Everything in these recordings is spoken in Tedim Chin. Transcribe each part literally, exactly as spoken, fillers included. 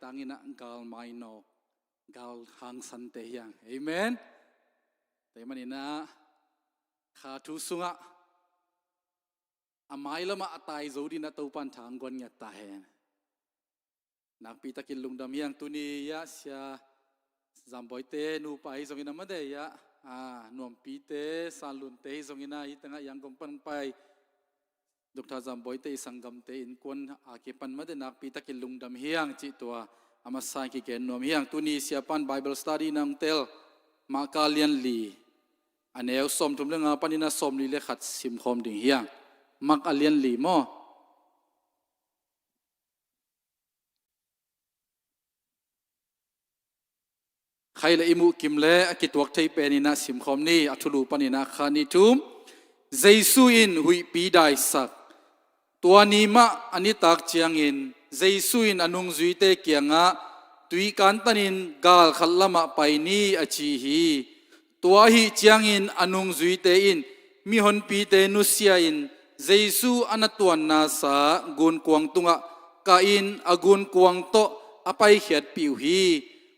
Hangin ah gal mainawk, gal hangsante hi hang. Amen. Tua ahih manin ah kha thu sungah a mailamah a tai zo dingin ah Topa'n thang guan ngiat ta hen. Nakpi takin lungdam hi hang. Tuni ah Sia Zambawite nupa hi zongin ah, mate ah, a, Nuampite, Sanlunte hi zongin ah, hih tengah Yangon pan pai Doctor Zambawite i sanggamte innkuan a kipan, mate, nakpi takin lungdam hi hang cih tua a masa in kigen nuam hi hang. Tuni Siapa'n Bible study na hong tel, Mark a lian li, a neu sawmthum le nga panin ah sawmli le khat simkhawm ding hi hang. Mark a lian li maw? Khaih leh i muh kim leh a kituak thei penin ah simkhawm ni. A thulu panin ah khat, nih, thum. Jesu in huihpi daisak. Tua ni mah a nitak ciangin Jesu in a nungzuite kiangah, "Tui kantanin gal khat lamah pai ni," a ci hi. Tua ahih ciangin a nungzuite in mihonpite nusia-in Jesu a na tuannasa gunkuang tungah kahin a gunkuang tawh a paikhiatpih uh hi.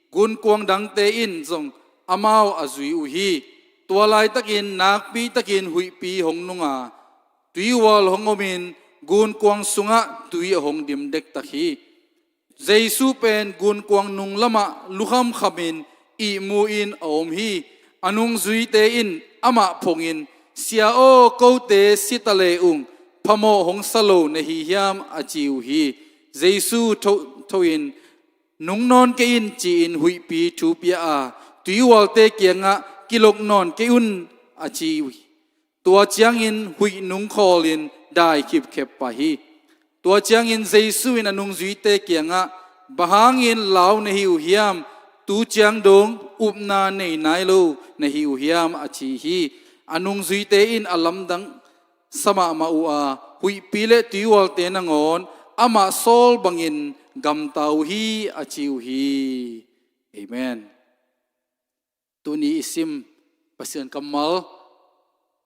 Gunkuang dangte in zong amau a zui uh hi. Tua laitakin nakpi takin huihpi hong nung a, tuihual hong omin gunkuang sungah tui a hong dim dektak hi. Jesu pen gunkuang nung lamah lukhamkhamin ihmu-in a om hi. A nungzuite in amah phongin, "Sia aw, kote si ta le ung, phamawh hong sa lo na hi hiam?" a ci uh hi. Jesu tho, tho in, "Nung nawn kei in," ci-in huihpi thu pia a, tuihualte kiangah, "Kilok nawn kei un," a ci uh hi. Tua ciangin huih nung khawlin dai khipkhep pah hi. Tua ciangin Jesu in a nungzuite kiangah, "Bang hangin lau na hi uh hiam? Tu ciang dong upna nei nai lo na hi uh hiam?" a ci hi. A nungzuite in a lamdang sa mahmah uh a, huihpi le tuihualte nangawn amah sawl bangin gamta uh hi, a ci uh hi. Amen. Tuni i sim Pasian kammal,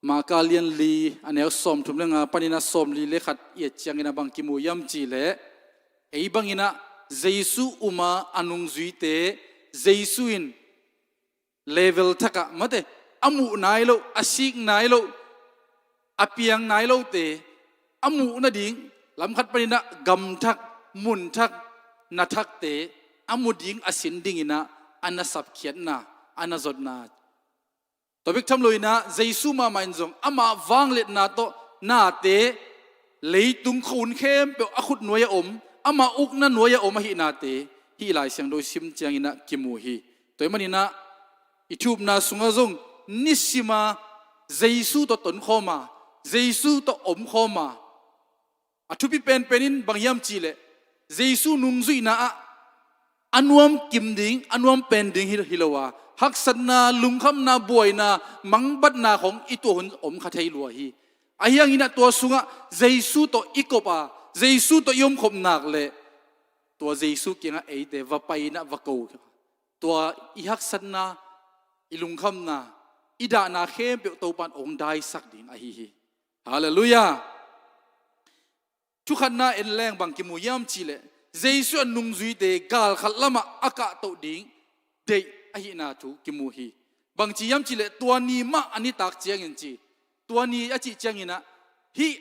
Marka lian li, a neu sawmthum le nga panin a sawmli le khat i et ciangin a bang kimu hiam cih leh, ei bangin ah Jesu um a, a nungzuite Jesu in level thakah, mate, a muh nai loh, a sik nai loh, a piang nai lohte a muh nading, lam khat panin ah gam thak, mun thak, na thakte a mu ding, a sin dingin ah a na sapkhiatna, a na zotna. Tua bek tham loin ah Jesu mahmah in zong amah vangliatna tawh nate, leitung khua-un khempeuh a khut nuai-ah om, amah ukna nuai-ah om ahihnate hih Lai Siangtho i sim ciangin ah kimu hi. Tua ahih manin ah i thu-upna sungah zong nisim a Jesu tawh tonkhawm a, Jesu tawh omkhawm a, a thupi penpen in bang hiam cih leh, Jesu nungzuihna ah a nuam kim ding, a nuam pen ding hi, hi lo a, haksatna, lungkhamna, buaina, mangbatna khawng i tuah hun om kha thei lua hi. Ahi hangin ah tua sungah Jesu tawh i kop a, Jesu tawh i omkhop nak leh, tua Jesu kiangah eite va pai-in ah va ko. Tua i haksatna, i lungkhamna, i dahna khempeuh Topa'n hong daisak ding ahi hi. Halleluiah. Thu khatna en leng bang kimu hiam cih leh, Jesu a nungzuite gal khat lamah a kahtoh ding deih ahihna thu kimu hi. Bangci hiam cih leh, tua ni mah a nitak ciangin ci. Tua ni a cih ciangin ah, hih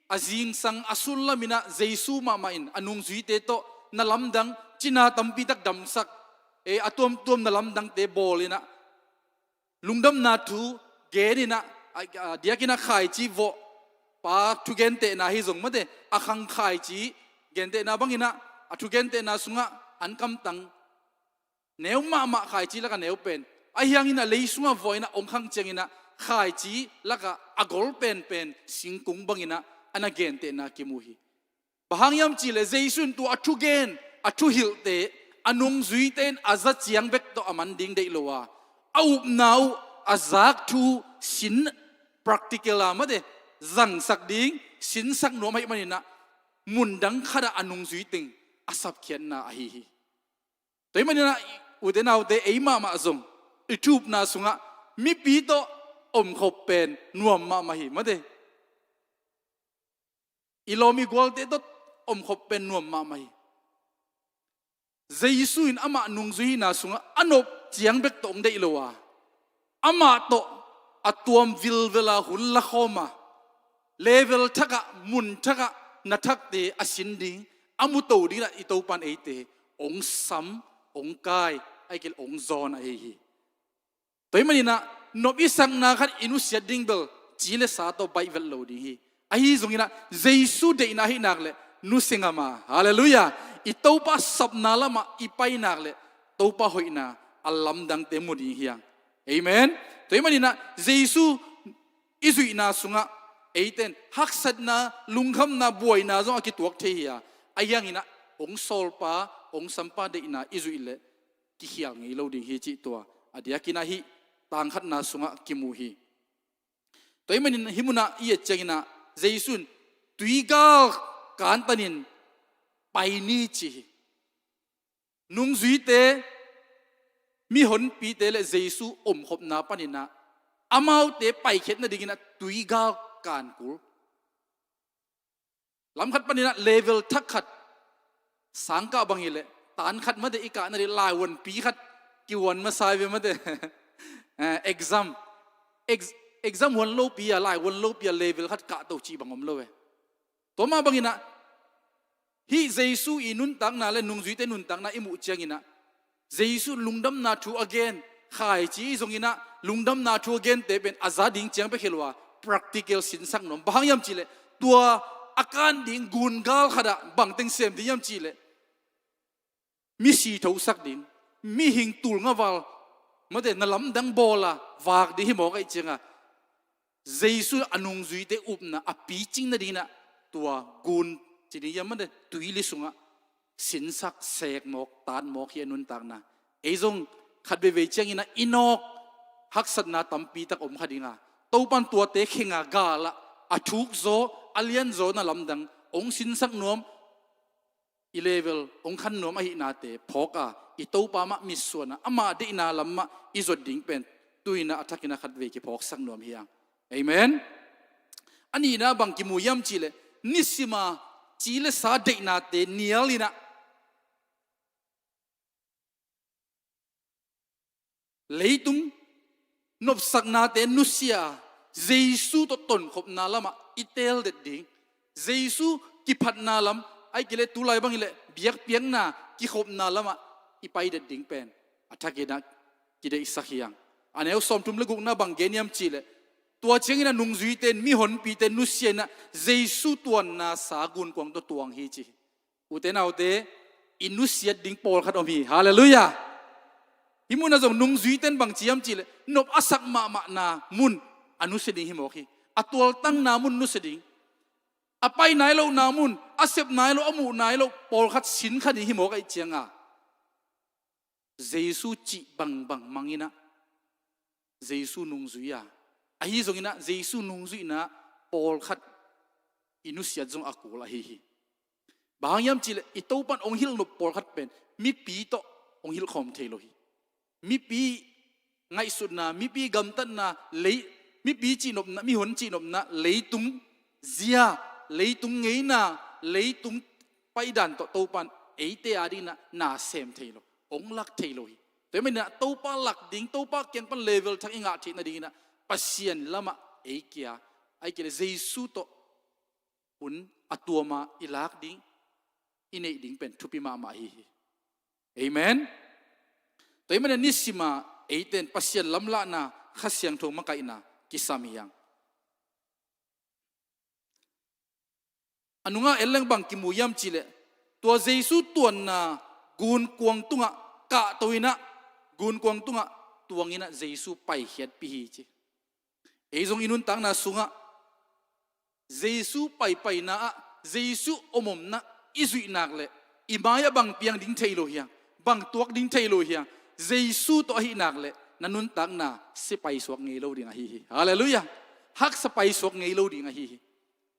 a zingsang a sullam in ah Jesu mahmah in a nungzuite tawh na lamdang, cina tampi tak damsak, e, a tuamtuam na lamdangte bawl in ah, lungdamna thu gen in ah, a, a diakin ah khaici vawh, pa thugentehna hi zong, mate, a khang khaici gentehna bangin ah, a thugentehna sungah an kamtang neu mahmah, khaici lakah neu pen. Ahi hangin ah lei sungah vawh in ah hong khang ciangin ah, khaici lakah a gol penpen singkung bangin ah a na gentehna kimu hi. Bang hang hiam cih leh, Jesu in tua a thugen, a thuhilhte a nungzuite in a za ciang bek tawh a man ding deih lo a, a upna uh, a zak thu sin, practical a, mate, zangsak ding, sinsak nuam ahih manin ah, mundang khat ah a nungzui teng a sapkhiatna ahi hi. Tua ahih manin ah, ute naute, ei mahmah zong i thu-upna sungah mipi tawh omkhop pen nuam mahmah hi, mate. I lawm i gualte tawh omkhop pen nuam mahmah hi. Jesu in amah nungzuihna sungah a nop ciang bek tawh hong deih lo a, amah tawh a tuam vilvel a hun lakhawm a, level thakah, mun thakah na thakte a sin ding, a muto dingin ah i Topan eite hong sam, hong kai, ahih kei leh hong zawn ahi hi. Tua ahih manin ah nop i sakna khat i nusiat ding bel ci le sa tawh baih vet lo ding hi. Ahi zongin ah Jesu deihna ahih nak leh nusia ngam a, halleluiah, i Topa sapna lamah i pai nak leh Topa hoihna a lamdangte mu ding hi hang. Amen. Tua ahih manin ah Jesu i zuihna sungah eite in haksatna, lungkhamna, buaina zong a kituak thei hi a, ahi hangin ah hong sawlpa, hong sampa deihna i zuih leh kikhial ngei lo ding hi cih tua a diakin ah hih tang khatna sungah kimu hi. Tua ahih manin hih munah i et ciangin ah Jesu in tuigal kantanin pai ni ci hi. Nungzuite, mihonpite le Jesu omkhopna panin ah amaute paikhiat nadingin ah tuigal kan kul. Lam khat panin ah level thak khat, sangkah bang hi leh, tan khat mate i kah nading, laivuanpi khat kihuan masa hi ve mate. Eh, exam. Ex-, exam huan lopi a, laivuan lopi a level khat kahto cih bang om lo e. Tua mah bangin ah hih Jesu i nuntakna le nungzuite nuntakna i muh ciangin ah Jesu lungdamna thu a gen, khaici zongin ah lungdamna thu a gente pen a za ding ciang bek hi lo a, practical sinsak nuam. Bang hang hiam cih leh tua a kan ding gungal khat ah bangteng sem ding hiam cih leh misi thosak ding, mihing tul ngaval, mate, na lamdang bawl a vak ding hi mawk ahih ciangin ah Jesu a nungzuite upna a picing nadingin ah tua gun ci ding hiam mate, tuili sungah sinsak, sek mawk, tat mawk hi a nuntakna. Ei zong khat veivei ciangin ah i nawk haksatna tampi tak om kha ding a, Topan tuate khenga gal ah a thukzaw, a lianzaw na lamdang hong sinsak nuam, i level hong khan nuam ahihnate phawk a, i Topa mah mitsuan a, ama deihna lam mah i zuat ding pen tu-in ah a thakin ah khatvei kiphawksak nuam hi hang. Amen. A nihna bang kimu hiam cih leh, nisim a ci le sa deihnate nial in ah leitung nopsaknate nusia a, Jesu tawh tonkhopna lamah i teel det ding, Jesu kiphatna lam, ahih kei leh tulai bang hi leh biakpiakna kikhopna lamah i pai det ding pen a thakin ah kideihsak hi hang. A neu sawmthum le gukna bang gen hiam cih leh, tua ciangin ah nungzuite in, mihonpite in nusia in ah Jesu tuanna sa gunkuang tawh tuang hi ci hi. Ute naute, i nusiat ding pawlkhat om hi. Halleluiah. Hih munah zong nungzuite in bang ci hiam cih leh, nop a sak mahmahna mun a nusia ding hi mawk hi. A tualtangna mun nusia ding, a pai nai lohna mun, a sep nai loh, a muh nai loh pawlkhat sin kha ding hi mawk ahih ciangin ah Jesu cih bangbang mang in ah Jesu nungzui a, ahi zongin ah Jesu nungzuihna pawlkhat i nusiat zong a kul ahi hi. Bang hang hiam cih leh i Topan hong hilh nop pawlkhat pen mipi tawh hong hilh khawm thei lo hi. Mipi ngaihsutna, mipi gamtatna, lei, mipi cihnopna, mihon cihnopna, leitung zia, leitung ngeina, leitung paidan tawh Topan eite adingin ah na sem thei lo, hong lak thei lo hi. Tua ahih manin ah Topa lak ding, Topa kiang pan level thak i ngah theih nadingin ah Pasian lamah ei kia, ahih kei leh Jesu tawh hun a tuam a i lak ding, i neih ding pen thupi mahmah ahi hi. Amen. Tua ahih manin ah nisim a eite in Pasian lamlahna, Kha Siangtho makaihna kisam hi hang. A nungah en leng bang kimu hiam cih leh, tua Jesu tuanna gunkuang tungah kahto in ah, gunkuang tungah tuang in ah Jesu paikhiatpih hi ci. Ei zong i nuntakna sungah Jesu paipaina ah, Jesu omomna i zuih nak leh i mai-ah bang piang ding thei lo hi hang, bang tuak ding thei lo hi hang. Jesu tawh ahih nak leh na nuntakna sia paisuak ngei lo ding ahi hi. Halleluiah. Haksa paisuak ngei lo ding ahi hi.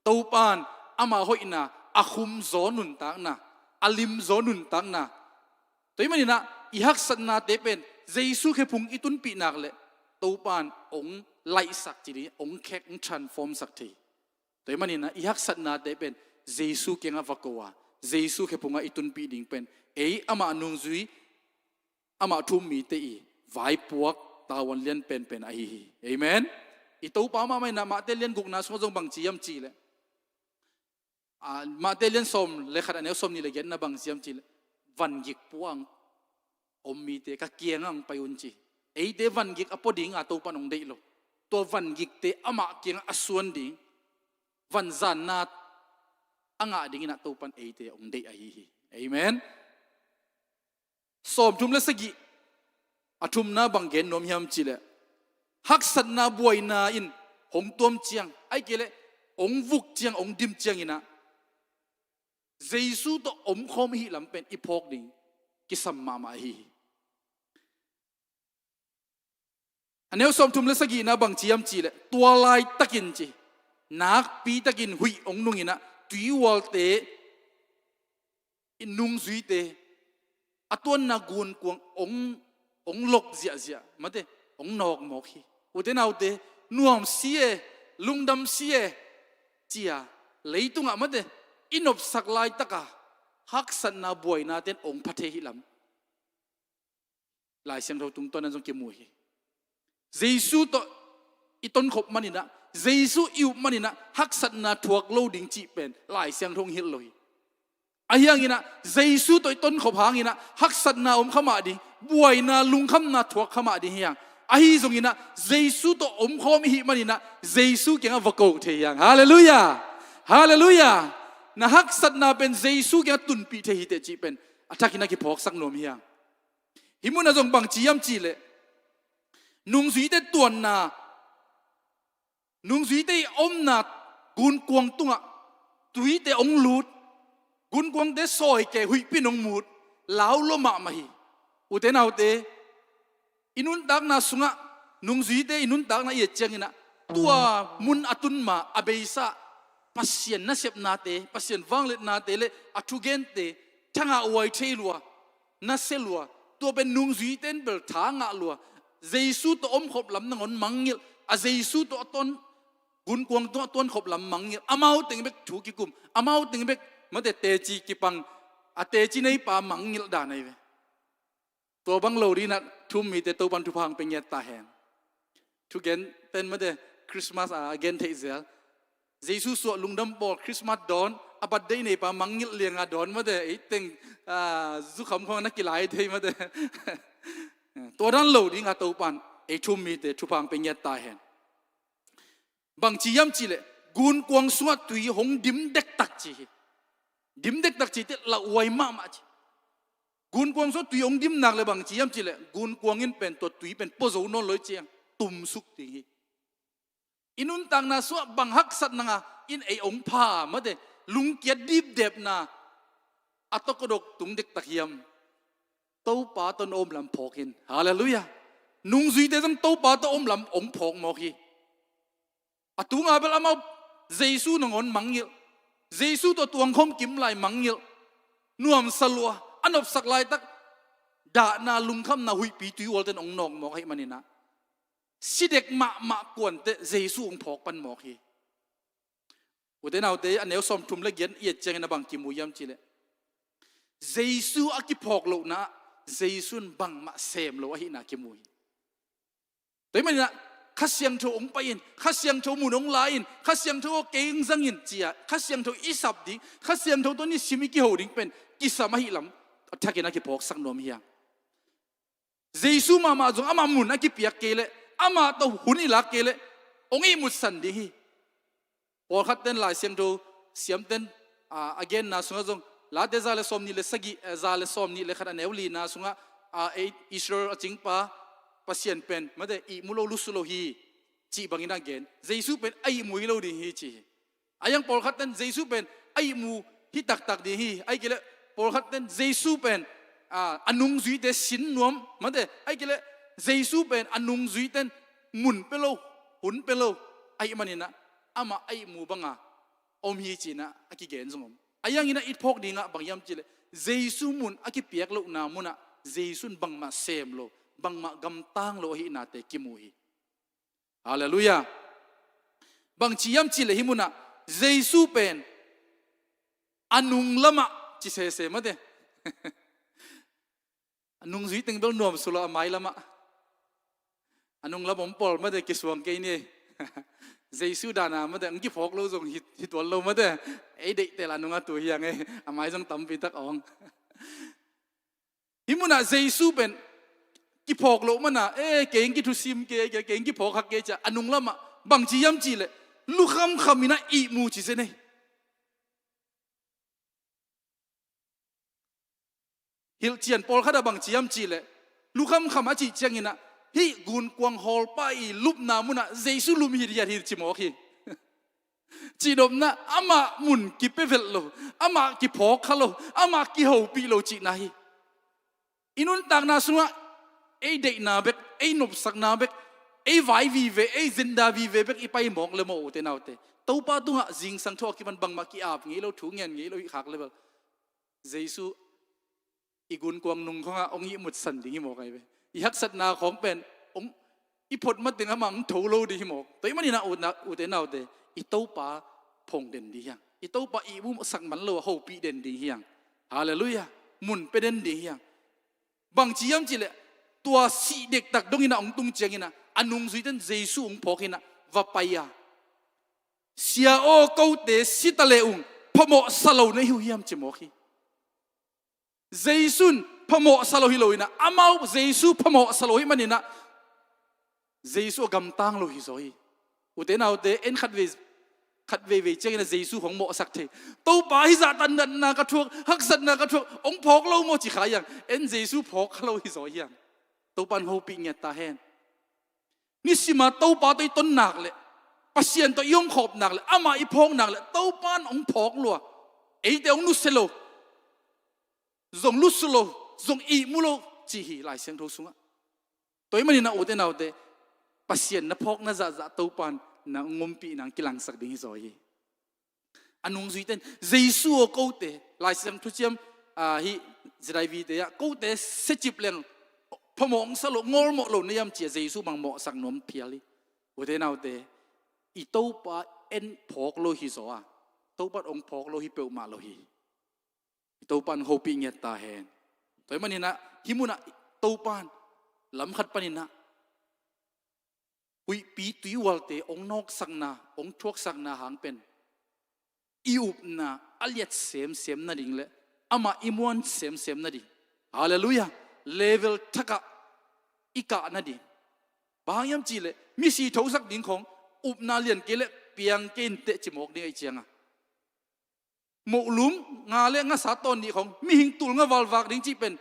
Topan ama hoihna a khumzaw nuntakna, a limzaw nuntakna. Tua ahih manin ah i haksatnate pen Jesu khephung i tunpih nak leh Topan hong laihsak ci ding, hong khek, hong transform sak thei. Tua ahih manin ah i haksatnate pen Jesu kiangah va ko a, Jesu khephungah i tunpih ding pen ei amah nungzui, amah thu-um mite i vaipuak tavuan lian penpen ahi hi. Amen. I Topa mahmah inah Mate lian gukna sungah zong bangci hiam cihleh, a, Mate lian sawm le khat a neu sawm nih le giatna bangci hiam cihleh, vangik puang om mite ka kiangah hong pai un ci. Eite vangik a pua dinga Topan hong deih lo. Tua vangikte amah kiangah a suan ding, vanzanna a ngah dinginah Topan eite hong deih ahi hi. Amen. Sawmthum le sagih a thumna bang gen nuam hiam cihleh, haksatna buaina in hong tuam ciang, ahih kei leh hong vuk ciang, hong dim cianginah Jesu tawh omkhawm i hih lam pen i phawk ding kisam mahmah ahi hi. A neu sawmthum le sagihna bangci hiam cihleh, tua laitakin ci, nakpitakin huih hong nunginah tuihualte i nungzuite a tuanna gunkuang hong, hong lok ziahziah, mate, hong nawkmawk hi. Ute naute, nuam si e, lungdam si e, cia leitungah, mate, i nopsak laitaka haksatna buainaten hong pha thei hih lam Lai Siangtho tungtawn ah zong kimu hi. Jesu tawh i tonkhop maninah, Jesu i up maninah haksatna thuak lo ding cih pen Lai Siangtho hong hilh lo hi. Ahi hanginah Jesu tawh i tonkhop hanginah haksatna om kha mah ding, buaina, lungkhamna thuak kha mah ding hi hang. Ahi zonginah Jesu tawh omkhawm i hih maninah Jesu kiangah va ko thei hi hang. Halleluiah. Halleluiah. Na haksatna pen Jesu kiangah tunpih thei hi teh cih pen a thakin a kiphawksak nuam hi hang. Hih munah zong bangci hiam cihleh, nungzuite tuanna, nungzuite i omna gunkuang tungah tuite hong lut, gunkuangte sawi kei, huihpi in hong mut, lau lua mahmah hi. Ute naute, i nuntakna sungah, nungzuite i nuntakna i et cianginah tua mun a tun ma a beisa Pasian nasepnate, Pasian vangliatnate le a thugente thangahhuai thei lua, nasia lua, tua pen nungzuite in bel tha ngah lua. Jesu tawh omkhop lam nangawn mangngilh, a Jesu tawh a tuan, gunkuang tawh a tuankhop lam mangngilh, amau teng bek thu kikum, amau teng bek, mate, teci kipang, a teci neipa mangngilh dan ahi ve. Tua bang lo dinah thu-um mite Topan thupha hong pia ngiat ta hen. Thugenten, mate, Christmas a gen theih zel. Jesu suah, lungdam bawl, Christmas dawn, a birthday neipa mangngilh lianga dawn, mate, ei teng, a, zukham khawng na kilai thei, mate. Tua dan lo dinga Topan ei thu-um mite thupha hong pia ngiat ta hen. Bangci hiam cihleh, gunkuang sungah tui hong dim dektak ci hi. Dim dektak ci teh lauhuai mahmah ci. Gunkuang sungah tui hong dim nak le bangci hiam cihleh, gunkuang in pen tua tui pen pua zo nawn lo hi ciang tumsuk ding hi. I nuntakna sungah bang haksatna ngah in ei hong pha, mate, lungkiat dipdepna a tawh kua dok tung dektak hiam? Topa tawh na om lam phawk in. Halleluiah. Nungzuite zong Topa tawh om lam hong phawk mawk hi. A tunga bel amau Jesu nangawn mangngilh, Jesu tawh tuangkhawm kim lai mangngilh, nuamsa lua, a nopsak laitak dahna, lungkhamna huihpi tuihualten hong nawkmawk ahih maninah, si dek mahmah kuanteh Jesu hong phawk pan mawk hi. Ute naute, a neu sawmthum le giat i et ciangin a bang kimu hiam cihleh, Jesu a kiphawk lohna ah Jesu in bangmah sem lo ahihna kimu hi. Tua ahih maninah Kha Siangtho hong pai in, Kha Siangtho mun hong la in, Kha Siangtho aw kei hong zang in, cia Kha Siangtho i sap ding, Kha Siangtho tawh nisim i kiho ding pen kisam ahih lam a thakin a kiphawksak nuam hi hang. Jesu mahmah zong amah mun a kipiak kei leh, amah tawh hun i lak kei leh hong ihmutsan ding hi. Pawlkhatten Lai Siangtho siamten, a, a genna sungah zong, Late za le sawmnih le sagih, eh, za le sawmnih le khat a neu lina sungah, a, ei, Israel a cingpa Pasian pen, mate, ihmu lo, lusu lo hi, cih bangin a gen. Jesu pen a ihmu hi lo ding hi ci hi. A hiang pawlkhatten Jesu pen a ihmu hi taktak ding hi. Ahih kei leh pawlkhatten Jesu pen, a, a nungzuite sin nuam, mate, ahih kei leh Jesu pen a nungzuiten mun pia lo, hun pia lo ahih maninah amah a ihmu banga om hi cinah a kigen zong om. A hianginah i phawk dingah bang hiam cihleh, Jesu mun a kipiak lohna munah Jesu in bangmah sem lo, bangmah gamtang lo ahihnate kimu hi. Halleluiah. Bangci hiam cihleh hih munah Jesu pen a nung lamah ci sese mate. A nungzui teng bel nuam sulaw a mai lamah. A nung lam om pawl mate kisuang kei ni. Jesu dana mate ang kiphawk lo zong hi, hi tuan lo mate. Ei deihtel a nungah tu hiang e. A mai zong tampi tak awng. Hih munah Jesu pen kiphawk loh mana, e, keng kithusim kei, keng kiphawk hak kei cia a nung lamah bangci hiam cihleh lukhamkham inah ihmu ci zen ei. Hilhcian pawlkhat a bangci hiam cihleh lukhamkham a cih cianginah hih gunkuang hawlpa i lupna munah Jesu lum hithiat hi ci mawk hi. Cihnopna amah mun kipevelh lo, amah kiphawk kha lo, amah kihopih lo cihna hi. I nuntakna sungah ei deihna bek, ei nopsakna bek, ei vai vive, ei zenda vive bek i pai mawk le maw ute naute. Topa tungah zingsang thu a kipan bangmah ki-ap ngei lo, thu ngen ngei lo hih khak le bel Jesu i gunkuang nung khawngah hong ihmutsan ding hi mawk ai ve. I haksatna khawng pen hong i phot mateng amah hong tho lo ding hi mawk. Tua ih maninah ute naute, i Topa phong den ding hiang. I Topa ihmusak man lo a hopih den ding hiang. Halleluiah. Mun pe den ding hiang. Bangci hiam cihleh tua sih dektak donginah hong tung cianginah a nungzuiten Jesu hong phawkinah va pai a, Sia aw, kote si ta le ung, phamawh sa lo na hi uh hiam ci mawk hi. Jesu in phamawh sa lo hi lo inah amau Jesu phamawh sa lo hi maninah Jesu a gamtang lo hi zaw hi. Ute naute, en khat vei, khat veivei cianginah Jesu hong mawhsak thei. Topa hih zah tannatna ka thuak, haksatna ka thuak, hong phawk lo maw ci kha hiang. En Jesu phawk kha lo hi zaw hiang. Topa in hopih ngiat ta hen. Nisima Topa tawh i ton nak leh, Pasian tawh i hong khawp nak leh, amah i phawk nak leh Topa in hong phawk lua. Eite hong nusia lo, zong lusu lo, zong ihmu lo ci hi Lai Siangtho sungah. Tua ih maninah ute naute, Pasian na phawkna zahzah Topa in na ngompihna hong kilangsak ding hi zaw hi. A nungzuiten Jesu aw, kote, Lai Siangtho thuciam, ah, hih Z I V te ah, kote secip leng phamawh hong sa lo, ngawlmawh lo na hiam ci a Jesu bang mawhsak nuam phial hi. Ute naute, i Topa en phawk lo hi zaw a, Topa hong phawk lo hi peuhmah lo hi. I Topa in hopih ngiat ta hen. Tua ih maninah hih munah Topa in lamkhat paninah huihpi tuihualte hong nawksakna, hong thuaksakna hang pen i upna a liat semsem nading le amah i muan semsem nading, halleluiah, level thakah i kah nading. Bang hang hiam cihleh misi thosak ding khawng upna lian kei leh piang kei inteh ci mawk ding ahih cianga, mohlum nga le ngasa tawn nih khawng mihing tul nga valvak ding cih pen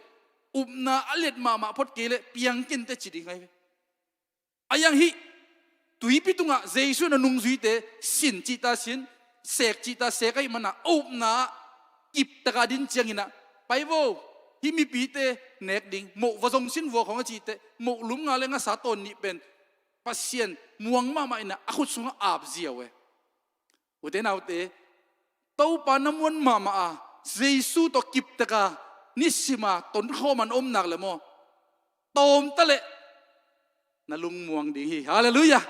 upna a liat mahmah phot kei leh piang kei inteh ci ding ahi ve. A hiang hih tuipi tungah Jesu in a nungzuite sin cihta sin, sek cihta sek ahih manah a upna ah kiptaka din cianginah, pai vo, hih mipite nek ding, moh va zong sin vua khawng a cihteh mohlum nga le ngasa tawn nih pen Pasian muang mahmah inah a khut sungah ap ziau e. Ute naute, Topa na muan mahmah a Jesu tawh kiptaka nisima tonkhawm an om nak le maw, tawmta leh na lungmuang ding hi. Halleluiah.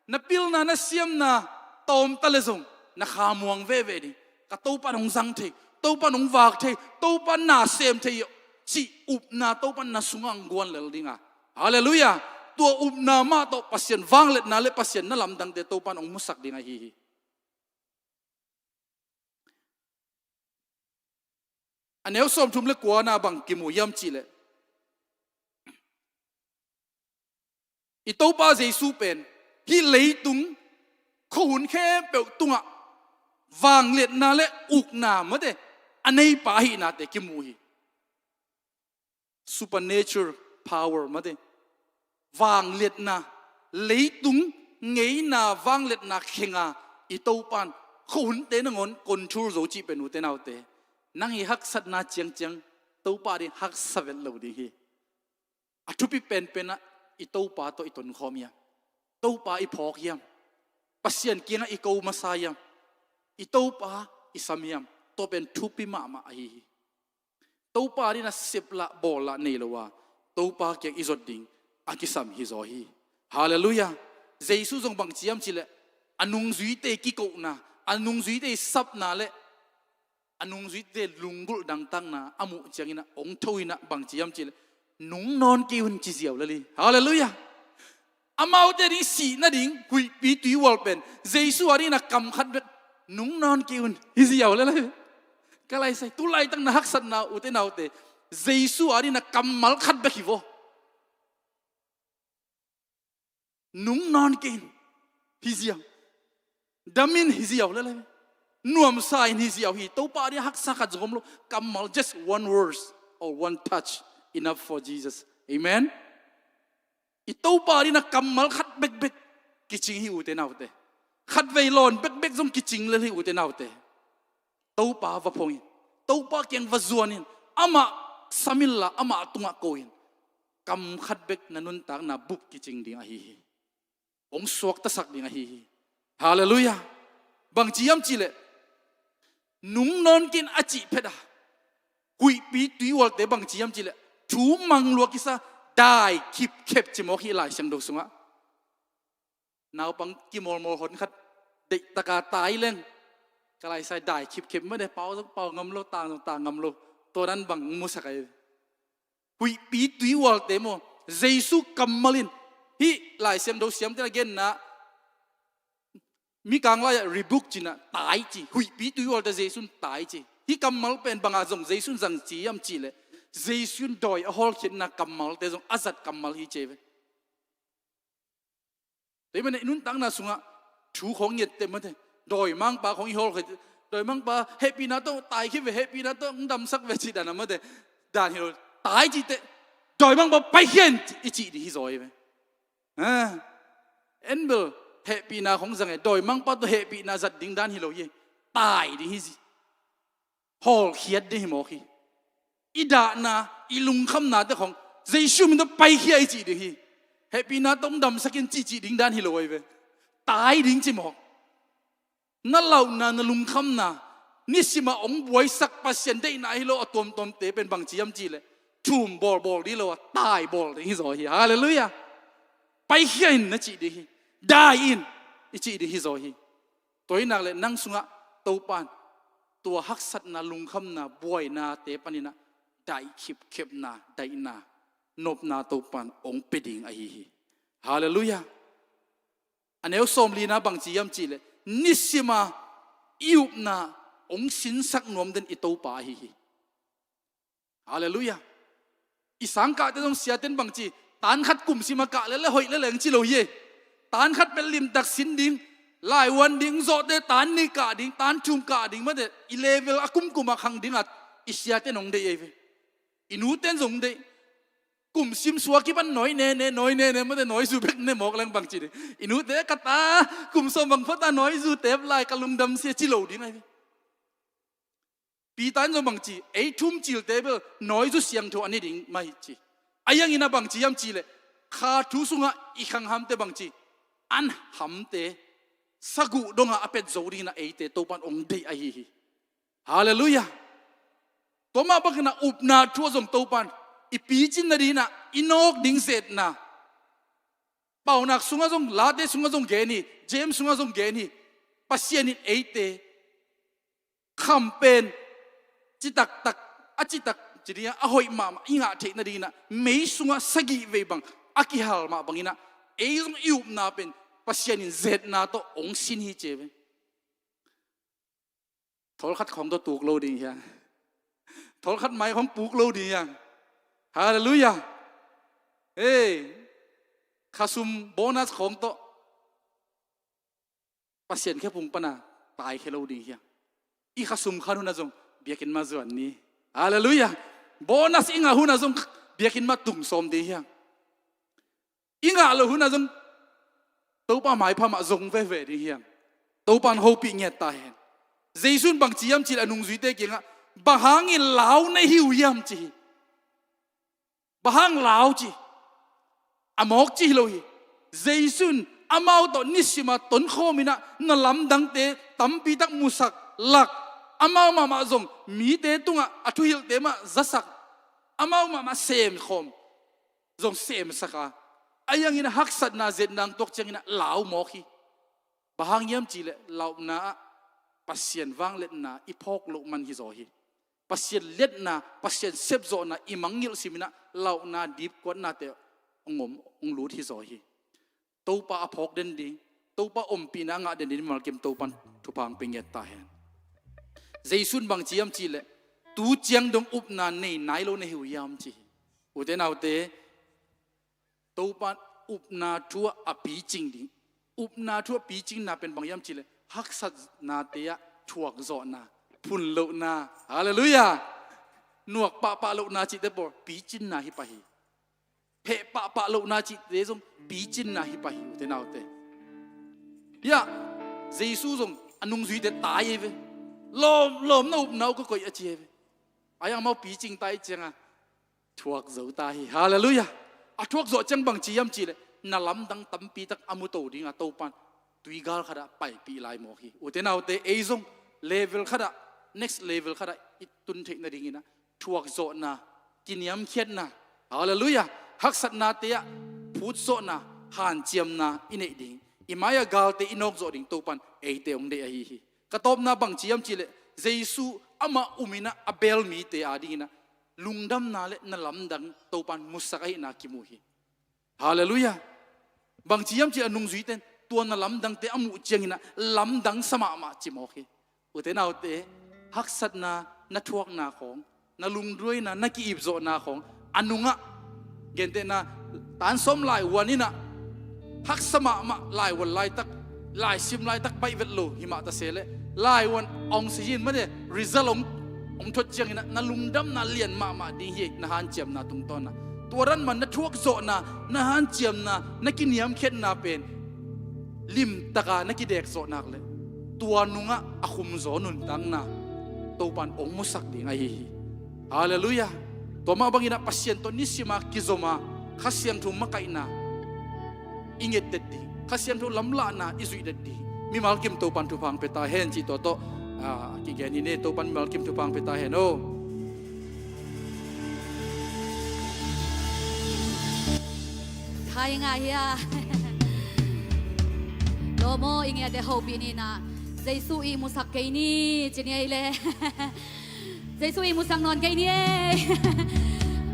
Na pilna, na siamna tawmta le zong na kha muang veve ding. Ka Topa in hong zang thei, Topa in hong vak thei, Topa in na sem thei cih upna Topa in na sungah hong guan lel dinga, halleluiah, tua upna mah tawh Pasian vangliatna le Pasian na lamdangte Topa in hong musak ding ahi hi. A neu sawmthum le kuana bang kimu hiam cihleh, i Topa Jesu pen hih leitung khuahun khempeuh tungah vangliatna le ukna mate a neipa ahihnate kimu hi. Supernatural power mate, vangliatna, leitung ngeina vangliatna khenga i Topa in khuahunte nangawn control zo cih pen ute naute, nang i haksatna ciangciang Topa ding haksa vet lo ding hi. A thupi penpenah i Topa tawh i tonkhawm hiam? Topa i phawk hiam? Pasian kiangah i ko masa hiam? I Topa i sam hiam? Tua pen thupi mahmah ahi hi. Topa ding a seplah bawllah nei lo a, Topa kiang i zot ding a kisam hi zaw hi. Halleluiah. Jesu zong bang ci hiam cihleh, a nungzuite i kikohna, a nungzuite i sapna le a nungzuite lunggulh dangtakna a muh ciangin ah hong tho in ah bang ci hiam cih leh, "Nung nawn kei un," ci ziau lel hi. Halleluiah. Amaute ding sih nading huihpi tuihual pen Jesu a dingin ah kam khat bek, "Nung nawn kei un," hi ziau lel hi. Ka laisai, tu laitak na haksatna, ute naute, Jesu a dingin ah kammal khat bek hi vaw. "Nung nawn kei in," hi ziau. "Dam in," hi ziau lel hi. "Nuamsa in," hi ziau hi. Topa a dingin ah haksa khat zong om lo. Kammal, just one words or one touch, enough for Jesus. Amen. I Topa a dingin ah kammal khat bekbek kicing hi, ute naute. Khatvei lawn bekbek zong kicing lel hi, ute naute. Topa va phong in, Topa kiang va zuan in, amah sam inla, amah tungah ko in. Kam khat bek na nuntakna bup kicing ding ahi hi. Hong suaktasak ding ahi hi. Halleluiah. Bang ci hiam cih leh, "Nung nawn kei in," a cih phet a, huihpi tuihualte bang ci hiam cih leh, thu mang lua kisa, dai khipkhep ci mawk hi Lai Siangtho sungah. Naupang kimawlmawl hon khat deihtak a tai leng, ka laisai, dai khipkhep mah de, pau zong pau ngam lo, tang zong tang ngam lo. Tua dan bang musak ahi. Huihpi tuihualte maw, Jesu kammal in, hih Lai Siangtho siamte na genna, Mikang lai-ah rebuke ci-in ah, tai ci. Huihpi tuihualte Jesu in tai ci. Hih kammal pen bang a zong Jesu in zang ci hiam cih leh, Jesu in dawi a hawlkhiatna kammalte zong a zat kammal hi ci hi ve. Tua ahih manin i nuntakna sungah thu khawng nget teh mate, dawimangpa khawng i hawlkhia, dawimangpa hehpihna tawh taikhia ve, hehpihna tawh hong damsak ve cih dan a mate, dan hi lo. Tai cih teh, dawimangpa paikhia in, i cih ding hi zaw hi ve. Ha? En bel hehpihna khawng zang e, dawimangpa tawh hehpihna zat ding dan hi lo hi. Tai ding hi zi. Hawlkhiat ding hi mawk hi. I dahna, i lungkhamnate khawng Jesu min tawh paikhia i cih ding hi. Hehpihna tawh hong damsak in cih cih ding dan hi lo ahi ve. Tai ding ci mawk. Na launa, na lungkhamna, nisimah hong buaisak Pasian deihna hi lo a tuamtuamte pen bang ci hiam cih leh, thum bawlbawl ding hi lo a, tai bawl ding hi zaw hi. Halleluiah. Paikhia in na cih ding hi. Dai in i cih ding hi zaw hi. Tua ahih nak leh nang sungah Topa in tua haksatna, lungkhamna, buainate panin ah daih khipkhepna, daihna, nopna Topa in hong pia ding ahi hi. Halleluiah. A neu sawmlina bang ci hiam cih leh, nisima i upna hong sinsak nuam den i Topa ahi hi. Halleluiah. I sangkahte zong siaten bang ci, tan khat kum sim a kah lel leh hoih lel leng ci lo hi. Tan khat pen limtak sin ding, laivuan ding, zawhte tan nih kah ding, tan thum kah ding mate, i level a kumkum a khang ding a i siaten hong deih ahi ve. I nuten zong deih. Kum sim suak kipan nawi nene, nawi nene mate, nawizu bek ne mawk leng bang ci ding. I nute ka ta, kum sawm bang phot a nawizu tep lai ka lungdam sia ci lo ding ahi ve. Peter in zong bang ci, ei thum cilte bel nawizu siangtho a ni ding mah hi ci. Ahi hangin a bang ci hiam cih leh, kha thu sungah i khanghamte bang ci, an hamte saguh dongah a pet zo dingin ah eite Topa in hong deih ahi hi. Halleluiah. Tua mah bangin ah upna thu ah zong Topa in i picin nadingin ah i nawk ding zetna. Paunak sungah zong, Late sungah zong gen hi, James sungah zong gen hi. Pasian in eite kham pen citaktak, a citak ci ding a, a hoih mahmah i ngah theih nadingin ah mei sungah sagih vei bang a kihal mah bangin ah, ei zong i upna pen Pasian in zetna tawh hong sin hi ci hi ve. Thawlkhat khawng tawh tuk lo ding hiang. Thawlkhat mai khawng puk lo ding hiang. Halleluiah. Ei, khasum bonus khawng tawh Pasian khe pung pana taikhia lo ding hiang. I khasum khan hun ah zong biakinn mah zuan ni. Halleluiah. Bonus i ngah hun ah zong biakinn mah tung sawm ding hiang. I ngah loh hun ah zong Topa maipha mah zong veve ding hiang. Topa in hopih ngiat ta hen. Jesu in bang ci hiam cih leh a nungzuite kiangah, bang hangin lau na hi uh hiam ci hi. Bang hang lau ci. A mawk ci hi lo hi. Jesu in amau tawh nisima tonkhawm in ah na lamdangte tampi tak musak lak. Amau mahmah zong mite tungah a thuhilhte mah zasak. Amau mahmah semkhawm zong semsak a, ahi hangin a haksatna zetna tuak ciangin ah lau mawk hi. Bang hang hiam cih leh launa ah Pasian vangliatna i phawk loh man hizaw hi. Pasian liatna, Pasian sepzawhna i mangngilh siminah lauhna dipkuatnate hong om, hong lut hizaw hi. Topa a phawk den ding, Topa ompihna a ngah den ding mimalkim Topan thupha hong pia ngiat ta hen. Jesu in bang ci hiam cihleh, tu ciang dong upna nei nai lo na hi uh hiam ci hi. Ute naute, Topan upna thu ah a picing ding. Upna thu ah picingna pen bang hiam cihleh, haksatnate ah thuakzawhna, phun lohna. Halleluiah. Nuak pahpah lohna cihte pawl picinna hi pah hi. Pheh pahpah lohna cihte zong picinna hi pah hi, ute naute. Hiah Jesu zong a nungzuite tai ei ve. Lawm, lawm, na upna uh ka koih a ci ei ve. A hiang mau picing tai cianga thuak zo ta hi. Halleluiah. A thuak zawh ciang bang ci hiam cihleh, na lamdang tampi tak a muto dinga Topan tuigal khatah paipih lai mawk hi. Ute naute, ei zong level khatah, next level khatah i tun theih nadinginah thuakzawhna, kiniamkhiatna, halleluiah, haksatnate ah phutzawhna, hanciamna i neih ding, i mai-ah galte i nawkzawh ding Topan eite hong deih ahi hi. Ka tawpna bang ci hiam cihleh, Jesu amah uminah a beel mite adinginah lungdamna le na lamdang Topan musak ahihna kimu hi. Halleluiah. Bang ci hiam cihleh a nungzuite in tua na lamdangte a muh cianginah lamdang sa mahmah ci mawk hi. Ute naute, haksatna na thuakna khawng, na lungduaina, na ki-ipzawhna khawng a nungah, gentehna, tan sawm laivuan inah haksa mahmah laivuan laitak, laisim laitak baih vet lo himah ta se leh, laivuan hong si hin mate, result hong, hong thot cianginah na lungdamna lian mahmah ding hi, na hanciamna tungtawnah. Tua dan man na thuakzawhna, na hanciamna, na kiniamkhiatna pen limtaka na kidekzawh nak leh, tua nungah a khumzaw nuntakna Topan hong musak ding ahi hi. Halleluiah. Tua mah banginah Pasian tawh nisima kizoma Kha Siangtho makaihna i ngetdet ding, Kha Siangtho lamlahna i zuihdet ding mimalkim Topan thupha hong pia ta hen cih tua tawh, ah, kigen hi ne. Topan mimalkim thupha hong pia ta hen aw. Khai ngah hia. Lawm aw, i ngiate hopih ni nah. Jesu i musak kei ni, ci ni ei le. Jesu i musak nawn kei ni ei.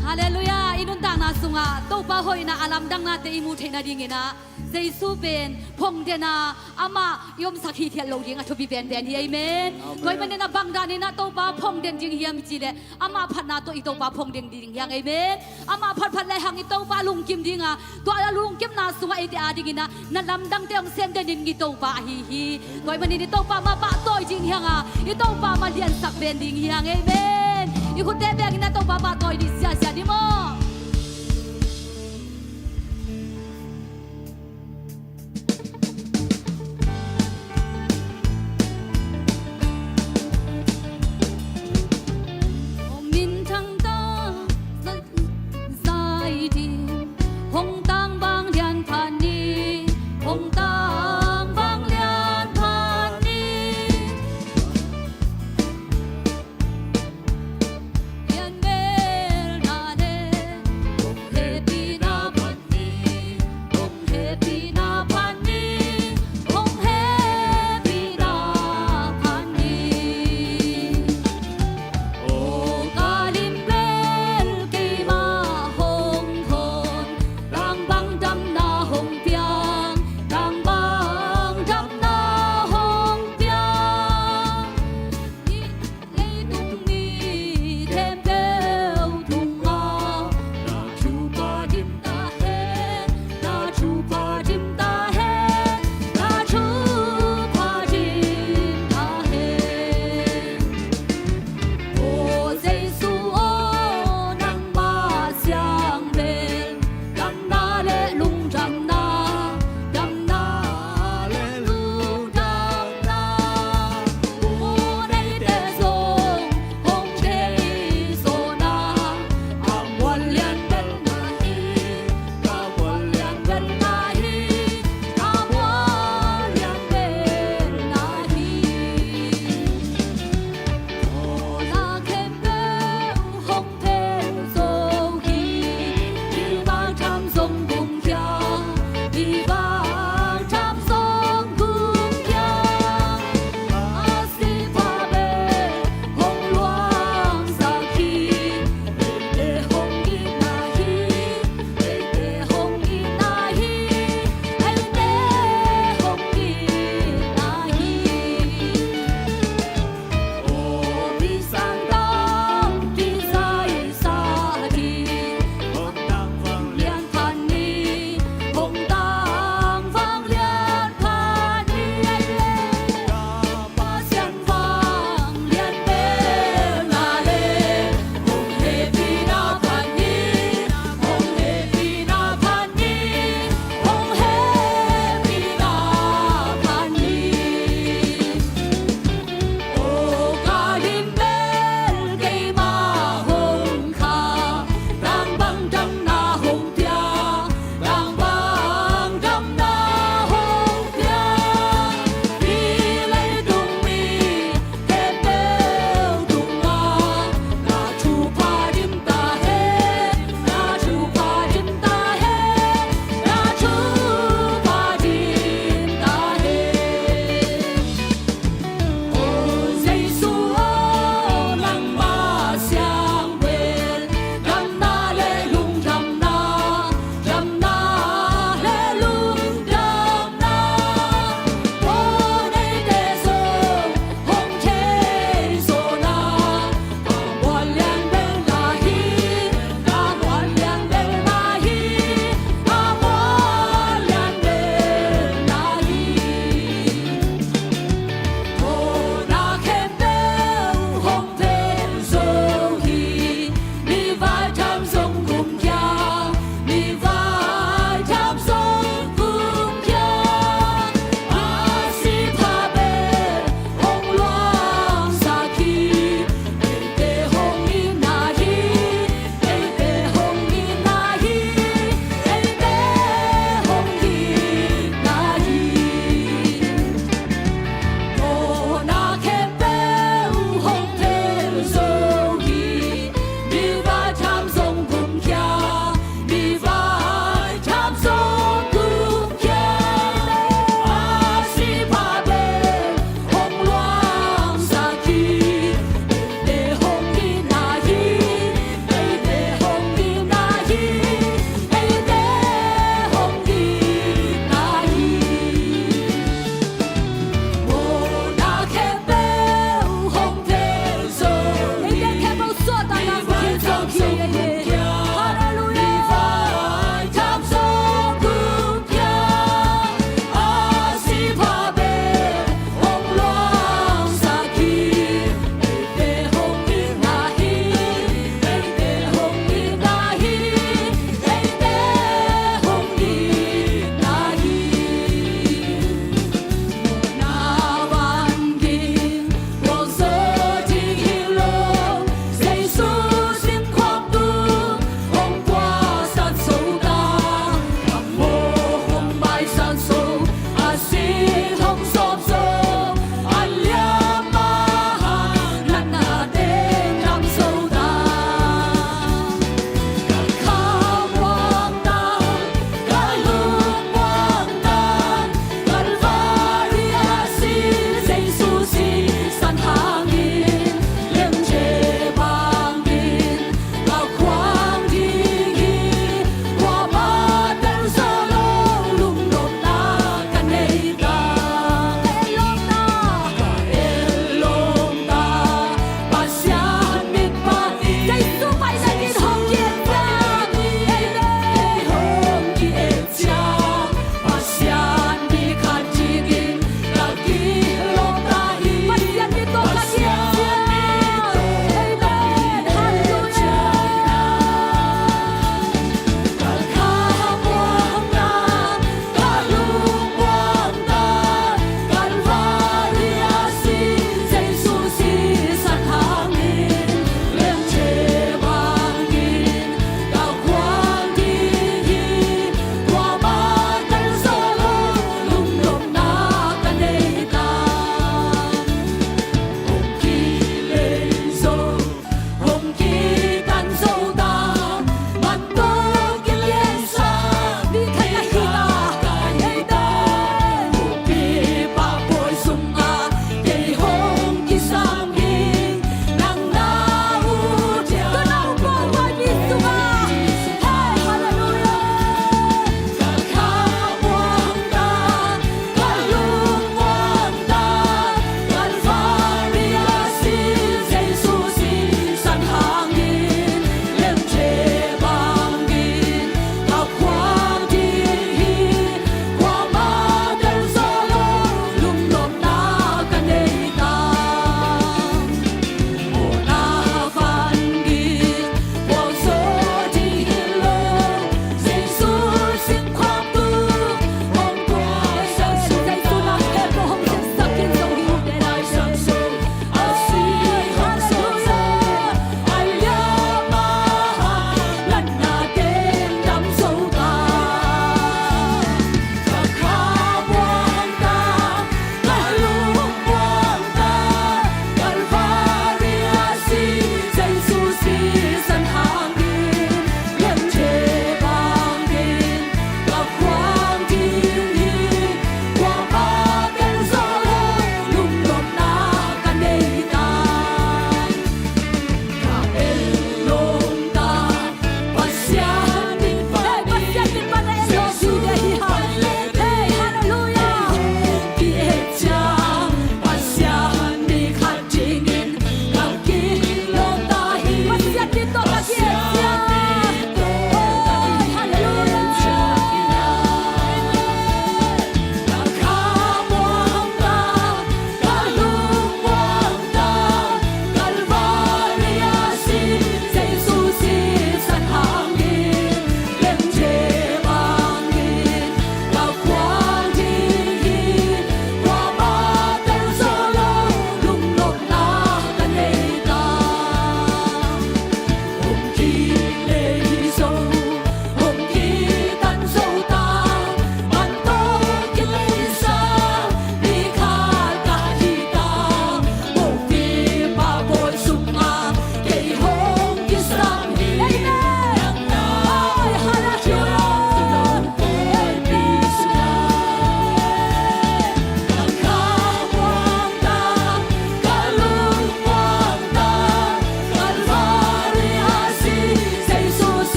Halleluiah. I nuntakna sungah Topa hoihna a lamdangnate i muh theih nadinginah Jesu pen phongden a, amah i omsak hithiat loh ding a thupi penpen hi. Amen. Amen. Tua ahih maninah bang daninah Topa phongden ding hiam i cih leh, amah phatna tawh i Topa phongden ding hi hang. Amen. Amah phatphat le hang i Topa lungkim dinga, tua a lungkimna sungah eite adinginah na lamdangte hong semden ding i Topa ahi hi. Tua ahih manin i Topa mah pahtawi ding hi hanga, i Topa mah liansak pen ding hi hang. Amen. I khutte benginah Topa pahtawi ding siasia ni maw. Hong minthang ta, za-, zai ding. Hong tangvang lian phat ni, hong tangvang lian phat ni. Lian bel na le,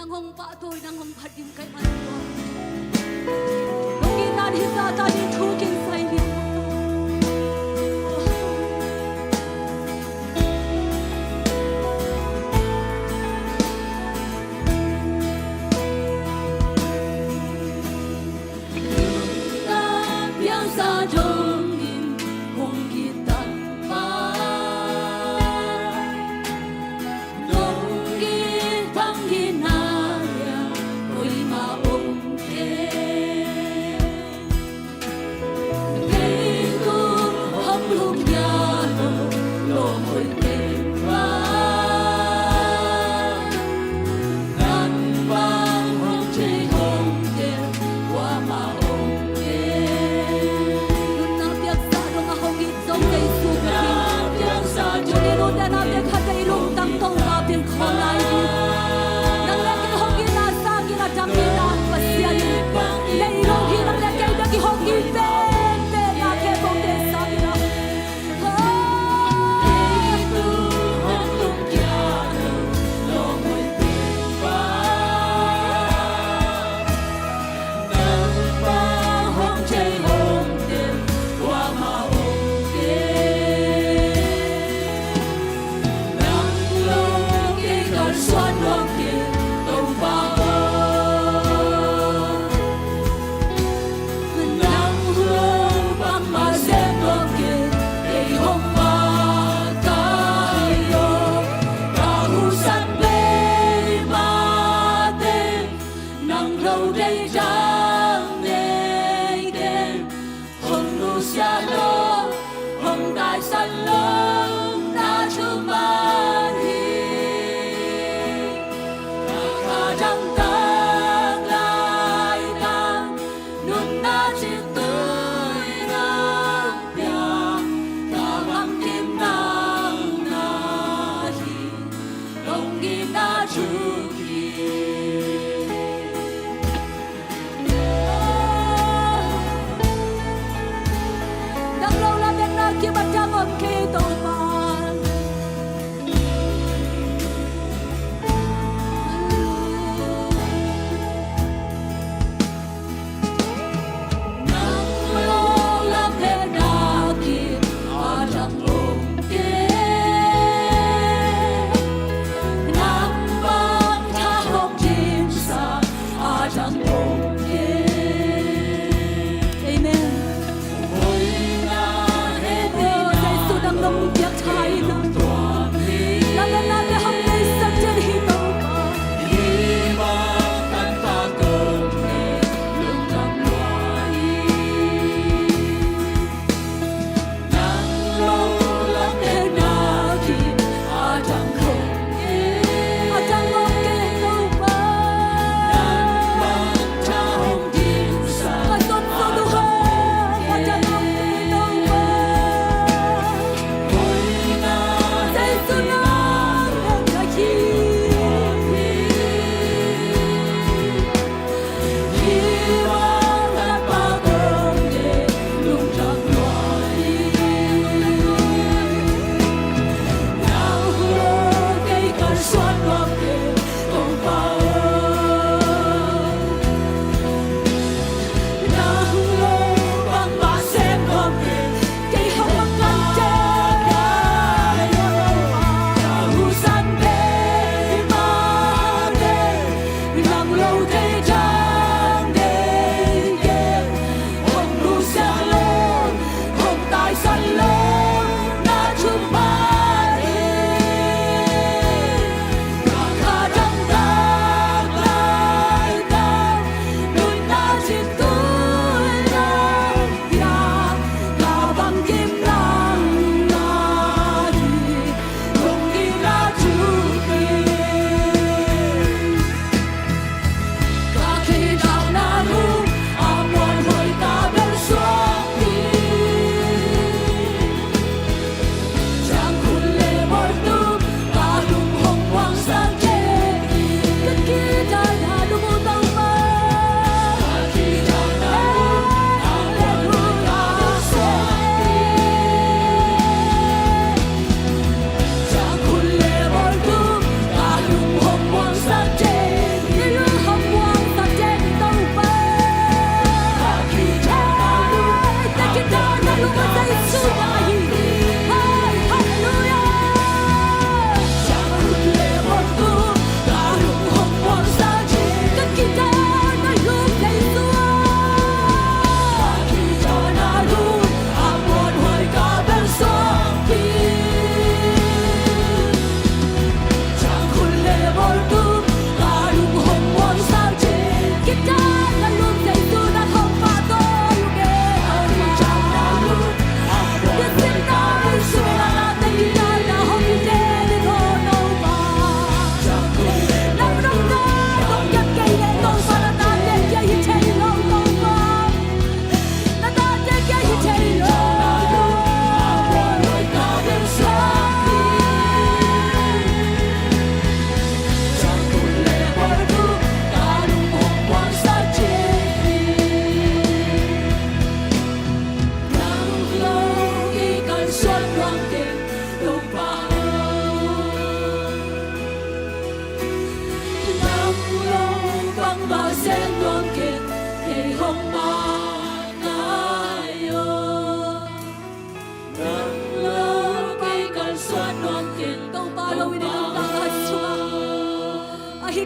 Nang hong pahtawi, nang hong phat ding ka hih manin, lungkimna hi zahta ding thu kin sai lian. Nang piangsa dongin hong kitat pa, dong kithang hihna lian koimah om kei. Leitung hong lum khia lo, lawm hoih pen pa, nang bang hong thei hong tel kuamah om kei. Nuntak piaksa dong a hong it zong Jesu ka ding. Tuni nuntakna pek khat ei lungtang Topa pil khawm lai hi. Nang le kei hong itna sangin a dang itna Pasian in nei lo hi. Nang le kei bek i hong it penpen na khempeuhte sangin a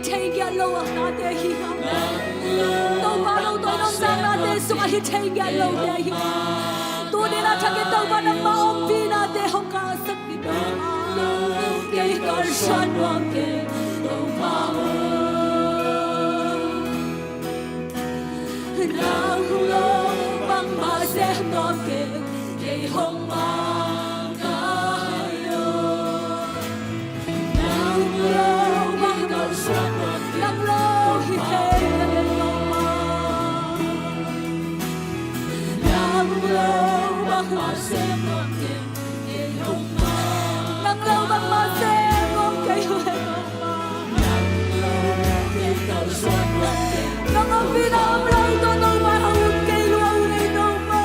thei ngiat lo a nate hi hang. Topa lo tawh i nong zang nate sungah hi thei ngiat lote hi. Tuni-in a thakin Topa nangmah ompi nate hong kalsak ni Topa. Kei kalsuan nuam kei Topa. Nang lo bangmah sem nuam kei, kei hong mangkai lo. Nang lo bangmah sem nuam kei, nang lo hi thei lo mah. Nang lo bangmah sem nuam kei, kei hong mangkai lo. Nang lo bangmah sem nuam kei lo mah. Nang ompi na om lo tawh Topa hong ut kei lua uh nei Topa.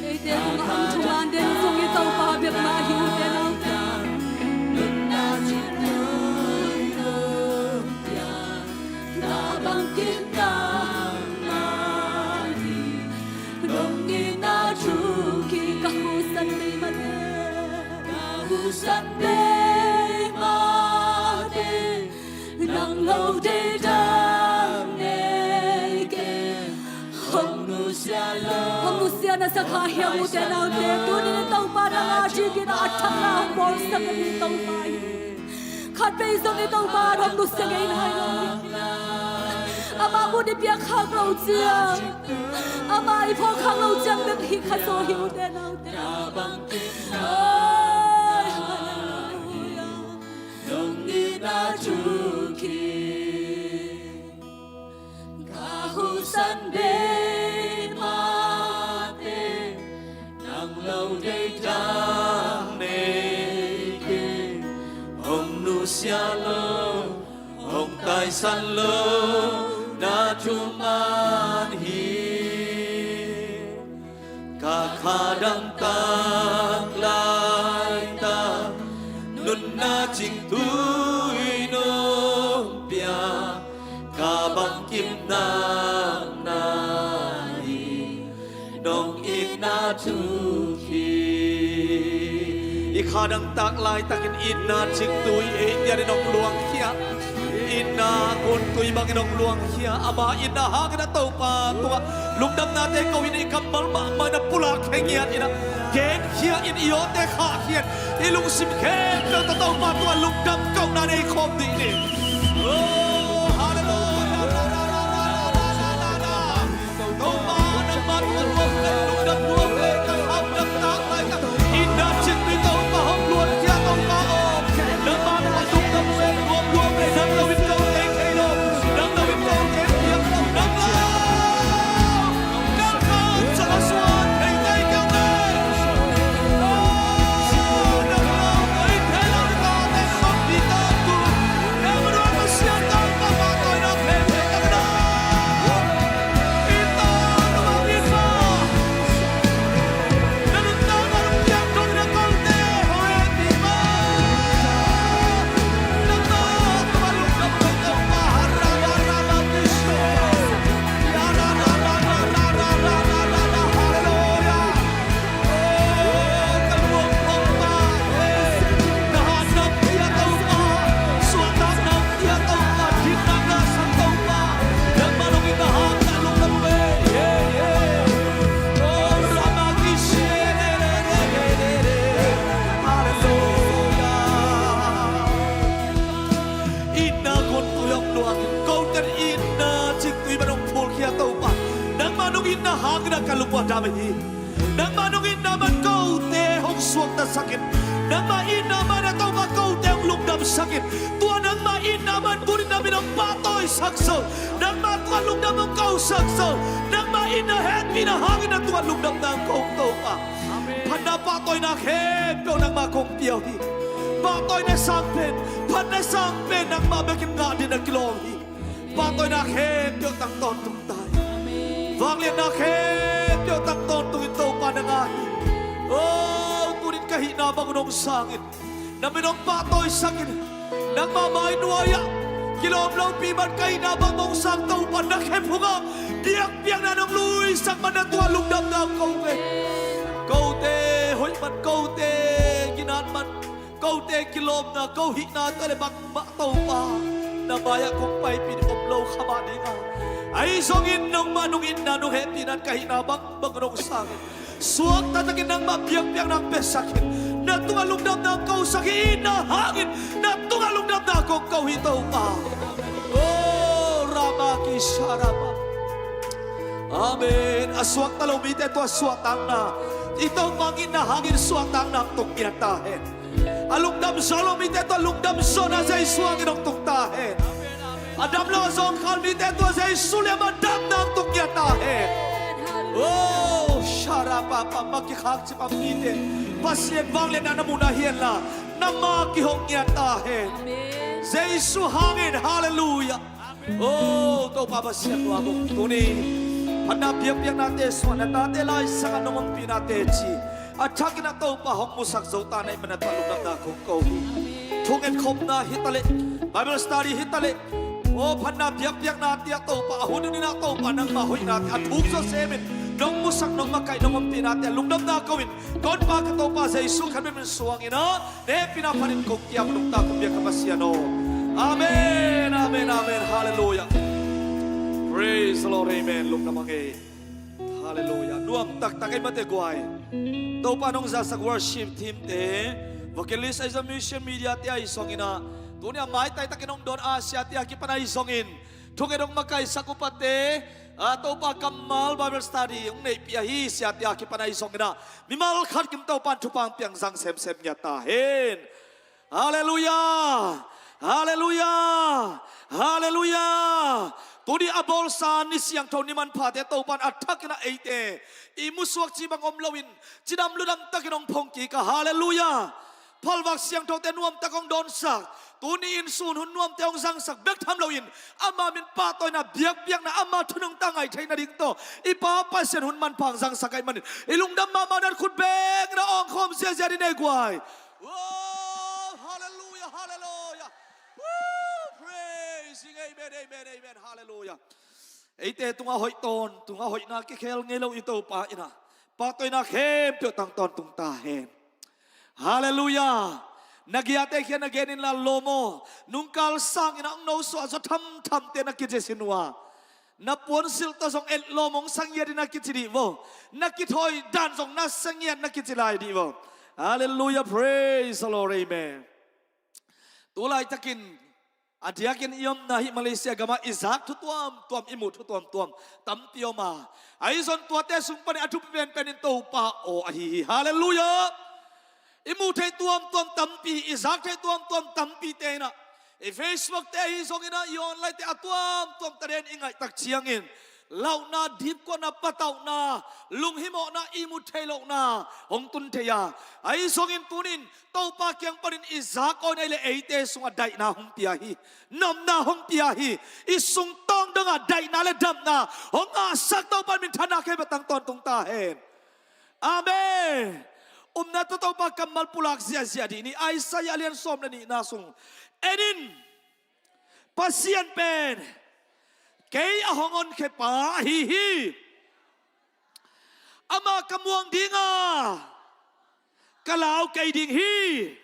Eite hong a hong thuman den zong i Topa bek mah hi ute naute. Ka bangkimna na hi, nong itna thuk hi. Ka husan bei mah teh, ka husan bei mah teh, nang lo deih dang nei kei. Hong nusia lo, hong nusia na sa kha hiam ute naute? Tuni-in Topa nang a dingin a thak na hong bawlsak a ding Topa hi. Khat vei zong i Topa hong nusia ngei nai lo hi. Amah mun i piak khak lo ciang, amah i phawk khak lo ciang bek hi kha zaw hi ute naute. Ai, halleluia. Nong itna thuk hi. Ka husan bei mah teh, nang lo deih dang nei kei. Hong nusia lo, hong taisan lo na thuman hi. Ka kha dangtak laitak, nunna cingtui nong pia. Ka bangkimna na hi, nong itna thuk hi. I kha dangtak laitakin itna cingtui ei itna hong luangkhia. Itna kuntui bangin hong luangkhia. Ama itna hangin a Topa tungah lungdamnate ko in i kammal mahmah in a pulak khe ngiat in a, genkhia in i awte khahkhia in, i lungsim khempeuh tawh Topa tungah lungdam kohna nei khawm dih ni. Oh, halleluia. Topa, nangmah tungah lungdam nuam leh, ka kha dangtak laitakin itna cingtui Topa hong luangkhia Topa aw. Nangmah tungah lungdam leh, nuam nuam leh, nang lo in ko thei thei lo. Nang lo in ko thei thei lo. Nang lo. Kal khan sa ka suan thei thei kei lo. Oh, nang lo. Thei thei lo, nang lo. Nang lo. Itna kuntui hong luang, kote itna cingtui bang hong phulkhia Topa. Nangmah nong itna hangin a ka lungua dam hi. Nangmah nong itna man kote hong suaktasak in. Nangmah itna man a Topa kote hong lungdamsak in. Tua nangmah itna man tuni-in na min hong pahtawisak zo. Nangmah Nangmah lungdam hong ko sak zo. Nangmah itna hehpihna hangin na tungah lungdamna kong ko, Topa. Phatna pahtawina khempeuh nangmah kong pia uh hi. Pahtawina sang pen, phatna sang pen nangmah bekin ngah dingin na kilawm hi. Pahtawina khempeuh tang tawntungin, vangliatna khempeuh tang tawntungin Topa na ngah hi. O, tunin ka hihna bangun hong sangin, na min hong pahtawisakin, nangmah mai nuai-ah kilawm lopi man ka hihna bang hong sang, Topa na khe phungah biakpiakna nong luisak man na tungah lungdamna ko ngen. Kote hoih man, kote ginat man, kote kilawmna, ko hihna tawh le bangmah Topa na mai-ah kong paipih ding om lo kha mah ding a, ahi zongin nangmah nong itna nong hehpihna in ka hihna bangbang nong sangin, suakta takin nangmah biakpiakna hong piasakin, na tungah lungdamna hong kosak hi. Itna hangin na tungah lungdamna kong ko hi, Topa. O, Rama Kisha Rama. Amen. A suakta lo mite tua suahtakna, i Topa hong itna hangin suahtakna hong tung ngiat ta hen. A lungdam zaw lo mite tua lungdam zawhna Jesu hangin hong tung ta hen. A dam lo a zawngkhal mite tua Jesu liamah damna hong tung ngiat ta hen. O, sharapapa, ma kikhak cipam mite, Pasian vangliatna na muhna hi henla, na ma kihong ngiat ta hen. Jesu hangin, halleluiah. O, Topa Pasian nuam uh, tuni phatna biakpiaknate sungah na tate laisangah nong ompihna teci a thakin a Topa hong musak zo ta na hih manin na tungah lungdamna kong ko hi. Thungetkhopna hi taleh, Bible study hi taleh, o, phatna biakpiaknate ah Topa, a hun hun in ah Topa nangmah hoihnate a thuk zawh semin nong musak, nong makaih, nong ompihnate ah lungdamna ko-in, ka honpa ka Topa Jesu Khazih min suangin ah na hehpihna phatin kong kiam nungta kong biak ka Pasian aw. Amen, amen, amen. Halleluiah. Praise the Lord, amen. Lungdam a ngei. Halleluiah. Nuam taktak ei mate guai. Topa nong zahsak worship team te, vocalist ahi zong, musician, media te ahi zongin ah, tuni a maitai takin hong dawn a, siate a kipan ahi zongin, thunget hong makaisak upate, a, Topa kammal Bible study hong neihpih ahi siate a kipan ahi zongin ah, mimal khat kim Topa in thupha hong piak zang semsem ngiat ta hen. Halleluiah! Halleluiah! Halleluiah! Tuni a bawlsa ni siangtho ni manphate Topa in a thakin ah eite i musuak cih bang om loin, cidam ludam takin hong phongkik a, halleluiah! Phalvak siangthote nuamtak hong dawnsak, tuni in sun hun nuamte hong zangsak bek tham loin, ama min pahtawina biakpiakna, ama thu nungta ngaih theihna ding tawh i Pa Pasian hun manpha hong zangsak ahih manin i lungdam mahmah na khut bengin a awngkhawm ziazia dih nei guai. Wow, halleluiah, halleluiah. Woo, praise, amen, amen, amen, halleluiah. Eite tungah hoih tawntung a, hoihna kikhel ngei lo i Topa in ah pahtawina khempeuh tang tawntung ta hen. Halleluiah. Na giate khian na gen inla lawm aw. Nungkal sangin ah hong nosuah zaw thamthamte na kici sin uh a, na puansilh tawh zong etlawm hong sa ngiat in na kici dih vo. Na kithawi dan zong na sa ngiat na kici lai dih vo. Halleluiah, praise the Lord, amen. Tu laitakin a diakin i omna hih Malaysia gamah i zak thu tuamtuam, i muh thu tuamtuam tampi om a, ahi zong tuate sung panin a thupi penpen in Topa aw ahi hi. Halleluiah. I muh theih tuamtuam tampi, i zak theih tuamtuam tampite in ah, i Facebook te ahi zongin ah, i online te a tuamtuam taden i ngaih tak ciangin lauhna, dipkuatna, patauhna, lunghimawhna, ihmut theih lohna hong tun thei a, ahi zongin tunin Topa kiang panin i zak aw in ei le eite sungah daihna hong pia hi. Nomna hong pia hi. I sungtawng dongah daihna le damna hong ngahsak Topa in minthanna khempeuh tang tawntung ta hen. Amen. Upna tawh Topa kammal pulak ziahziah dih ni. Isaiah lian sawm le nihna sung en in, Pasian pen kei a hong honkhia pa ahi hi. Amah ka muang ding a, ka lau kei ding hi.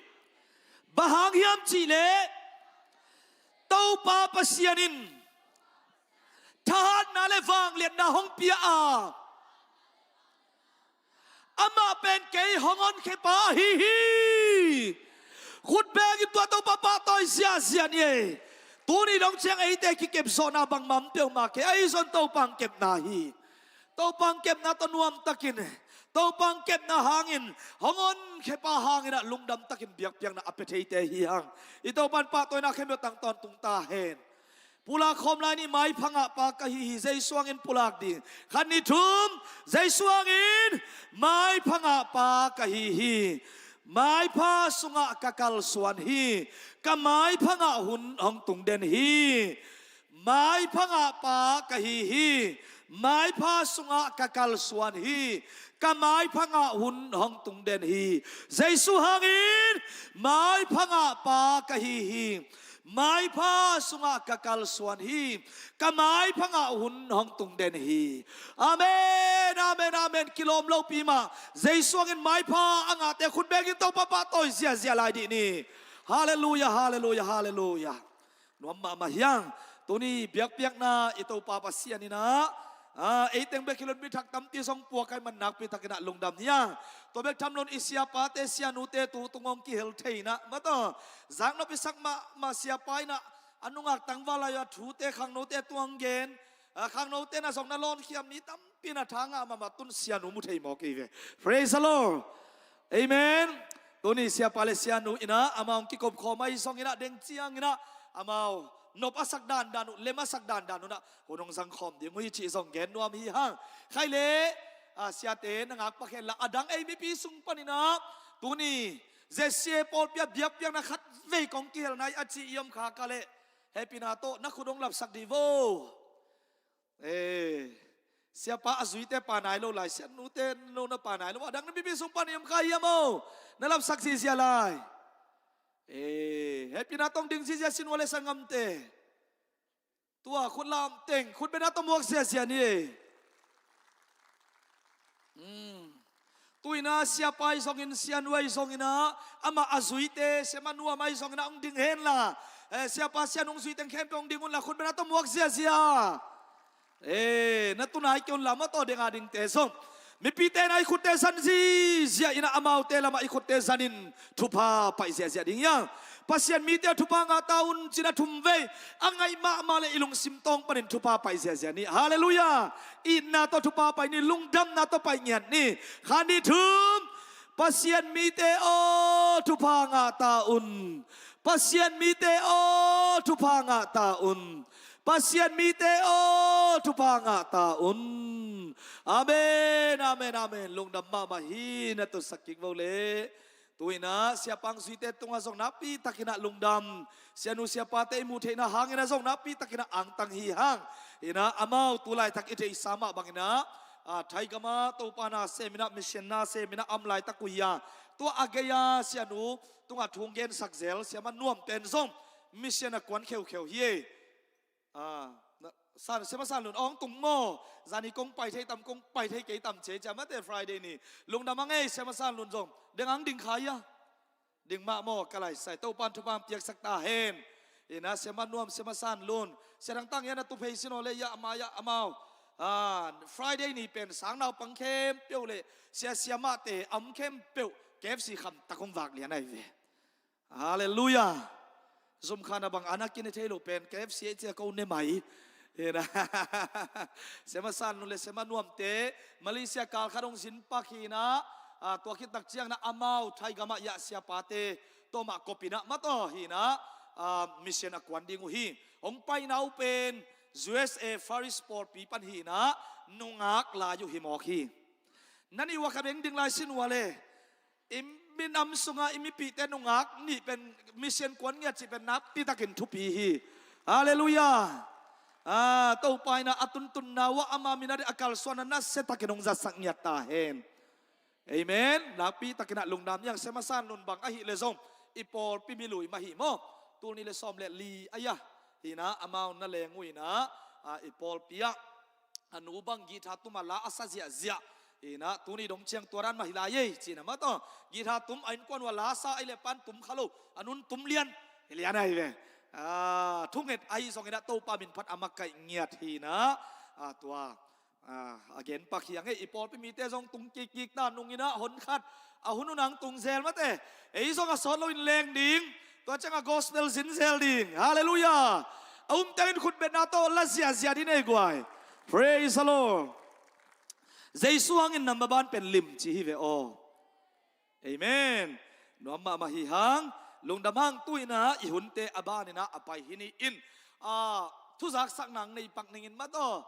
Bang hang hiam cihleh Topa Pasian in thahatna le vangliatna hong pia a, amah pen kei hong honkhia pa ahi hi. Khut bengin tua Topa pahtawi ziahziah ni ei. Tuni dong ciang eite kikep zawhna bangmah om peuhmah kei, ahi zong Topa hong kepna hi. Topa hong kepna tawh nuamtakin, Topa hong kepna hangin, hong honkhia pa hangin ah lungdam takin biakpiakna a pia theite hi hang. I Topa in pahtawina khempeuh tang tawntung ta hen. Pulak khawm lai ni, maipha ngah pa ka hi hi, Jesu hangin pulak ding. Khat, nih, thum. Jesu hangin maipha ngah pa ka hi hi. Maipha sungah ka kalsuan hi. Ka maipha ngah hun hong tung den hi. Maipha ngah pa ka hi hi. Maipha sungah ka kalsuan hi. Ka maipha ngah hun hong tung den hi. Jesu hangin maipha ngah pa ka hi hi. Maipha sungah ka kalsuan hi. Ka maipha ngah hun hong tung den hi. Amen, amen, amen. Kilawm lopi mah. Jesu hangin maipha a ngahte khut bengin Topa pahtawi ziazia lai dih ni. Halleluia, halleluia, halleluia. Nuam mahmah hi hang. Tuni biakpiakna i Topa Pasian in ah, ah, ei teng bek hi lo in mi thak tampi zong puak ahih man nakpi takin ah lungdam hi hang. Tua bek tham lo in i siapate sianute tu tung hong kihel thei in ah, mataw, zaknop i sak mahmah siapa in ah a nungak tangval lai-a thute khangnote tuang gen, ah, khangnote in ah zong na lawnkhiam ni tam pi in ah tha ngah mahmah, tun sianu mu thei mawk hi ve. Praise the Lord. Amen. Tuni siapa le sianu in ah amau hong kikop khawm ahi zongin ah, deng ciangin ah amau nop a sak dandan uh, lem a sak dandan uh in ah hun hong zang khawm ding uh hi cih zong gen nuam hi hang. Khai le, ah, siate na ngak pak hen la, a dang ei mipi sung panin ah tuni Z C A pawlpi ah biakpiakna khat vei kong kihelna hi a ci i om kha ka leh, hehpihna tawh na khut hong lapsak dih vo. Eh, siapa a zuite pha nai lo lai, sianute no na pha nai lo, a dang na mipi sung pan i om kha hiam aw? Na lapsak zizia lai. Eh, hehpihna tawh hong ding zizia sin ua le sanggamte. Tua khut lam teng, khut bengna tawh muak ziazia ni. Hmm. Tu in ah siapa ahi zongin, sianu ahi zongin ah, amah a zuite, siamah nuam ahi zongin ah hong ding hen la. Eh, siapa sianu hong zui teng khempeuh hong ding un la, khut bengna tawh muak ziazia. Eh, na tu nai kei un la, mataw, deng a dingte zong. Mipite in ah i khutte zan zizia in ah, amaute lamah i khutte zanin thupha paih ziazia ding hi hang. Pasian mite aw, thupha ngah ta un, ci-in ah thum vei a ngaih mahmah le i lungsim tawng panin thupha paih ziazia ni. Halleluia. Itna tawh thupha paih ni, lungdamna tawh paih ngiat ni. Khat, nih, thum. Pasian mite aw, thupha ngah ta un. Pasian mite aw, thupha ngah ta un. Pasian mite aw, thupha ngah ta un. Amen, amen, amen. Lungdam mahmah hi, na tutsak kik vo le. Tu in ah siapa hong zuite tungah zong nakpi takin ah lungdam. Sianu siapate i muh theihna hangin ah zong nakpi takin ah angtang hi hang. In ah amau tu laitak i theihsa mah bangin ah, ah, Thai gam ah Topa na sem in ah, mission na sem in ah a om laitak uh hi a. Tua a gei-a sianu tungah thu hong gensak zel siamah nuamte in zong mission a kuan kheukheu hi ei. Ah, na, San, Siamah San Lun, hong tung maw? Zani kong pai thei tam, kong pai thei kei tam, ci ei, ci a, mate, Friday ni. Lungdam hang ei, Siamah San Lun zong. Deng hang ding kha hia? Ding mah maw, ka laisai. Topa'n thupha hong piaksak ta hen. In ah Siamah Nuam, Siamah San Lun. Sia Thang Tang hia, na tu phei sin aw le, hia, amah hia, amau. Ah, Friday ni pen sang naupang khempeuh le sia siamahte a om khempeuh K F C kham tak hong vak lian ahi ve. Halleluia. Zumkhan a bang a na kine thei lo pen K F C ei ci a ko ne mai. Hi na. Siamah San Lun le Siamah Nuamte Malaysia kal khat hong zin pak hi na, ah, tua khit tak ciang na amau Thai gam ah i ah siapate tawh mah kop in ah mataw hi na, ah, mission a kuan ding uh hi. Hong paina uh pen U S A Far East pawlpi pan hi na, nungak lai uh hi mawk hi. Na nih ua kha beng ding lai sin ua le. I minam sungah i mipihte nungak nih pen mission kuan ngiat cih pen nakpi takin thupi hi. Halleluia. Ah, Topa in ah a tuntunna uh ah ama min a ding a kalsuanna nasia takin hong zatsak ngiat ta hen. Amen. Nakpi takin ah lungdam hi hang. Siamah San Lun bang ahih leh zong i pawlpi mi lui mah hi maw. Tul nih le sawm le li a hia. Hi na, amau na leng uh hi na, ah, i pawlpi ah a nu bang guitar tum a la a sa ziahziah. Hi na, tuni dong ciang tua dan mah hi lai ei, ci na mataw. Guitar tum a innkuan uh a la sa ahih leh pan tum kha lo, a nu'n tum lian, hi lian ahi ve. Ah, thunget ahi zongin ah Topa min phat a makaih ngiat hi na. Ah, tua, ah, a gen pak hi hang ei, i pawlpi mite zong tung kikkik ta nung in ah hon khat a hun uh nang tung zel mate. Ei zong a sawt loin leng ding. Tua ciang a gospel zin zel ding. Halleluia. A umte in khutbetna tawh la ziahziah dih ni ei guai. Praise the Lord. Jesu hangin na maban pen lim ci hi ve aw. Amen. Nuam mahmah hi hang. Lungdam hang. Tu in ah i hunte a ban in ah a pai hi ni in. Ah, Thuzaksak nang nei pak ningin mataw.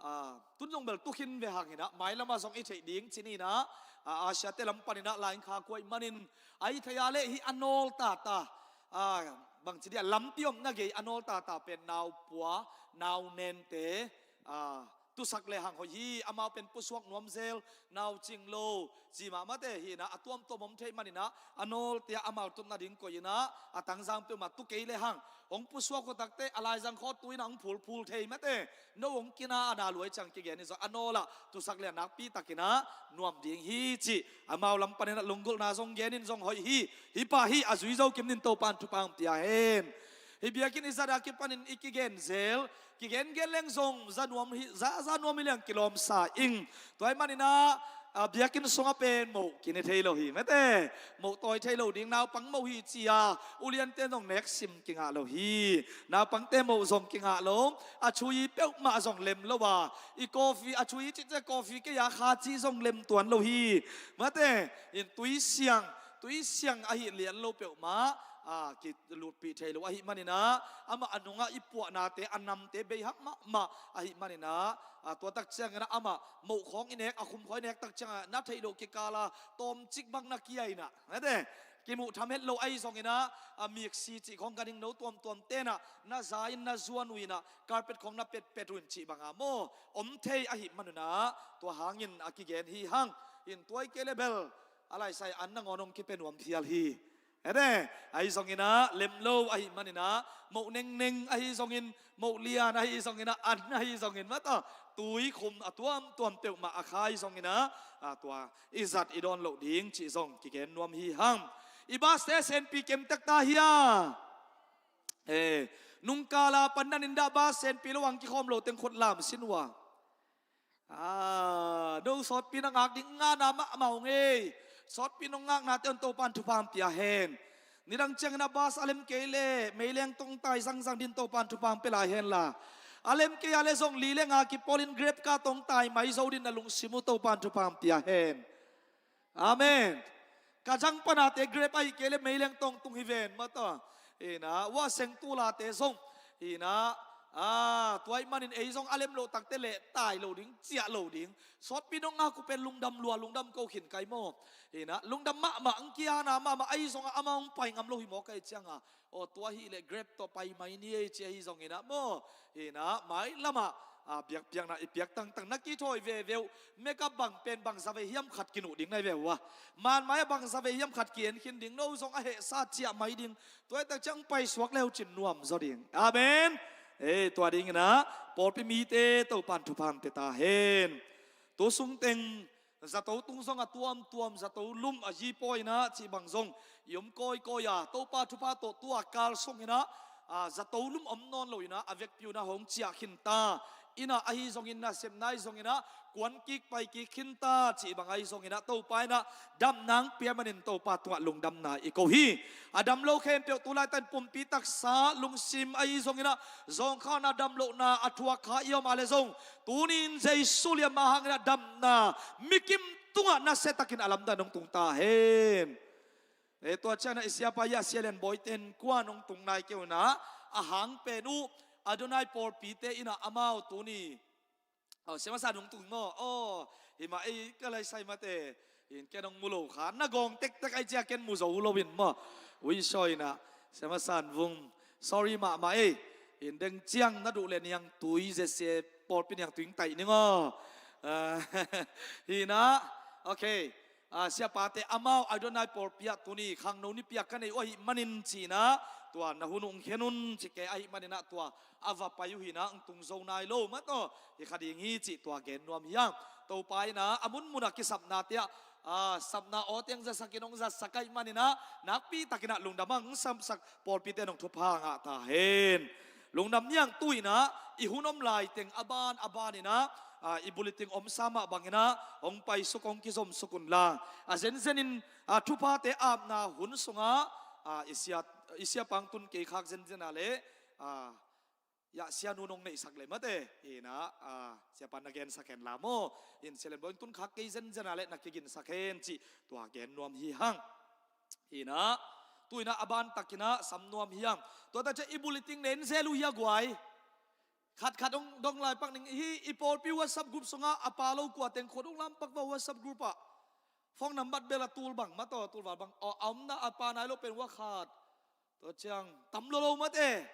Ah, tun zong bel tukhin ve hang hinah, mailamah zong i theih ding cih hinah, ah, Asia te lam paninah lain kha kuaih manin, a i thei a leh hih a nawl tata, ah, bangci dia lampi omna gei a nawl tata pen naupua, nau nente, ah, tusak le hang hoih hi, amau pen pusuak nuam zel, nau cing lo, ci mahmah te hinah, a tuamtuam om thei maninah, a nawlte ah amau tutna ding koih inah, a tangzang peuhmah tu kei le hang, hong pusuak uh takte, a laizang khawh tu inah hong phulphul thei mate, no hong kina a na luai ciang kigen in zong, a nawlah tusak le a nakpi takinah nuam ding hi cih, amau lam paninah lunggulhna zong gen in zong hoih hi, hih pa hi a zui zo kim nin Topan thupha hong pia hen. Hih biakinn i zat a kipanin i kigen zel, kigen gen leng zong za nuam hi, za, za nuam hi leng kilawmsa ing. Tua ahih maninah, ah, biakinn sungah pen moh kine thei lo hi mate. Moh tawi thei lo ding, naupang moh hi ci-a uliante zong nek sim kingah lo hi. Naupangte moh zong kingah lo. A chui peuhmah zong lem lo a, i coffee, a chui cihte coffee kei a kha ci zong lem tuan lo hi mate. In tui siang, tui siang ahi lian lo peuhmah, ah, ki lutpih thei lo ahih maninah, amah a nungah i puahnate, a namte beihak mahmah ahih maninah, ah, tua tak cianginah amah moh khawng i nek, a khum khawng i nek tak ciangah na theih loh kikala tawmcik bang na kia inah, mate, kimuh tham het lo ahi zonginah, a miksi cih khawng ganhing no tuamtuam tenah na za in na zuan uh inah, carpet khawng na petpet uh in cih banga maw, om thei ahih manunah, tua hangin a kigen hi hang. In tua i kei le bel a laisai an nangawn hong kipia nuam phial hi. Ede, ahi zonginah lem lo ahih maninah, moh nengneng ahi zongin, moh lian ahi zonginah, an ahi zongin mataw, tui khum a tuamtuam peuhmah a kha ahi zonginah, a, tua i zat i dawn loh ding cih zong kigen nuam hi hang. I bus te senpi kemtek ta hia? Eh, nungkala pandan in dah bus senpi lo ang kikhawm lo teng khut lam sin uh a. Ah, no sawtpi na ngak ding ngana mahmah ung ei. Sawtpi nong ngaknate un Topan thupha hong pia hen. Nidang ciangin a bus a lem kei le meileng tawh hong tai zangzang din Topan thupha hong pia lai hen la, a lem kei a le zong li le nga kipawlin Grab ka tawh hong tai mai zo din na lungsim uh Topan thupha hong pia hen. Amen. Ka zang panate Grab ahi kei le meileng tawh hong tung hi ven mataw. Hinah, ua seng tulate zong hinah, ah, tua ahih manin ei zong a lem loh takte leh tai lo ding, ciah lo ding. Sawtpi nong ngak uh pen lungdam lua, lungdam ko khin kai maw. Hinah, lungdam mahmah, ang kiana mahmah, ahi zongah amah hong pai ngam lo hi maw kai cianga. Aw, tua hileh Grab tawh pai mai ni ei ci ahi zonginah maw. Hinah, mailamah, ah, biakpiakna i piak tangtang na kithawi veve uh. Makeup bang pen bang zavei hiam khat kinuh ding nai ve uh a. Manmai ah bang zavei hiam khat ki-en khin ding, no zong a hehsa ciah mai ding. Tua hi tak ciang paisuak le uh cin nuam zaw ding. Amen. Ei, tua dinginah pawlpi mite Topan thupha hong pia ta hen. Tu sungteng zato tung zong a tuamtuam, zato lum a zi pawi inah cih bang zong i om kawikawi a, Topa thupha tawh tua kal sunginah, ah, zato lum om nawn lo inah a vekpi unah hong ciah khin ta. Inah ahi zongin nasepna ahi zonginah kuan kik pai kik khin ta cih bang ahi zonginah Topa inah damna hong pia manin Topa tungah lungdamna i ko hi. A dam lo khempeuh tu laitak in pumpi taksa lungsim ahi zonginah zawngkhal na damlohna a thuak kha i om a le zong, tuni in Jesu liamma hangin a damna mikim tungah nasiatakin a lamdang hong tung ta hen. E, tua ciangin a i siapa hi a Sia Lian Bawi ten kuan hong tung nai kei unah, a hang pen uh Adonai pawlpite inah amau tuni, aw, Sia Masa hong tung maw? Aw, himah ei ka laisai mate. In ken hong mu lo kha, na gawng tektek ai cia ken mu zo lo in maw? Ui, sawi inah Sia Masa Vung, sorry mahmah ei. In deng ciang na duh le niangtui zese, pawlpi niangtui hong taih ning aw. Ah, hinah, okay. Ah, siapate amau Adonai pawlpi ah tuni khangno nipi a ka nei uh ahih manin cinah, tua na hun uh hong khen un ci kei ahih maninah tua a va pai uh hinah hong tung zo nai lo mataw. Hi kha ding hi cih tua gen nuam hi hang. Topa inah a munmunah kisapnate ah, ah, sapna aw teng zatsakin hong zatsak ahih maninah nakpi takinah lungdam hang, hong sapsak pawlpite in hong thupha ngah ta hen. Lungdam niang tu inah i hun om laiteng a ban a ban inah, ah, i buliting omsa mah banginah hong paisuk, hong kizomsuk unla, a zenzenin, ah, thuphate apna hun sungah, ah, i sia, i siapa hong tun kei khak zenzen a leh, ah, ya, sianu nong neihsak leh mate, inah, ah, siapa na gensak hen la maw? In Sia Lian Bawi hong tun khak kei zenzen a leh na kiginsak hen cih tua gen nuam hi hang. Hinah, tu inah a ban takinah sam nuam hi hang. Tua tak ciah i buliting nen zel uh hi a guai. Khat khat dong, dong lai pak ning hi. I pawlpi WhatsApp group sungah a pa lo kua teng khua dong lam pak va WhatsApp group ah. Phone number bel a tul bang, ma tawh tul val bang. A omna a pa nai lo pen wa khat. Tua ciang tam lo lo mate.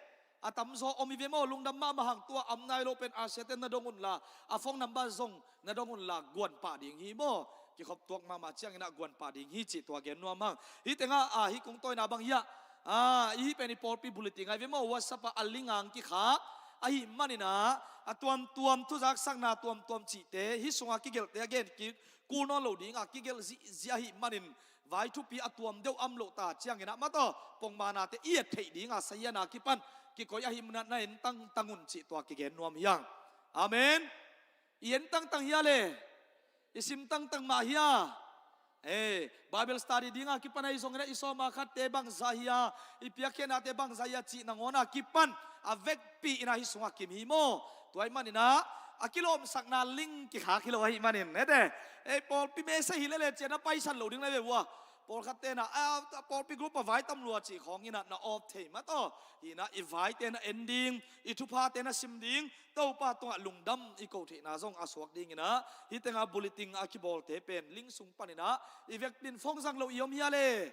A tamzaw om hi ve maw, lungdam mahmah hang. Tua a om nai lo pen a siate na dong unla, a phone number zong na dong unla, guan pah ding hi maw. Kikhop tuak mahmah ciangin ah guan pah ding hi cih tua gen nuam hang. Hih tengah a, hih kong tawina bang hiah, a, i hih pen i pawlpi bulletin ngai ve maw, WhatsApp ah a link ang kikhak ahih manin ah, a tuamtuam thuzaksakna tuamtuam cihte hih sungah kigelhte a gen kik kul nawn lo ding a, kigelh zihziah ahih manin vai thupi a tuam deuh om loh ta ciangin ah, ma tawh pongmanate i et theih ding a, sahiana kipan kikoih ahih manin ah na en tangtang un cih tua kigen nuam hi hang. Amen. I en tangtang hia le? I sim tangtang mah hia? Eh, Bible study ding a kipan ahi zongin ah, i sawm a khatte bangzah hia, i piakkhiatnate bangzah hia cih nangawn a kipan a vekpi in ah hih sungah kim hi maw. Tua ahih manin ah, a kilawmsakna link kikhak hi lo ahih manin, ete. Eh, pawlpi message hi lele cian a paisan lo ding le ve ua. Pawlkhatte na, a, pawlpi group a vai tam lua cih khawngin ah na off thei, ma tawh. Hi in ah i vaite na en ding, i thuphate na sim ding, Topa tungah lungdam i ko theihna zong a suak dingin ah, hih tengah bulletin a kibawlte pen link sung panin ah, i vekpi in phone zang lo i om hia le?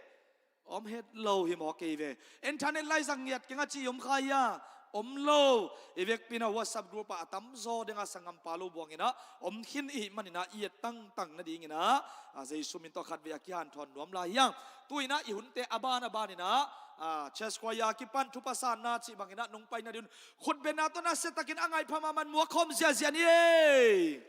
Om het lo hi maw kei ve. Internet lai zang ngiat keng a ci i om kha hia? Om lo. I vekpi in ah WhatsApp group ah a tamzaw deng a sanggampa lo buangin ah om khin i hih manin ah, i et tangtang nadingin ah, a, Jesu min tawh khatvei a kihanthawn nuam lai hi hang. Tu in ah i hunte a ban a banin ah, a, church choir a kipan thupha sanna cih bangin ah nong pai nading un, khutbenna tawh nasia takin a ngaih pha mahmah in muak khawm ziahziah ni ei.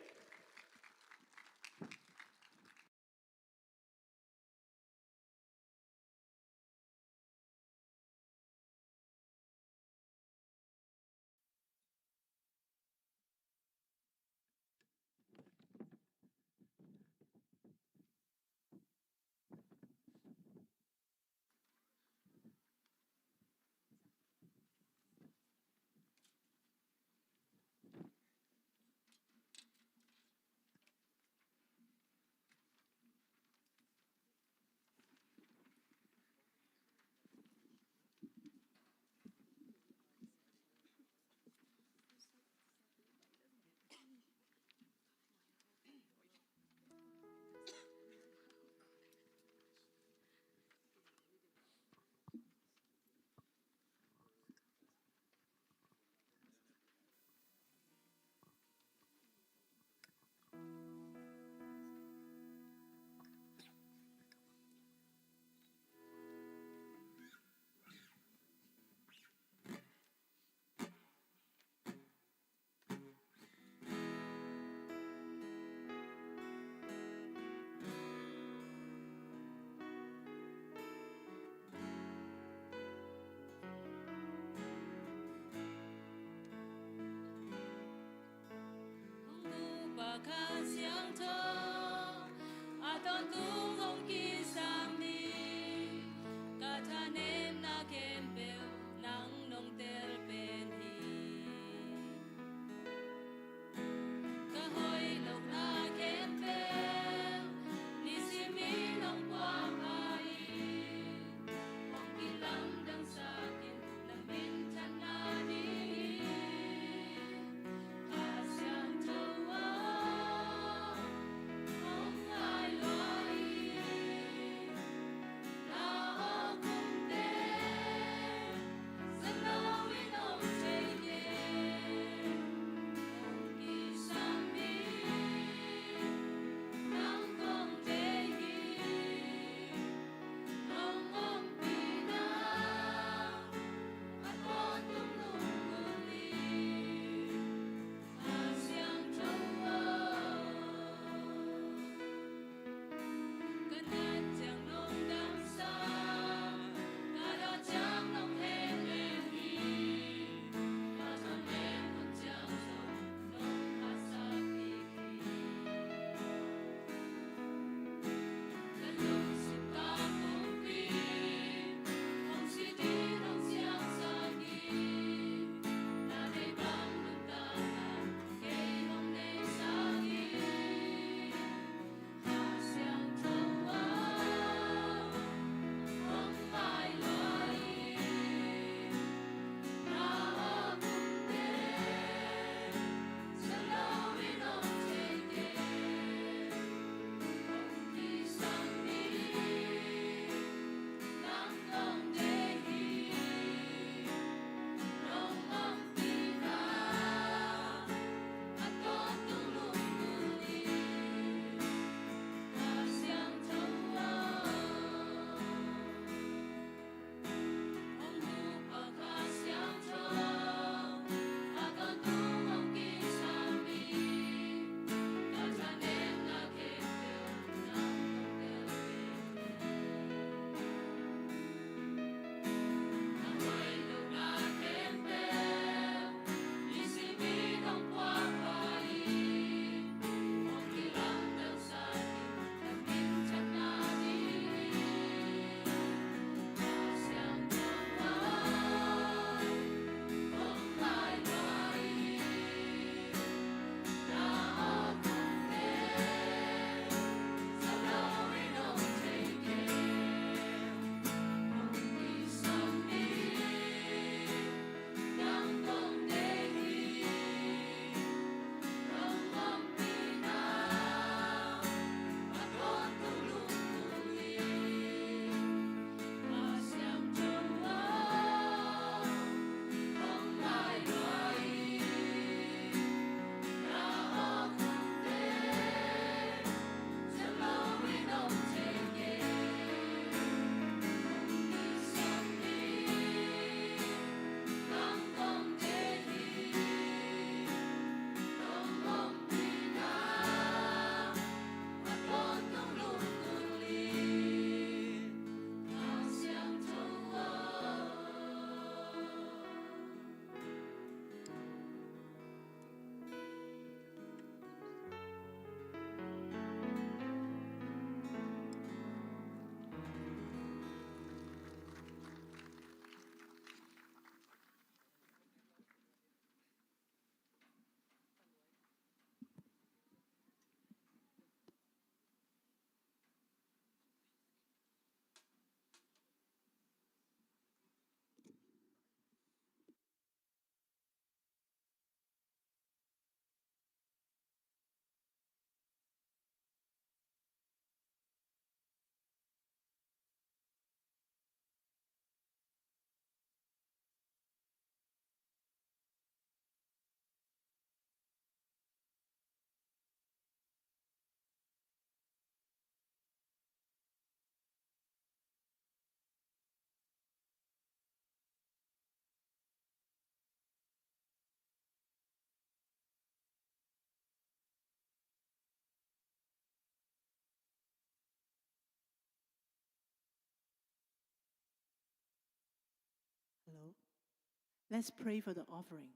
Let's pray for the offering.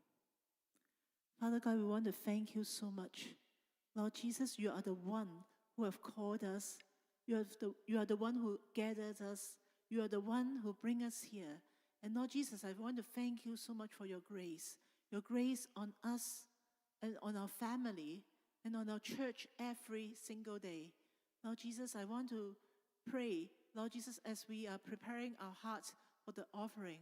Father God, we want to thank you so much. Lord Jesus, you are the one who have called us. You are the, you are the one who gathered us. You are the one who bring us here. And Lord Jesus, I want to thank you so much for your grace. Your grace on us and on our family and on our church every single day. Lord Jesus, I want to pray, Lord Jesus, as we are preparing our hearts for the offering,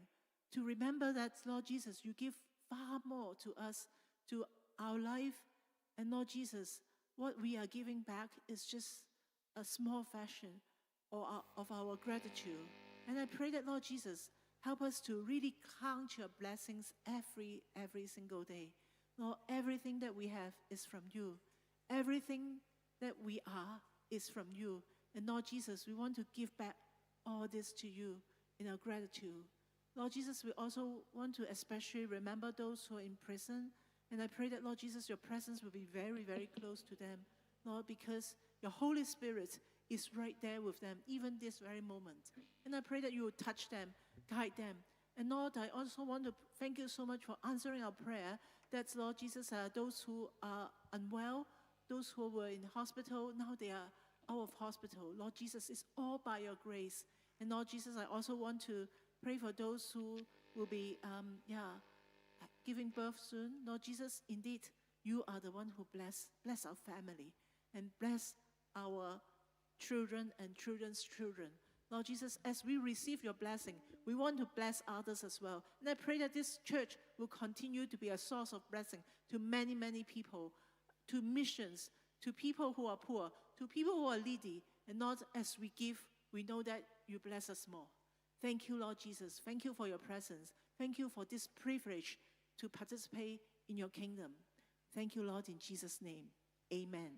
to remember that, Lord Jesus, you give far more to us, to our life. And Lord Jesus, what we are giving back is just a small fraction or our, of our gratitude. And I pray that, Lord Jesus, help us to really count your blessings every, every single day. Lord, everything that we have is from you. Everything that we are is from you. And Lord Jesus, we want to give back all this to you in our gratitude. Lord Jesus, we also want to especially remember those who are in prison. And I pray that, Lord Jesus, your presence will be very, very close to them, Lord, because your Holy Spirit is right there with them, even this very moment. And I pray that you will touch them, guide them. And Lord, I also want to thank you so much for answering our prayer. That, Lord Jesus, uh, those who are unwell, those who were in hospital, now they are out of hospital. Lord Jesus, it's all by your grace. And Lord Jesus, I also want to pray for those who will be, um, yeah, giving birth soon. Lord Jesus, indeed, you are the one who bless, bless our family and bless our children and children's children. Lord Jesus, as we receive your blessing, we want to bless others as well. And I pray that this church will continue to be a source of blessing to many, many people, to missions, to people who are poor, to people who are needy. And Lord, as we give, we know that you bless us more. Thank you, Lord Jesus. Thank you for your presence. Thank you for this privilege to participate in your kingdom. Thank you, Lord, in Jesus' name. Amen.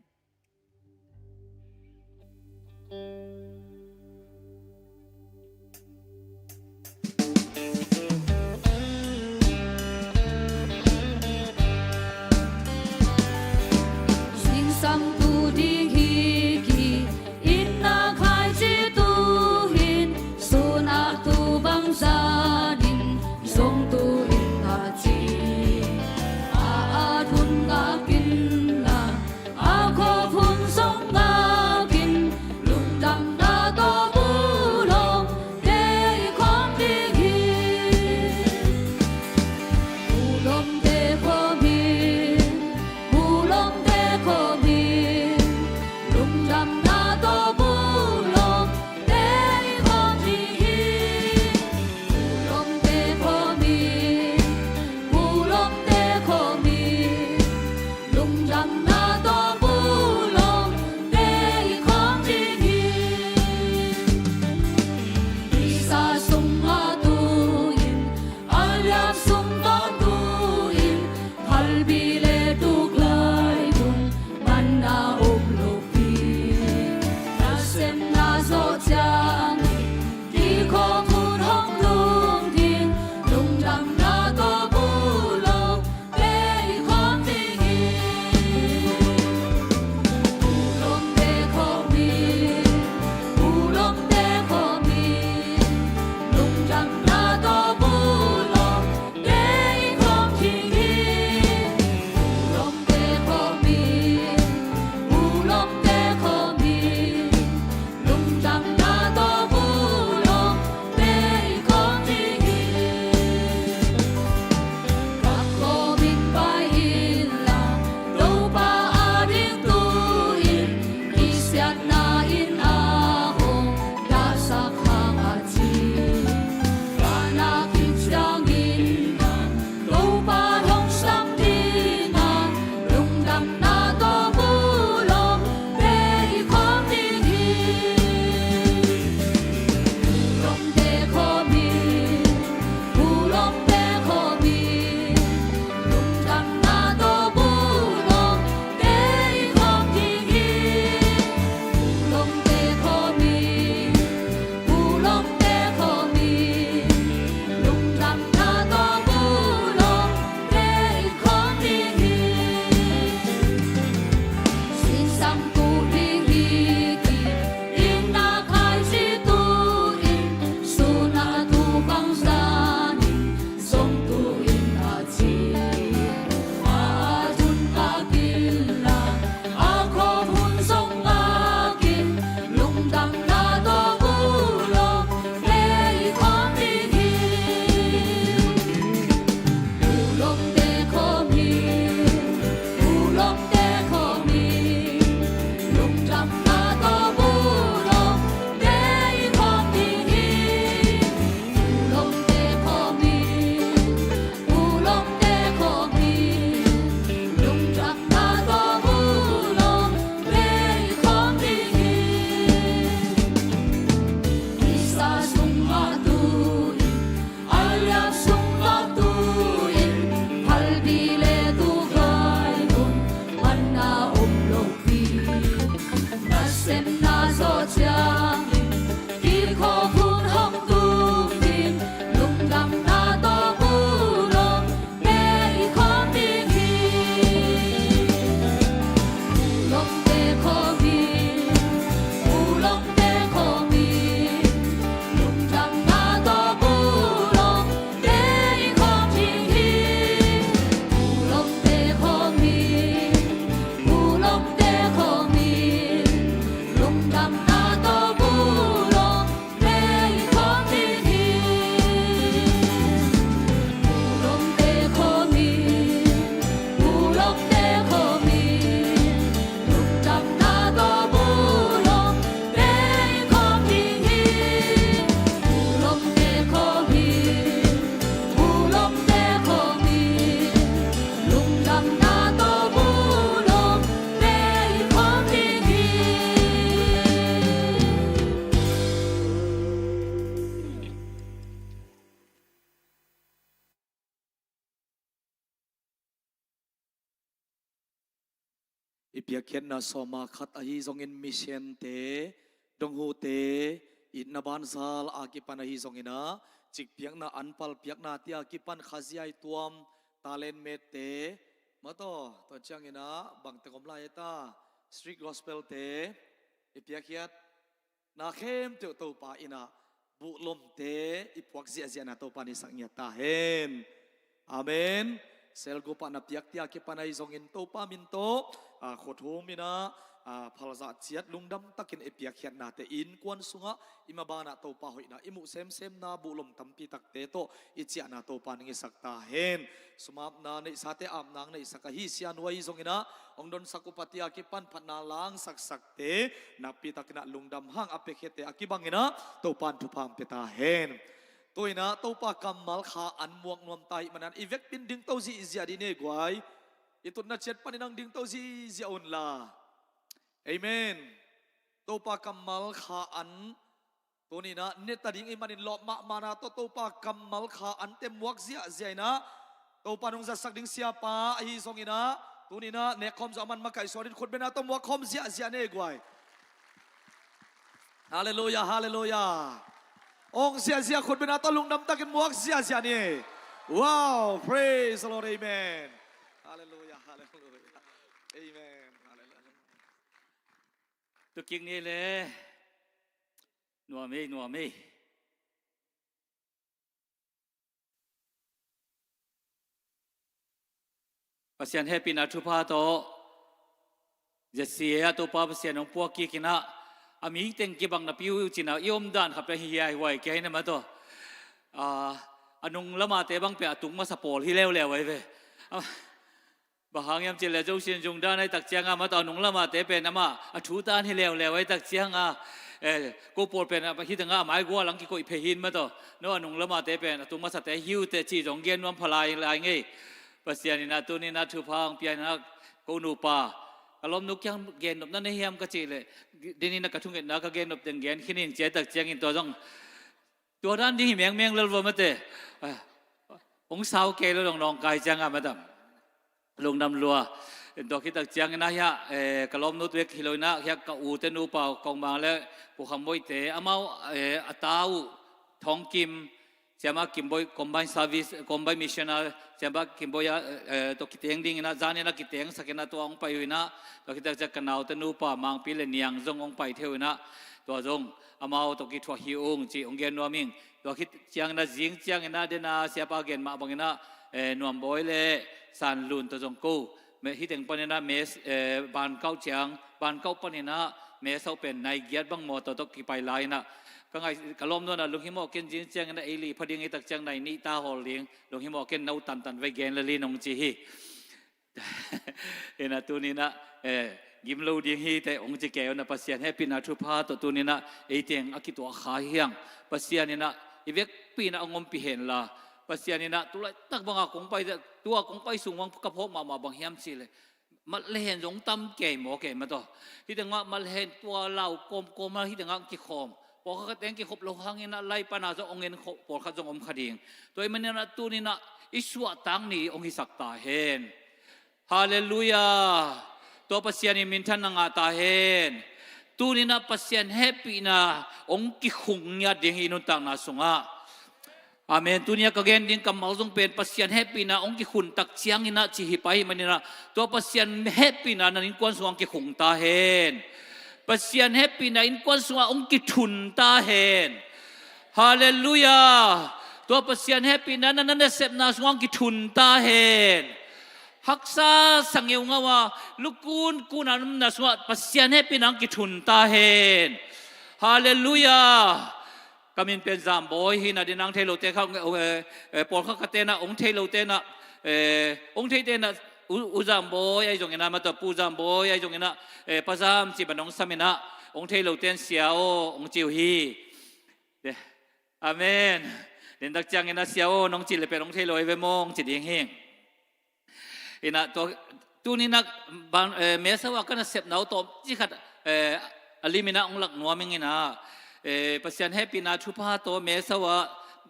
Na tawh buhlawm te i phuak ding hi. I piakkhiatna sawma khat ahi zongin mission te, donghu te, itna banzal a kipan ahi zongin ah, cikpiakna, anpal piakna te a kipan, khazia i tuam, talent mette, mataw, tua ciangin ah bangte om lai ta, street gospel te, i piakkhiat na khempeuh Topa in ah buhlomte i puak ziahziahna Topa in i sak ngiat ta hen. Amen. Cell group ah na piakte a kipan ahi zongin Topa min tawh, ah, khuathum in ah, ah, phalzah ciat lungdam takin i piakkhiatnate innkuan sungah i maban ah Topa hoihna i muh semsemna buhlom tampi takte tawh i ciahna Topa in hong hisak ta hen. Sumapna neihsate, apna hong neihsak ahi sianu ahi zongin ah, hong donsak upate a kipan phatna langsaksakte, nakpi takin ah lungdam hang a piakkhiatte a kibangin ah Topa in thupha hong pia ta hen. Tu-in ah Topa kammal kha an muak nuam ta ahih manin i vekpi in dingto zihziah ding hi guai. I tutna ciat panin hong dingto zihziah un la. Amen. Topa kammal kha an tuni-in ah ne ta ding ahih manin lawp mahmahna tawh Topa kammal kha ante muak ziahziah in ah, Topa in hong zatsak ding siapa ahi zongin ah, tuni-in ah nekkhawm zawh a, aman makaih suak ding, khutbetna tawh muak khawm ziahziah ni guai. Halleluiah, halleluiah. Ong ziahziah, khutbetna tawh lungdam takin muak ziahziah ni. Wow, praise the Lord, amen. Halleluiah, halleluiah. Amen. Halleluiah. Tukik ni le. Nuam ei, nuam ei. Pasian hehpihna thupha tawh Z C A ah Topa Pasian hong puak kik in ah, a mi teng kibang napi uh cih in ah i omdan khat pen hi hiaihuai kei na mataw. A, a nung lamate bang pen a tung masa pawl hi leuleu ahi ve. A, bang hang hiam cih leh Zo Sin Zung dan ahih tak ciangin mataw, a nung lamate pen amah a thu tan hi leuleu ahih tak ciangin, eh, ko pawl pen hih tengah a maigua lang kikoih phei hi mataw. No, a nung lamate pen a tung masate hi uh teh cih zong gen nuam pha lai lai ngei. Pasian in ah tuni-in ah thupha hong pia in ah, ko nupa, ka lawmnu kiang gen nop na nei hiam ka cih leh, tuni-in ah ka thungetna ka gen nop teng gen khin ing ci ahih tak ciangin tua zong tua dan ding hi mengmeng lel va mate. Ah, hong sau kei lo dong nawngkai ciangin matam. Lungdam lua. Tua khit tak ciangin ah hiah, eh, ka lawmnu tu bek hi lo in ah, hiah ka u te nupa Kong Mang le Pu Kham Boih te, amau, eh, a ta uh Thawng Kim, Siama Kim Boih, Combined Service, Combined Mission ah, Siama Kim Boih ah, eh, tawh kiteng ding in ah, zan in ah kiteng sak in ah tua hong pai uh in ah, tua khit tak ciang ka nau te nupa Mangpi le Niang zong hong pai thei uh in ah, tua zong amau tawh kithuah hi ung ci hong gen nuam ing. Tua khit ciangin ah, zing ciangin ah, den a siapa gen mah bangin ah, eh, Nuam Bawi le San Lun tawh zong ko, me, hih teng panin ah, mes, eh, Bankauh ciang, Bankauh panin ah, mes hauh pen nai giat bang mawtaw tawh kipai lai in ah, ka ngai, ka lawmnu in ah lunghimawh ken, zing ciangin ah ei li pha ding ahih tak ciang nai nih ta hawl ding, lunghimawh ken, no tantan vei gen le li nong ci hi. In ah tuni-in ah, eh, gim lo ding hi teh hong ci kei un ah, Pasian hehpihna thupha tawh tuni-in ah ei teng a kituah kha hi hang. Pasian in ah i vekpi in ah hong ompih hen la. Pasian in ah tu laitak bang a kong pai, tua kong pai sung bang ka phawk mahmah bang hiam cih leh, mat le hen zong tam kei maw kei mataw. Hih tengah mat le hen tua lau kawmkawm ah hih tengah kikhawm. Pawlkhat teng kikhop lo hangin ah lai pan ah zong hong en khawm pawlkhat zong om kha ding. Tua ahih manin ah tuni-in ah i suahtak ni hong hisak ta hen. Halleluiah. Tua Pasian in minthanna ngah ta hen. Tuni-in ah Pasian hehpihna hong kikhung ngiat ding hi i nuntakna sungah. Amen. Tuni-a ka gen ding kammal zong pen Pasian hehpihna hong kikhun tak ciangin ah ci hi pah ahih manin ah, tua Pasian hehpihna na innkuan sungah hong kikhung ta hen. Pasian hehpihna innkuan sungah hong kithun ta hen. Halleluiah. Tua Pasian hehpihna na, na nasepna sungah hong kithun ta hen. Haksa sa ngeungau a, lukunkun a na omna sungah Pasian hehpihna hong kithun ta hen. Halleluiah. Ka min pen Zam Bawi hi na, den a hong thei lote kha, eh, eh, pawlkhat khatte in ah hong thei lote in ah, eh, hong theite in ah, U, U Zam Bawi ahi zongin ah, mataw, Pu Zam Bawi ahi zongin ah, eh, Pa Zam ci bang hong sam in ah, hong thei lote in Sia aw hong ci uh hi. Amen. Den tak ciangin ah Sia aw nong cih leh pen hong thei lo ahi ve maw, hong ci ding hi. Inah tua tuninah ban eh, mesa uh a ka nasepna uh tawm ci khat eh, a liminah hong lak nuam ing inah eh, Pasian hehpihna thupha tawh mesa uh a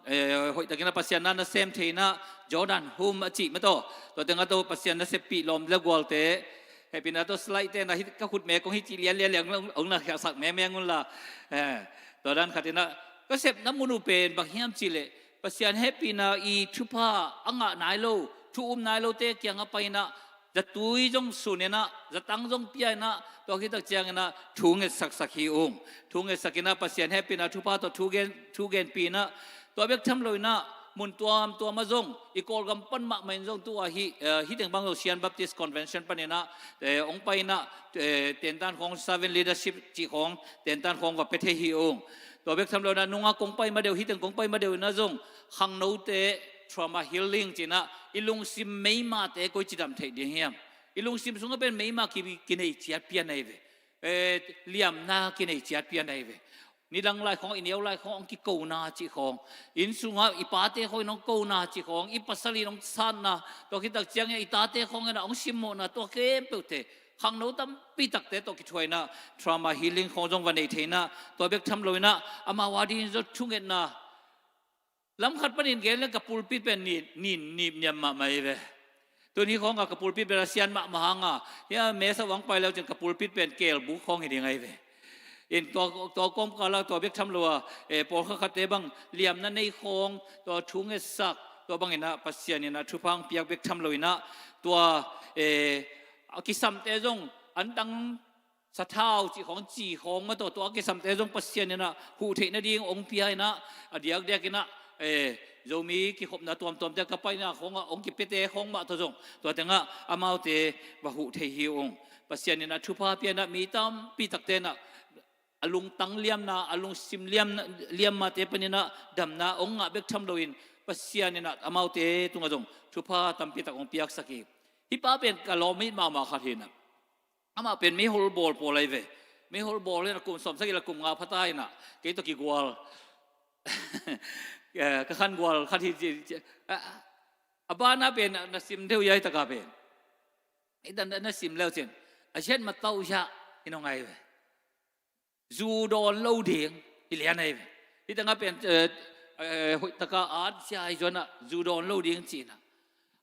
eh, hoihtakinah Pasian na nasem theinah Jordan hum a cih mataw. Tua tengah tawh Pasian naseppih lawm le gualte hehpihna tawh slide tenah hih ka khut me kong hih cih lianlian liang hong na khiahsak mengmeng unla eh, tua dan khatinah ka sepna mun uh pen bang hiam cihleh Pasian hehpihna i thupha a ngah nai lo, thu um nai lote kiangah painah zatui zong suninah zatang zong piainah tua khitak cianginah thu ngetsaksak hi ung. Thu ngetsakinah Pasian hehpihna thupha tawh thu gen thu genpinah tua bek tham loinah mun tuamtuamah zong i Kawlgam pan mahmah in zong tu-a hih eh, hih teng bang zong Sian Baptist Convention paninah eh, hong painah eh, tentan khawng servant leadership cih khawng tentan khawng va pia thei hi ung. Tua bek tham loinah nunga kong pai madeuh hih teng kong pai madeuh inah zong khangnote trauma healing cinah i lungsim meimate koi cidam theih ding hiam? I lungsim sungah pen meima ki- kinei ciat pian ahi ve. Eh, liamna kinei ciat pian ahi ve. Nidang lai khawng i neu lai khawng hong kikona cih khawng inn sungah i pate khawng in hong kona cih khawng i pasal in hong sanna tua khitak ciangin i tate khawng inah hong simmawhna tua khempeuhte khangno tampi takte tawh kithuaina trauma healing khawng zong va nei theina tua bek tham loinah amau a dingin zong thungetna lam khat panin gen le ka pulpit pen nin nin nip niam mahmah hi ve. Tuni khawngah ka pulpit pen a sian mahmah hanga hia mesa uang pai leu cin ka pulpit pen kelbuk khawng hi ding ahi ve. In tua tua kawmkala tua bek tham lo a eh, pawlkhat khatte bang liamna nei khawng tua thu ngetsak tua banginah Pasian inah thupha hong piak bek tham loinah tua eh, a kisamte zong an dang sathau cih khawng ci khawng mah tawh tua a kisamte zong Pasian inah huh theih nading hong pia inah a diakdiak inah eh, Zomi kikhopna tuamtuamte ka paina khawngah hong kipiate khawng mah tawh zong tua tengah amaute va huh thei hi ung. Pasian inah thupha pia inah mi tampi takte inah a lungtang liamna a lungsim liamna liammate paninah damna hong ngah bek tham loin Pasian inah amaute tungah zong thupha tampi tak hong piaksak hi. Hih pa pen ka lawm it mahmah khat hinah amah pen meihol bawl pawl ahi ve. Meihol bawl in a kum sawmsagih la kum nga phata inah kei tawh kigual eh, ka khan gual khat hi ci- ci- a- a bana pen na sim deuh ia hi taka pen. Ita na sim leu cin a ziat ma tauh ziah hi nong ahi ve. Zu dawn lo ding hi lian ahi ve. Hih tengah pen eh, eh, hoihtaka at sia hi zuanah zu dawn lo ding cinah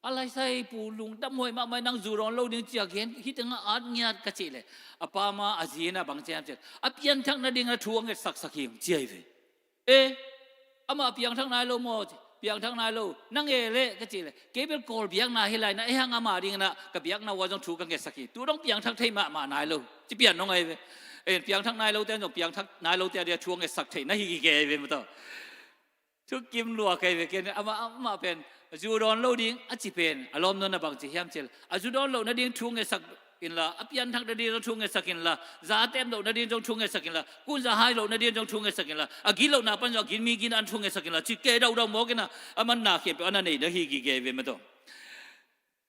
a laisai pu lungdam huai mahmah nang zu dawn lo ding cia gen hih tengah at ngiat ka cih leh a pama a zina bang ciam ciat a pianthak nading a thu a ngetsaksak hi cia hi ve. E amah piangthak nai lo maw? Piangthak nai lo. Nang e leh ka cih leh kei bel Kawl biakna hi lai na e hang amah dinginah ka biakna ua zong thu ka ngetsak hi. Tu dong piangthak thei mahmah nai lo ci pian nong ahi ve. E piangthak nai lo te zong piangthak nai lo te a dia thu a ngetsak thei na hi gige ve maw taw. Thukim lua kei ve ken amah amah pen zu dawn lo ding a ci pen a lawm nuna bang ci hiam cil a zu dawn lo nading thu ngetsak inla a pianthak nading zong thu ngetsak inla za tem lo nading zong thu ngetsak inla kun za hai lo nading zong thu ngetsak inla a gin lo na pan zong a gin mi gin an thu ngetsak inla ci ke dau dau mawk ina a man na khiam pe an a nei na hi gige ve maw taw.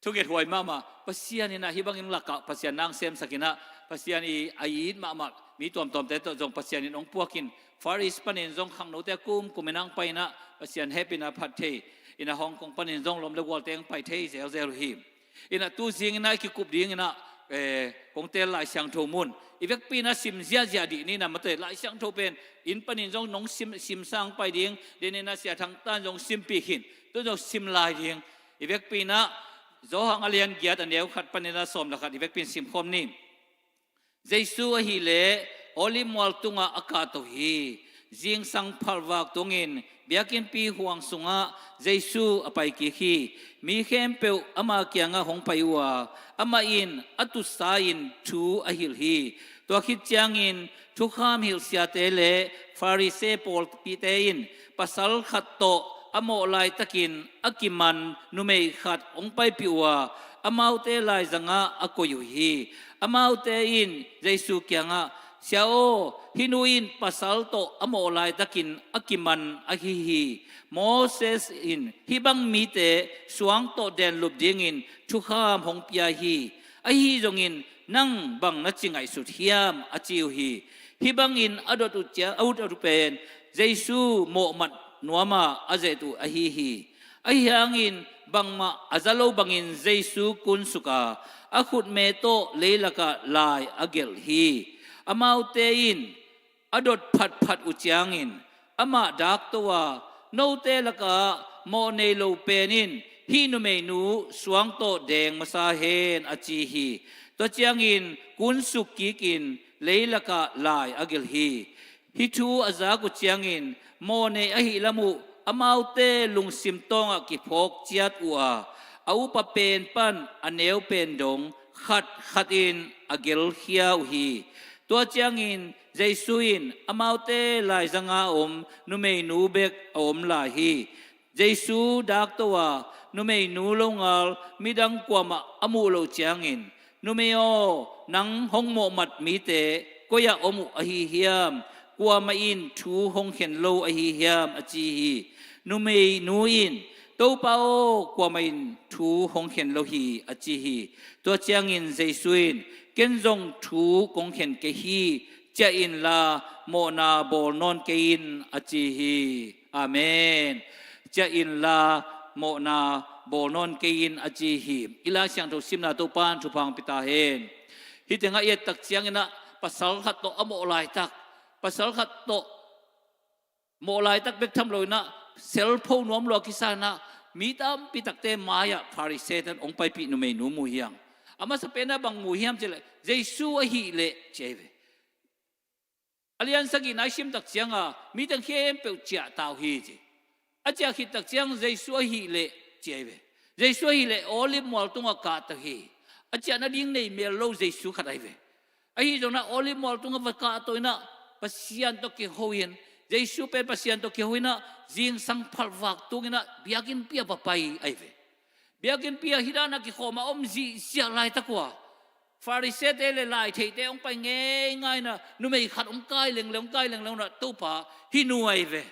Thunget huai mahmah Pasian inah hih bangin lakah Pasian nang semsak inah Pasian i a it mahmah mi tuamtuamte tawh zong Pasian in hong puakin Far East panin zong khangnote kum kum inang pai inah Pasian hehpihna phat thei inah Hong Kong panin zong lawm le gualte hong pai thei zelzel uh hi. Inah tu zing inah i kikup ding inah eh, kong tel Lai Siangtho mun i vekpi inah sim ziahziah dih ni inah mate Lai Siangtho pen inn panin zong nong sim, sim sang pai ding din inah Sia Thang Tan zong simpih khin tu zong sim lai ding. I vekpi inah Johan a lian giat a neu khat paninah sawm le khat i vekpi in simkhawm ni. Jesu ahileh Olive mual tungah a kahto hi. Zingsang phalvak tungin biakinnpi huang sungah Jesu a paikik hi. Mi khempeuh ama kiangah hong pai uh a amah in a tutsa in thu a hilh hi. Tua khit ciangin thukham hilhsiate le Farisee pawlpite in pasal khat tawh a mawh laitakin a kiman numei khat hong paipih uh a amaute laizangah a koih uh hi. Amaute in Jesu kiangah, "Sia aw, hih nu in pasal tawh a mawh laitakin a kiman ahi hi. Moses in hih bang mite suang tawh denlup dingin thukham hong pia hi. Ahi zongin nang bang na ci ngaihsut hiam?" a ci uh hi. Hih bangin a dot uh cia a ut uh pen Jesu mawhmat nuama a zet uh ahi hi. Ahi hangin bangmah a za lo bangin Jesu kunsuk a, a khutme tawh leilakah lai a gelh hi. Amaute in a dot phatphat uh ciangin amah dakto a, "Note lakah mawh nei lo pen in hih numeinu suang tawh deng masa hen," a ci hi. Tua ciangin kunsuk kikin leilakah lai a gelh hi. Hih thu a zak uh ciangin mawh nei ahih lam uh amaute lungsim tawngah kiphawk ciat uh a, a upa pen pan a neu pen dong khat khatin a gelhkhia uh hi. Tua ciangin Jesu in amaute laizanga om numeinu bek a om lai hi. Jesu dakto a, numeinu longal midang kuamah a muh loh ciangin, "Numei aw, nang hong mawhmat mite koi-ah om uh ahi hiam? Kuamah in thu hong khen lo ahi hiam?" a ci hi. Numeinu in, "Topa aw, kuamah in thu hong khen lo hi," a ci hi. Tua ciangin Jesu in, "Ken zong thu kong khen kei hi. Ciah inla mawhna bawl nawn kei in," a ci hi. Amen. "Ciah inla mawhna bawl nawn kei in," a ci hi. I Lai Siangtho simna Topa'n thupha hong pia ta hen. Hih tengah i et tak ciangin ah pasal khat tawh a mawh laitak, pasal khat tawh mawh laitak bek tham loin ah, sel pho nuam lua kisa in ah, mi tampi takte mai-ah Pharisee-te in hong paipih numeinu mu hi hang. A masa pen ah bang mu hiam cih leh, "Jesu ahih leh," ci ahi ve. A lian sagihna i sim tak ciangin mite khempeuh ciah ta uh hi ci. A ciah khit tak ciang, "Jesu ahih leh," ci ahi ve. "Jesu ahih leh Olive mual tungah kahto hi." A ciah nading nei mel lo Jesu khat ahi ve. Ahi zongin ah Olive mual tungah va kahto in ah, Pasian tawh kiho in, Jesu pen Pasian tawh kiho in ah, zingsang phalvak tungin ah biakinnpi ah va pai ahi ve. Biakinnpi ah hih dan a kikhawm a om ziahziah laitak uh a, Pharisee-te le laitheite hong pai ngeingai in ah, numei khat hong kai lengleng, hong kai lengleng in ah, "Topa, hih nu ahi ve,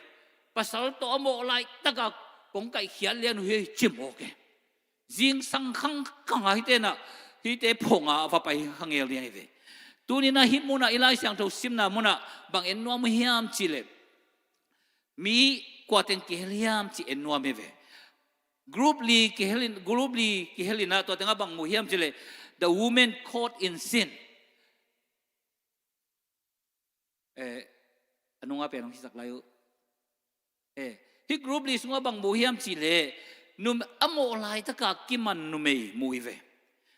pasal tawh a mawh laitak a kong kaihkhiat lian uh hi," ci mawk e. Zingsang khangkhang a hihte in ah, hihte phawng a va pai khangel ding ahi ve. Tuni in ah hih mun ah, i Lai Siangtho simna mun ah bang en nuam uh hiam cih leh, mi kua teng kihel hiam cih en nuam hi ve. Group li kihel in, group li kihel in ah, tua tengah bang mu hiam cih leh, "The woman caught in sin." Eh, a nungah pen hong hisak lai uh. Eh, hih group li sungah bang mu hiam cih leh, num-, a mawh laitak a kiman numei mu hi ve.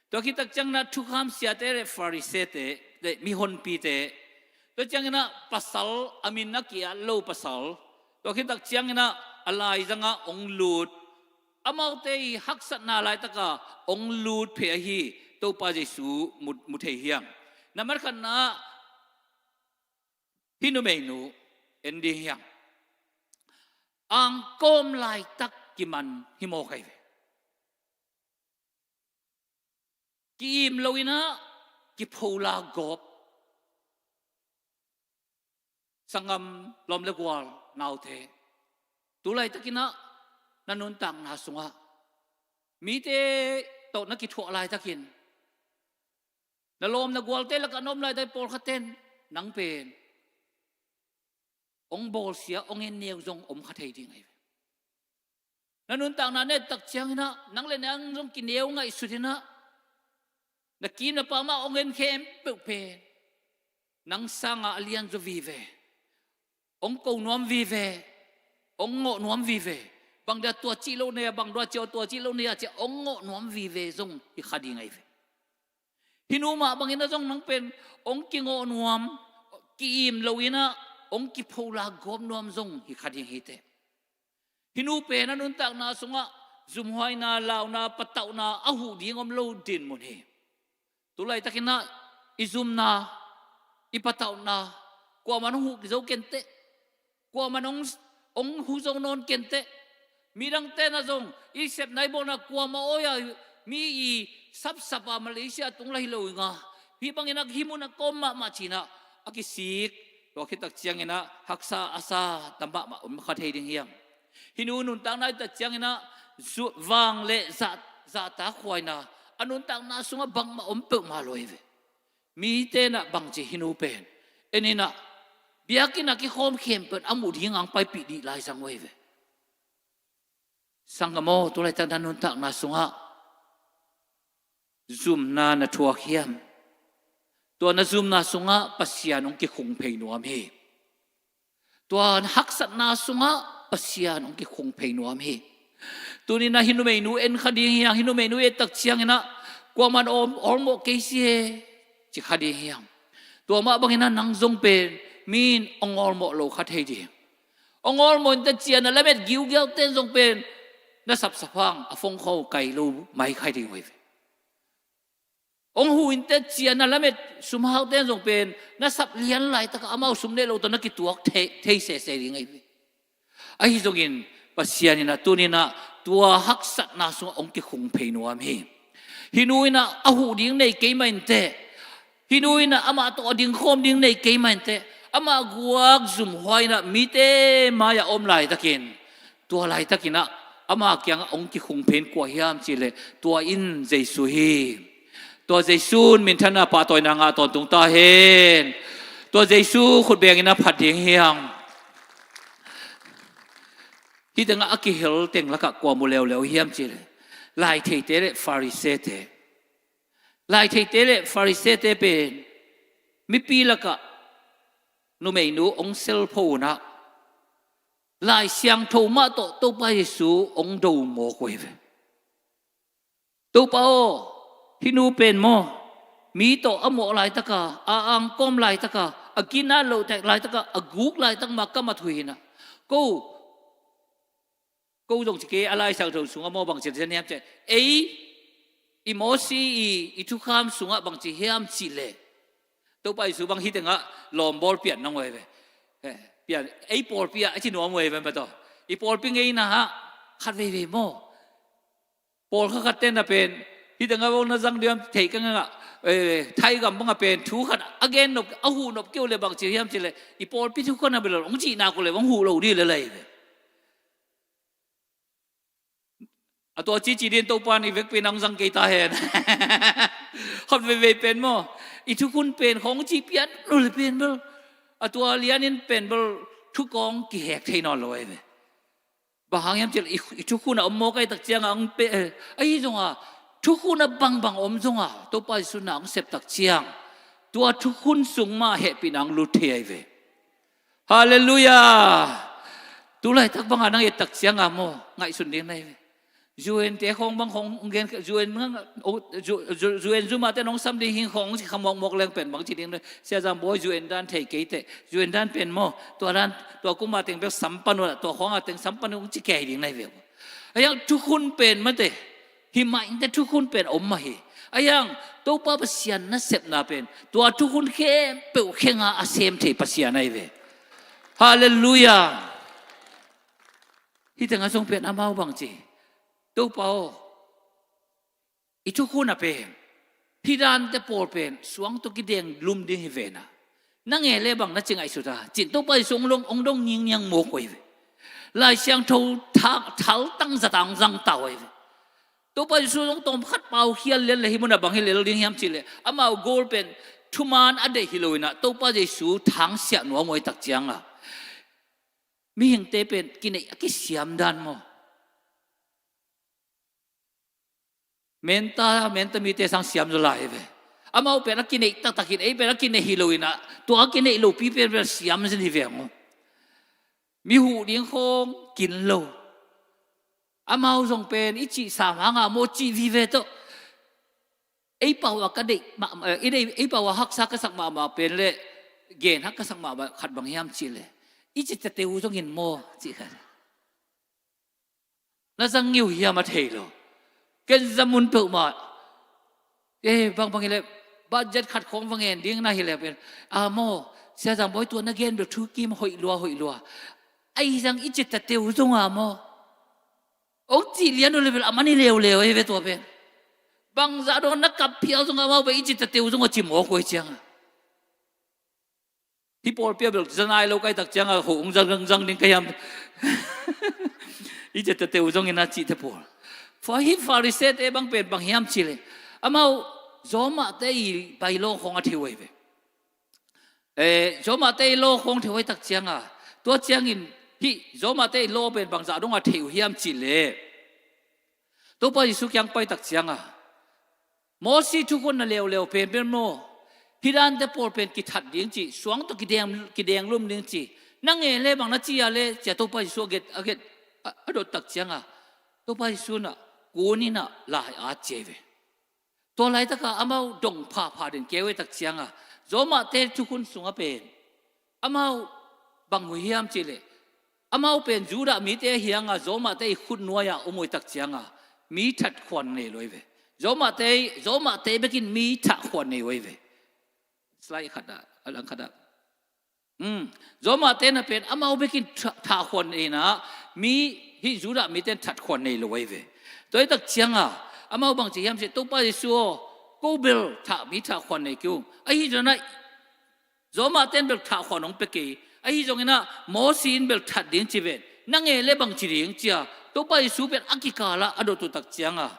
Tua khit tak ciangin ah thukham siate le Pharisee-te le mihonpite, tua ciangin ah pasal, a min a ki-at lo pasal, tua khit tak ciangin ah a laizang ah hong lut, amaute i haksatna laitak a hong lut phei ahi Topa Jesu mu, mu thei hi hang. Nambat khatna ah, hih numeinu en ding hi hang. Angkawm laitak kiman hi mawk ahi ve. Ki-im lo in ah, kiphola gawp. Sanggam lawm le gual, naute, tu laitak in ah na nuntakna sungah mite tawh na kithuah laitakin, na lawm na gualte lakah na om laitak, pawlkhatte in nang pen hong bawlsia, hong en neu zong om kha thei ding ahi ve. Na nuntakna na et tak ciangin ah, nang le nang zong kineu ngaihsut in ah, na kim na pam ah hong en khempeuh pen nang sangin a lianzaw vive, hong ko nuam vive, hong ngawh nuam vive. Bang dia tua cih lo nei a, bang dia tua cih lo nei a, ci-a hong ngawh nuam vive zong hi kha ding ahi ve. Hih nu mah bangin ah zong nang pen hong kingawh nuam, ki-im lo in ah, hong kiphola gawp nuam zong hi kha ding hi teh. Hih nu pen a nuntakna sungah zumhuaina, launa, patauhna a huh ding om lo dinmun hi. Tu laitak in ah i zumna, i patauhna, kuamah in hong huh zo ken teh. Kuamah in hong, hong huh zo nawn ken teh. Midangte in ah zong i sepna i bawlna, kuamah awi-a mi i sapsap a Malaysia tung lah hi lo ing a, hih bangin ah hih mun ah ka om mahmah ci-in ah a kisik. Tua khit tak ciangin ah haksa a sa tam mahmah om kha thei ding hi hang. Hih nu nuntakna i et tak ciangin ah, zu-, vang le zah, zahtakhuaina, a nuntakna sungah bangmah om peuhmah lo hi ve. Mite in ah bangci hih nu pen, en in ah, biakinn ah kikhawm khempeuh in a muh ding a hong paipih ding laizang uh ahi ve. Sanggam aw, tu laitak na nuntakna sungah zumna na thuak hiam? Tua na zumna sungah Pasian hong kikhung phei nuam hi. Tua haksatna sungah Pasian hong kikhung phei nuam hi. Tuni-in ah hih numeinu en kha ding hi hang, hih numeinu i et tak ciangin ah kuaman awlmawh kei si e, ci kha ding hi hang. Tua mah bangin ah nang zong pen mi in hong awlmawh lo kha thei ding. Hong awlmawh inteh ci-a na lamet giugiaute in zong pen na sapsap hang a phone call kai lo mai kha ding uh hi ve. Hong huh inteh ci-a na lamet sumhaute in zong pen na sap lian laitak ah amau sum nei lo tawh na kituak thei, thei sese ding ahi ve. Ahi zongin Pasian in ah tuni-in ah tua haksatna sungah hong kikhung phei nuam hi. Hih nu in ah a huh ding nei kei mah inteh, hih nu in ah amah tawh a dingkhawm ding nei kei mah inteh, amah guak zumhuai in ah mite mai-ah om laitakin, tua laitakin ah ama kiangah hong kikhung phei in kua hiam cih leh tua in Jesu hi. Tua Jesu in minthanna, pahtawina ngah tawntung ta hen. Tua Jesu khut bengin ah phat ding hi hang. Hih tengah a kihel teng lakah kua mu leuleu hiam cih leh laitheite le Farisee-te. Laitheite le Farisee-te pen mipi lakah numeinu hong selpho un ah Lai Siangtho mah tawh Topa Jesu hong do mawk uh hi ve. Topa aw, hih nu pen maw, mi tawh a mawh laitaka, a angkawm laitaka, a ginat loh laitaka, a guk laitak mah ka mat uh hi in ah, ko, ko zong ci kei, a Lai Siangtho sungah maw bang ci hiam cih leh, ei i Mosi i, i thukham sungah bang ci hiam cih leh, Topa Jesu bang hih tengah lawmbawl pian nang uh hi ve. Eh, pian, ei pawlpi ah a ci nuam uh hi ve maw tawh. I pawlpi ngeina ah khat veivei maw, pawlkhat khatte na pen hih tengah bang na zang diam thei ka ngei a, eh, Thai gam bangah pen thu khat a gen nop, a huh nop kei uh leh bang ci hiam cih leh, i pawlpi thukhun a bel hong cih nak uh leh bang huh lo ding lel ahi ve. A tua cici ding Topa in i vekpi in hong zang kei ta hen. Khat veivei pen maw, i thukhun pen khawng cih pian lo leh pen bel, a tua lianin pen bel thukawng kihek thei nawn lo ahi ve. Bang hang hiam cih leh i, i thukhun a om mawk ahih tak ciangah hong pe, eh, ahi zongah thukhun a bangbang om zongah Topa Jesu na hong sep tak ciang tua thukhun sung mah hehpihna hong lut thei ahi ve. Halleluiah. Tu laitak bangah nang et tak ciangah maw, ngaihsun ding na hi ve. U N te khawng bang khawng hong gen, U N, U, U, U, U N zumahte nong sam ding hi khawng hong ci kha mawkmawk leng pen bang ci ding na, Sia Zam Bawi, U N dan thei kei teh, U N dan pen maw, tua dan, tua kum a teng bek sam pan uh, tua khawng a teng sam pan uh hong ci kei ding na hi ve. Ahi hang thukhun pen mate, hih mah inteh thukhun pen om mah hi. Ahi hang Topa Pasian nasepna pen tua thukhun khempeuh khenga a sem thei Pasian ahi ve. Halleluiah. Hih tengah zong pen amau bang ci, Topa aw, i thukhun a pen hih dante pawl pen suang tawh kideng lum ding hi ve na, na ngen leh bang na ci ngaihsut a, ci-in Topa Jesu hong dong, hong dong ningniang mawk uh hi ve. Lai Siangtho tha-, thaltang zata hong zang ta uh hi ve. Topa Jesu zong tawmkhat pau khial lian leh hih munah bang hi lel ding hiam cih leh, amau goal pen thuman a deih hi lo in ah Topa Jesu thangsiah nuam uh ahih tak ciangah mihingte pen kineih a kisiam dan maw, menta, menta mite sang siam zaw lai hi ve. Amau pen a kineih taktakin ei pen a kineih hi lo in ah tua a kineih lopi pen pen siam zin hi ve maw. Mi huh ding khawng kin lo. Amau zong pen i cih sam hangah maw cih vive tawh. Ei pau a ka deih mah, eh, i deih, ei pau a haksa ka sak mahmah pen le gen hak ka sak mahmah khat bang hiam cih leh, i ci tete uh zongin maw cih khat. Na zang ngei uh hiam a thei lo. Ken zang mun peuhmah, eh, bangbang hi leh budget khat khawng va ngen ding na hi leh pen, a maw, Sia Zam Bawi tua na gen bel thukim hoih lua, hoih lua. Ahi zong i ci tete uh zong a maw, hong cih lian uh leh bel a man hi leuleu ahi ve tua pen. Bangzah dong na kap phial zong amau pen i ci tete uh zong a ci mawk uh hi ciangah. Hih pawlpi ah bel za nai lo ka hih tak ciangah hoh hong zang, zang, zang ding ka hiam. I ci tete uh zongin a cihte pawl. Fa-, hih Farisee-te bang pen bang hiam cih leh, amau Rome-te i bylaw khawng a thei uh hi ve. Eh, Rome-te i law khawng thei uh ahih tak ciangah, tua ciangin hih Rome-te i law pen bangzah dongah thei uh hiam cih leh, Topa Jesu kiang pai tak cianga Mosi thukhun na leuleu pen pen maw, hih dante pawl pen kithat ding ci, suang tawh kideng, kidenglum ding ci, na nge le bang na ci a le cia Topa Jesu a get, a get, a, a dot tak cianga Topa Jesu na kuninah lai at cia ve. Tua laitaka amau dong phapha den keu e tak cianga Romate thukhun sunga pen amau bang uh hiam cihleh, amau pen Judah mite ahianga Romate i khut nuai-ah om uh tak cianga mi that khuan nei lo hi ve. Romate, Romate bekin mi thah khuan nei uh hi ve. Slide khat ah, a lang khat ah. Romate na pen amau bekin thah, thah khuan nei inah mi, hih Judah mite in that khuan nei lo hi ve. Tua hi tak cianga amau bang ci hiam cihleh, Topa Jesu aw, ko bel thah, mi thah khuan nei kei ung. Ahi zongah Romate in bel thah khuan hong pia kei. Ahi zonginah Mosi in bel that ding ci ven. Na nge le bang ci ding cia Topa Jesu pen a kikalah a dot uh tak cianga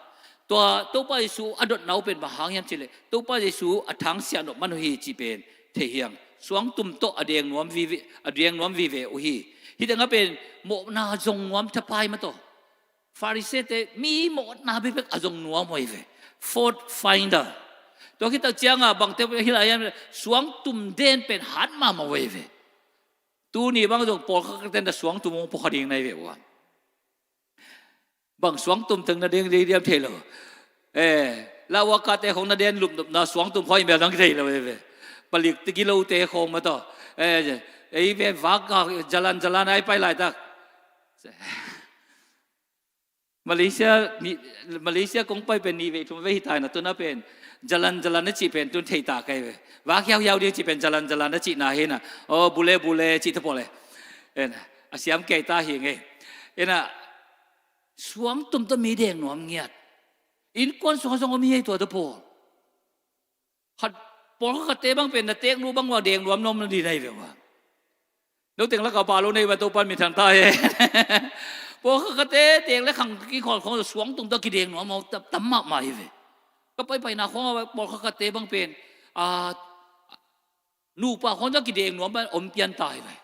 tua Topa Jesu a dotna uh pen bang hang hiam cihleh, Topa Jesu a thangsiah nop man uh hi ci pen thei hiang. Suangtum tawh a deng nuam vive, a deng nuam vive uh hi. Hih tengah pen mawhna zong nuam thapai mah tawh. Farisee-te mi mawhna bekbek a zong nuam uh hi ve. Fault finder. Tua khit tak cianga bangte hi lai hiam, suangtum den pen hat mahmah uh hi ve. Tuni bang zong pawlkhat khat ten dah suangtum hong pua kha ding na hi ve uh a. Bang suangtum teng na deng dei diam thei lo. Eh, lauakate khong na den lupnupna suangtum khong i mel nang thei lo hi ve. Palik te gilote khong mah tawh. Eh, ei ve vak a jalan jalan ai pai laitak. Malaysia, ni, Malaysia kong pai pen nih vei thum vei hi taina tuna pen jalan jalan a cih pen tun thei ta kei ve. Vak hiauhiau ding cih pen jalan jalan a cihna hi na. Oh, bule bule cih te pawl e. En, a siam kei ta hi ngei. Ena, suangtum tawh mi deng nuam ngiat. Innkuan sungah zong om hi ei tua te pawl. Khat, pawlkhat khatte bang pen na teek nu bang ua deng nuam nuam na di na hi ve ua. No teng laka pa lo nei va Topan min thang ta he. Pawlkhat khatte teek le khang kikhawl khong suangtum tawh kideng nuam tam, tam mahmah hi ve. Ka paipaina khong a pawlkhat khatte bang pen a, nupa khong tawh kideng nuam bang om pian ta hi ve.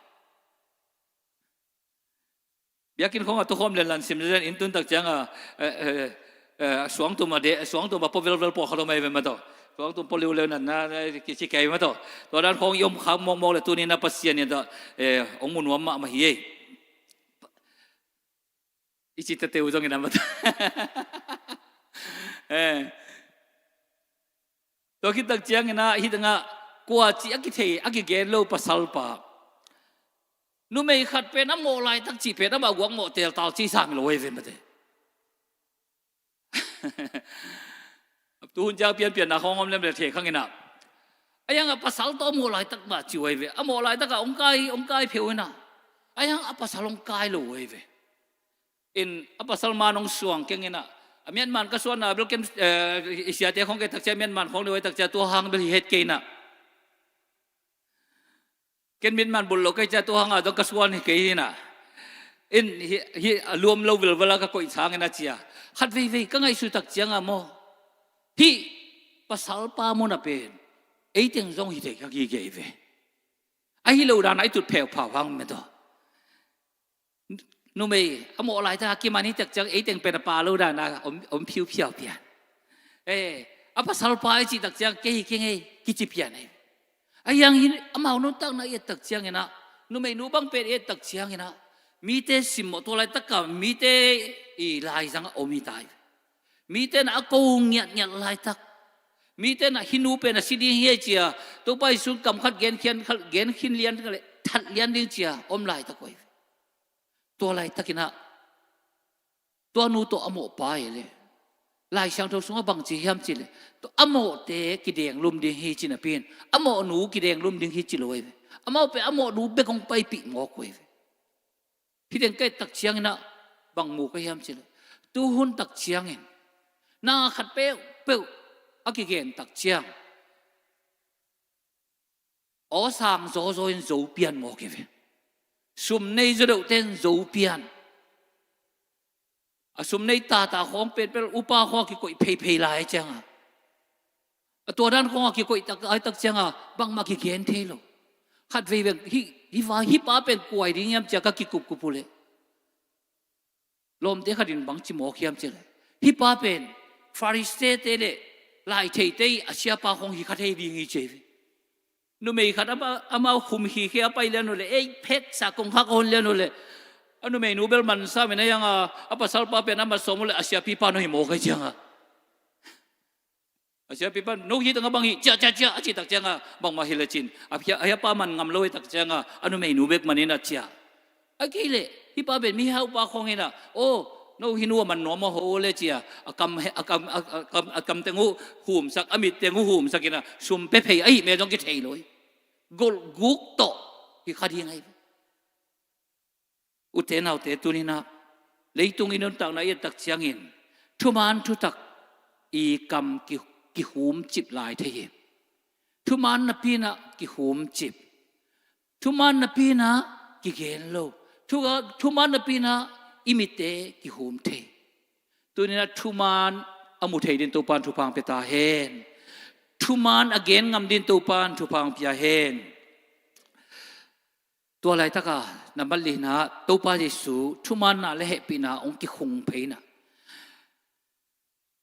Biakinn khong a tukhawm lianlan sim lian in tun tak cianga, eh, eh, eh, suangtum a de, suangtum a pua velvel pawlkhat om ai ve mah tawh. Suangtum pua liuleu natna, eh, kici kei mah tawh. Tua dan khong i om khak mawkmawk le tuni na Pasian in tawh, eh, hong mu nuam mahmah hi ei. I ci tate uh zongin a mah tawh. Eh. Tua khit tak cianginah hih tengah kua cih a kithei, a kigen lo pasalpa. Numei khat pen a mawh laitak cih pen amah guak mawh teltal cih sang lo ei ve mate. Tuhun ciang pianpianna khawng om lem le thei khanginah. A iangah pasal tawh a mawh laitak mah cih ei ve. A mawh laitakah hong kai, hong kai pheuh inah. A iangah a pasal hong kai lo ei ve. In a pasal man hong suang kenginah. A mianman ka suanna bel ken, eh, i siate khong kei takcia mianman khong deuh ei takcia tua hang bel hi het kei inah. Ken mianman bul lo kei cia tua hanga dong ka suan hi kei inah. In hi, hi a luam lo vilvela ka koih sangin a cia. Khat veivei ka ngaihsut tak cianga maw. Hih pasalpa muna pen. Eiteng zong hi thei ka gige hi ve. Ahi lo dan a i tut pheuphau hang me tawh. Numei a mawh laitak a kiman hi tak ciang eiteng pen a pa lo dana om, om phiuphiau pian. Eh, a pasalpa i cih tak ciang kei hi kei ngei kici pian ei. A hiang hin amau nuntakna i et tak cianginah, numei nu bang pen i et tak cianginah, mite simmawh tua laitaka mite i laizangah om hi ta hi. Mite na a ko ngiatngiat laitak. Mite na hih nu pen a si ding hi ei cia. Topa Jesu'n kam khat gen khian khat, gen khin lian khat le that lian ding cia om laitak uh ei. Tua laitakinah tua nu tawh a mawhpa ei le Lai Siangtho sungah bang ci hiam cihleh, tua a mawhte kidenglum ding hi ci napi in a mawhnu kidenglum ding hi ci lo ei ve. Amau pen a mawhnu bek hong paipih mawk uh ei ve. Hih teng ka et tak cianginah bang mu ka hiam cihleh, tuhun tak ciangin na khat peuhpeuh a kigen tak ciang awsang zawzaw in zo pian mawk hi ve. Sum nei zaw deuhte in zo pian. A sum nei tata khawng petpel upa khawng a kikoih pheiphei lai cianga. A tua dan khawng a kikoih tak, ai tak cianga bangmah kigen thei lo. Khat veivei hih, hih va, hih pa pen kuai ding hiam cia ka kikupkup uh leh. Lawmte khatin bang ci mawk hiam cihleh. Hih pa pen Pharisee-te le laitheite i a siapa khong hi kha thei ding hi ci hi. Numei khat ama, ama khum hi khia pai lian uh le, ei pheksa kong khak hon lian uh le, a numeinu bel mansa min a hianga, a pasalpa pen ama sawm uh le a siapipa no hi mawk ahi cianga. A siapipa no hi tanga bang hi, ciah, ciah, ciah, a cih tak cianga, bangmah hi le cin. A hia, a hiapa man ngam lo hi tak cianga, a numeinu bek manin a ciah. A kei le, hih pa pen mihaupa khong hi na, aw, no hi nu a man nuam a ho le cia, a kam, a kam, a, a kam, a kam teng uh humsak, a mit teng uh humsak ina, sum pe phei, a hih me zong kithei lo hi. Golh guk tawh, hi kha ding ahi. Ute naute tunina, leitung i nuntakna i et tak ciangin, thuman thutak i kam ki, kihumcip lai thei hi. Thuman napi-in ah kihumcip. Thuman napi-in ah kigen lo. Thu, thuman napi-in ah i mitte kihum thei. Tunina thuman a mu thei din Topan thupha pia ta hen. Thuman a gen ngam din Topan thupha pia hen. Tua laitaka nambat lina Topa Jesu thumanna le hehpihna hong kikhung pheina.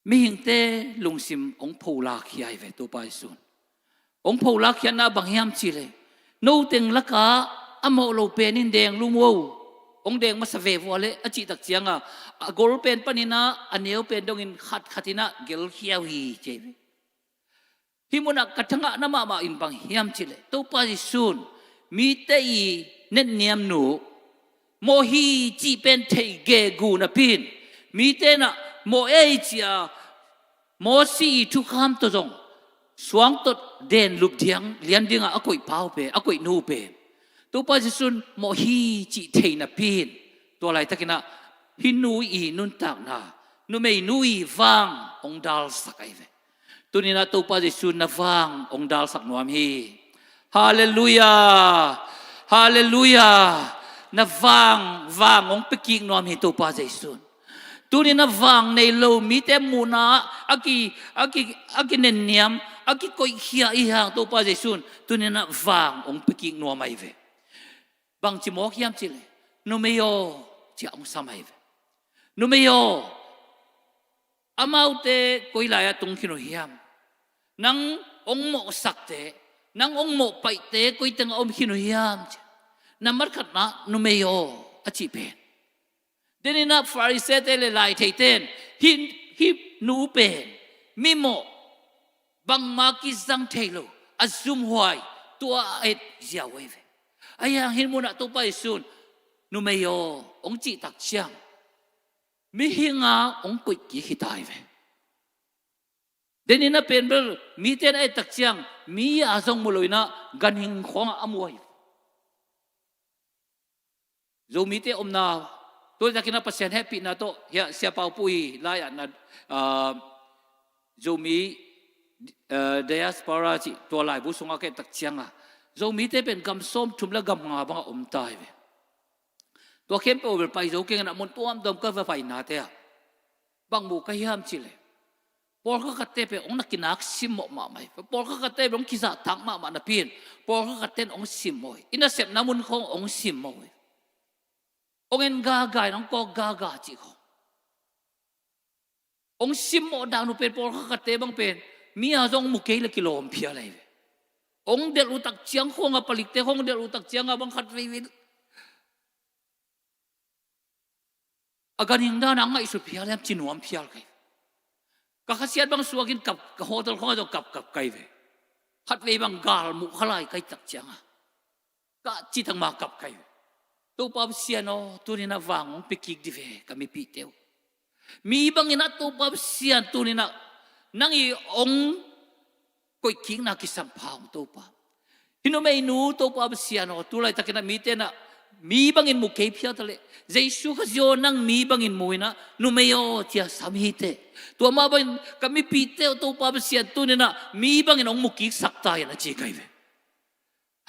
Mihingte lungsim hong pholak hi ai ve Topa Jesu'n. Hong pholak hiatna bang hiam cih leh, no teng laka a mawh lo pen in deng lum o. Hong deng masa ve vua leh a cih tak cianga, a gol pen panin ah a neu pen dongin khatkhat in ah gelkhia uh hi ci ai ve. Hih munah ka thangahna mahmah in bang hiam cih leh, Topa Jesu'n mite i netniamnu, mawh hi cih pen thei gegu napi-in, mite in ah mawh ei cia, Mosi i thukham tawh zong suangtawh den lup diang lian dingah a koih pa uh pen, a koih nu uh pen, Topa Jesu'n mawh hi cih thei napi-in, tua laitakin ah hih nu i nuntakna, numeinu i vang hong dalsak ai ve. Tuninah Topa Jesu'n na vang hong dalsak nuam hi. Halleluiah. Halleluiah. Na vang, vang hong pia kik nuam hi Topa Jesu'n. Tuninah vang nei lo mite muhna a ki, a ki, a kinenniam, a kikoihkhia i hang Topa Jesu'n tuninah vang hong pia kik nuam ai ve. Bangci mawk hiam cih leh, numei aw, ciah hong sam ai ve. Numei aw, amaute koi lai-ah tung khin uh hiam? Nang hong mawhsakte, nang hong mawhpaihte koi tengah om khin uh hiam? Ci. Nambat khatna numei aw a cih pen. Deninah Pharisee-te le laitheite in hih, hih nu pen mimawh, bangmah kizang thei lo, a zumhuai, tua a et ziau ai ve. Ahi hang hih munah Topa Jesu'n numei aw hong cih tak ciang, mihing a hong koih kik hi ta ai ve. Deninah pen bel mite in a et tak ciang mi a zong mu loinah ganhing khawngah a mu ai. Zomite omna, tua takinah Pasian hehpihna tawh hiah Sia Pau Pu i lai-ah na, ah, Zomi, ah, diaspora cih tua laibu sungah ka et tak cianga, Zomite pen gam sawmthum le gam nga bangah om ta ai ve. Tua khempeuh bel pai zo keng inah mun tuamtuam ka va painate ah bang mu ka hiam cih leh, pawlkhat khatte pen hong na kinak simmawh mahmah hi. Pawlkhat khatte pen hong kizahtak mahmah napi-in, pawlkhat khatte in hong simmawh hi. I nasepna mun khawng hong simmawh hi. Hong en gaga in hong kawk gaga cih khawng. Hong simmawh dan uh pen pawlkhat khatte bang pen mi a zong mu kei le kilawm phial ai ve. Hong delh uh tak ciang khawngah, palikte khawng delh uh tak ciangah bang khat veivei a ganhing dan a ngaihsut phial hiam ci nuam phial kai. Ka khasiat bang suakin kap, ka hotel khawngah zong kapkap kai ve. Khatvei bang gal muh kha lai kai tak ciangah ka cih tak ma kap kai ve. Topa Pasian aw, tuninah vang hong pia kik di ve ka mipihte uh. Mi banginah Topa Pasian tuninah nang i hong koihkikna kisam pha hong Topa. Hih numeinu Topa Pasian aw, tu laitakinah mite inah mi bangin mu kei phial ta leh, Jesu Khazih aw nang mi bangin mu inah, numei aw cia sam hi teh. Tua mah bangin ka mipihte aw Topa Pasian tuninah mi bangin hong mu kiksak ta in a ci kai ve.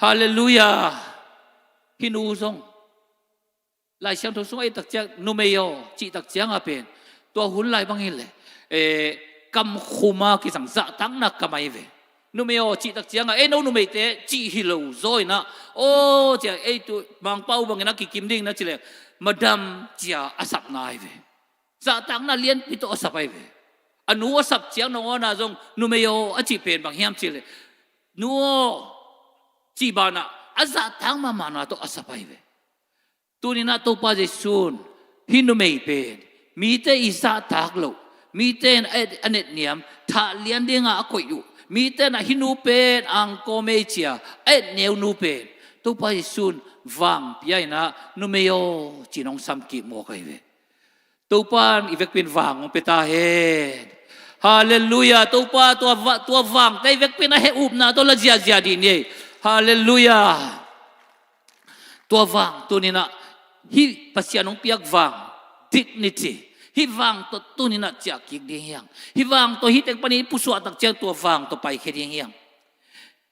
Halleluiah. Hih nu zong Lai Siangtho sungah i tak ciang numei aw cih tak cianga pen tua hun lai bang hi leh, eh, kam khuma kizang zahtakna kam ai ve. Numei aw cih tak cianga ei no numeite cih hi lo zaw inah, aw cia ei tu Mangpau bangin a kikim ding na ci leh madam cia a sapna ai ve. Zahtakna lianpi tawh a sap ahi ve. A nu a sap ciang nangawn ah zong numei aw a cih pen bang hiam cih leh, nu aw cih banah a zahtak mahmahna tawh a sap ahi ve. Tuninah Topa Jesuh in hih numei pen mite i zahtak loh, mite in a, a netniam thah lian dingah a koih uh, mite inah hih nu pen angkawm ei cia a etneu nu pen Topa Jesuh in vangpia inah numei aw ci-in hong samkik mawk ahi ve. Topa in i vekpi in vang hong pia ta hen. Halleluiah. Topa tua, va, tua vangte i vekpi in a heh upna tawh la ziahziah dih ni ei. Halleluiah. Tua vang tuninah hih Pasian hong piak vang, dignity, hih vang tawh tuninah ciah kik ding hiang. Hih vang tawh hih teng panin i pusuah tak ciang tua vang tawh paikhia ding hiang.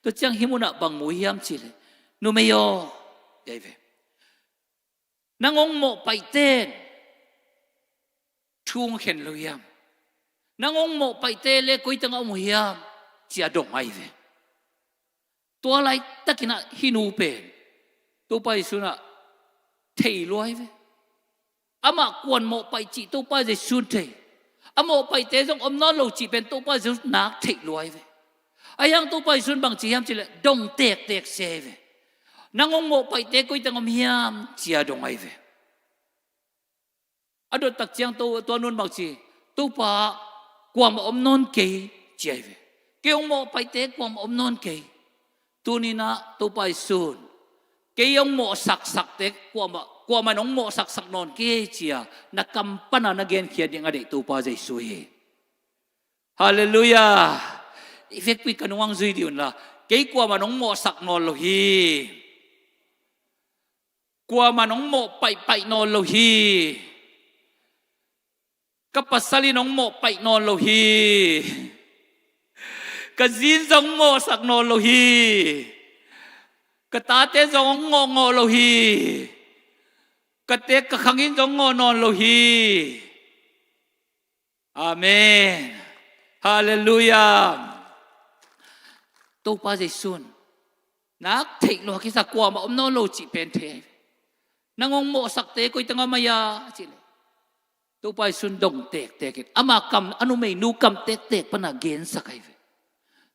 Tua ciang hih munah bang mu hiam cih leh, numei aw, hi ve, nang hong mawhpaihte in thu hong khen lo hiam? Nang hong mawhpaihte le koi tengah om uh hiam? Ci-a dong ahi ve. Tua laitakinah hih nu pen Topa Jesuh in ah thei lua ahi ve. Amah kua'n mawhpaih cih Topa Jesuh in thei. A mawhpaihte zong om nawn lo cih pen Topa Jesuh in nak theih lua ahi ve. Ahi hang Topa Jesuh in bang ci hiam cih leh dong tektek se ahi ve. Nang hong mawhpaihte koi teng om hiam? Ci-a dong ahi ve. A dot tak ciang tua, tua nu'n bang ci, Topa, kuamah om nawn kei, ci ahi ve. Kei hong mawhpaihte kuamah om nawn kei. Tuninah Topa Jesuh in kei hong mawhsaksakte kuamah, kuamah in hong mawhsaksak nawn kei ci-a na kam pana na genkhiat ding a deih Topa Jesuh hi. Halleluiah. I vekpi ka nungang zui dih unla, kei kuamah in hong mawhsak nawn lo hi. Kuamah in hong mawhpaihpaih nawn lo hi. Ka pasal in hong mawhpaih nawn lo hi. Ka zi in zong hong mawhsak nawn lo hi. Ka tate zong hong ngawhngawh lo hi. Ka teek ka khang in zong ngawh nawn lo hi. Amen. Halleluiah. Topa Jesuh in nak theih lua kisa, kuamah om nawn lo cih pen thei. Nang hong mawhsakte koi tengah om a hia? Cih leh Topa Jesuh in dong tektek in ama kam, a numeinu kam tektek pana gensak ahi ve.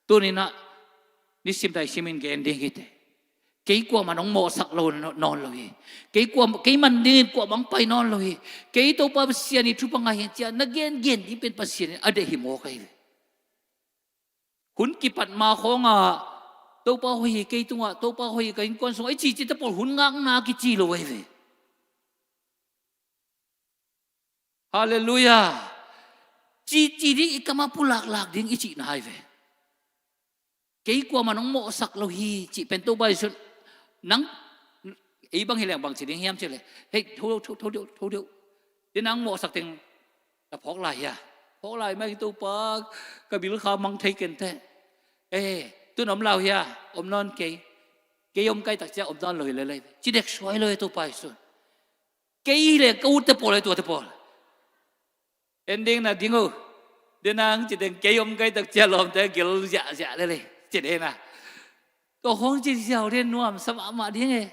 Tuninah nisim daisim in gen ding hi te. Kei kuamah in hong mawhsak lo nawn lo hi. Kei kuam, kei man dingin kuamah hong pai nawn lo hi. Kei Topa Pasian ii thupha ngah hi ci-a na gengen ding pen Pasian in a deih hi mawk ahi ve. Hun kipat ma khawngah Topa hoih hi kei tungah, Topa hoih hi ka innkuan sungah i cici te pawl hun ngakna kici lo ahi ve. Halleluiah. Cici ding i kamah pulaklak ding i cihna ahi ve. Kei kuamah in hong mawhsak lo hi cih pen Topa Jesuh in nang, ei bang hi leng bang ci ding hiam cih leh, hei, tho, tho, tho, tho, tho, tho. Dena hong mawhsak teng na phawk lai hia? Phawk lai mai, Topa, ka bilkha mang thei ken teh. Eh, tun om lai hia? Om nawn kei. Kei om kei tak ciang om nawn lo hi lel ei. Ci dek suai lo hi Topa Jesuh in. Kei le ka utte pawl le tuate pawl. En ding na ding uh. Dena hong ci teng kei om kei tak ciang lawmte gil ziahziah lel ei. Ci dena. Tua hong ci ziau den nuamsa mahmah ding e.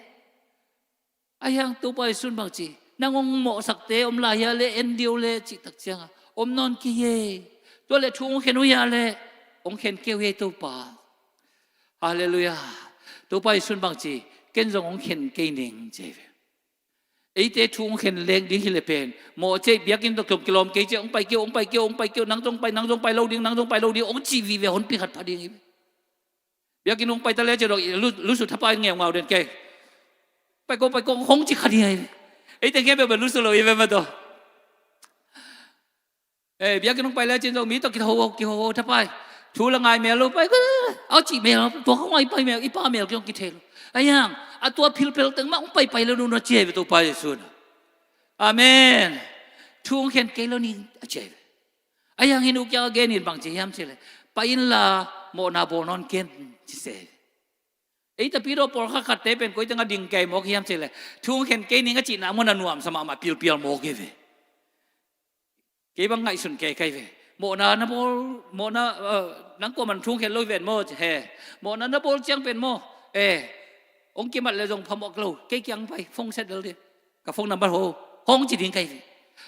Ahi hang Topa Jesuh in bang ci, nang hong mawhsakte om lai hia le, en dih uh le cih tak ciangah om nawn kei hi. Tua leh thu hong khen uh hia le, hong khen kei uh hi Topa. Halleluiah. Topa Jesuh in bang ci, ken zong hong khen kei ning ci hi ve. Eite thu hong khen leng ding hi leh pen mawh cei, biakinn tawh kilawm kei cei, hong pai kei uh, hong pai kei uh, hong pai kei uh, nang zong pai, nang zong pai lo ding, nang zong pai lo ding, hong cih vive honpi khat pha ding hi ve. Biakinn hong pai ta le cei dong, lu, lusu thapai ngeungau den kei. Pai ko, pai ko, hong ci kha ding hi ve. Ei teng khempeuh pen lusu lo hi ve mah tawh. Eh, biakinn hong pai le cin zong mi tawh kiho, kiho, thapai. Thu la ngai mel lo, pai ko, au cih mel, tua hong ai pai mel, i pa mel kiong kithei lo. Ahi hang a tua philphel teng mah hong paipai lo nuna ci hi ve Topa Jesuh in. Amen. Thu hong khen kei lo ning a ci hi ve. Ahi hang hih nu kiang a genin bang ci hiam cih leh, pai inla mawhna bawl nawn ken ci se. Ei tapidaw pawlkhat khatte pen koi tengah ding kei mawk hiam cih leh, thu hong khen kei ning a cihna mun a nuamsa mahmah pilpial mawk hi ve. Kei bang ngaihsun kei kei ve. Mawhna na bawl, mawhna, eh, nang kuaman thu hong khen lo hi ven maw ci he. Mawhna na bawl ciang pen maw, eh, hong kimat leh zong phamawh lo. Kei kiang pai, phone set lel dih. Ka phone number ho, hong ci ding kei ve.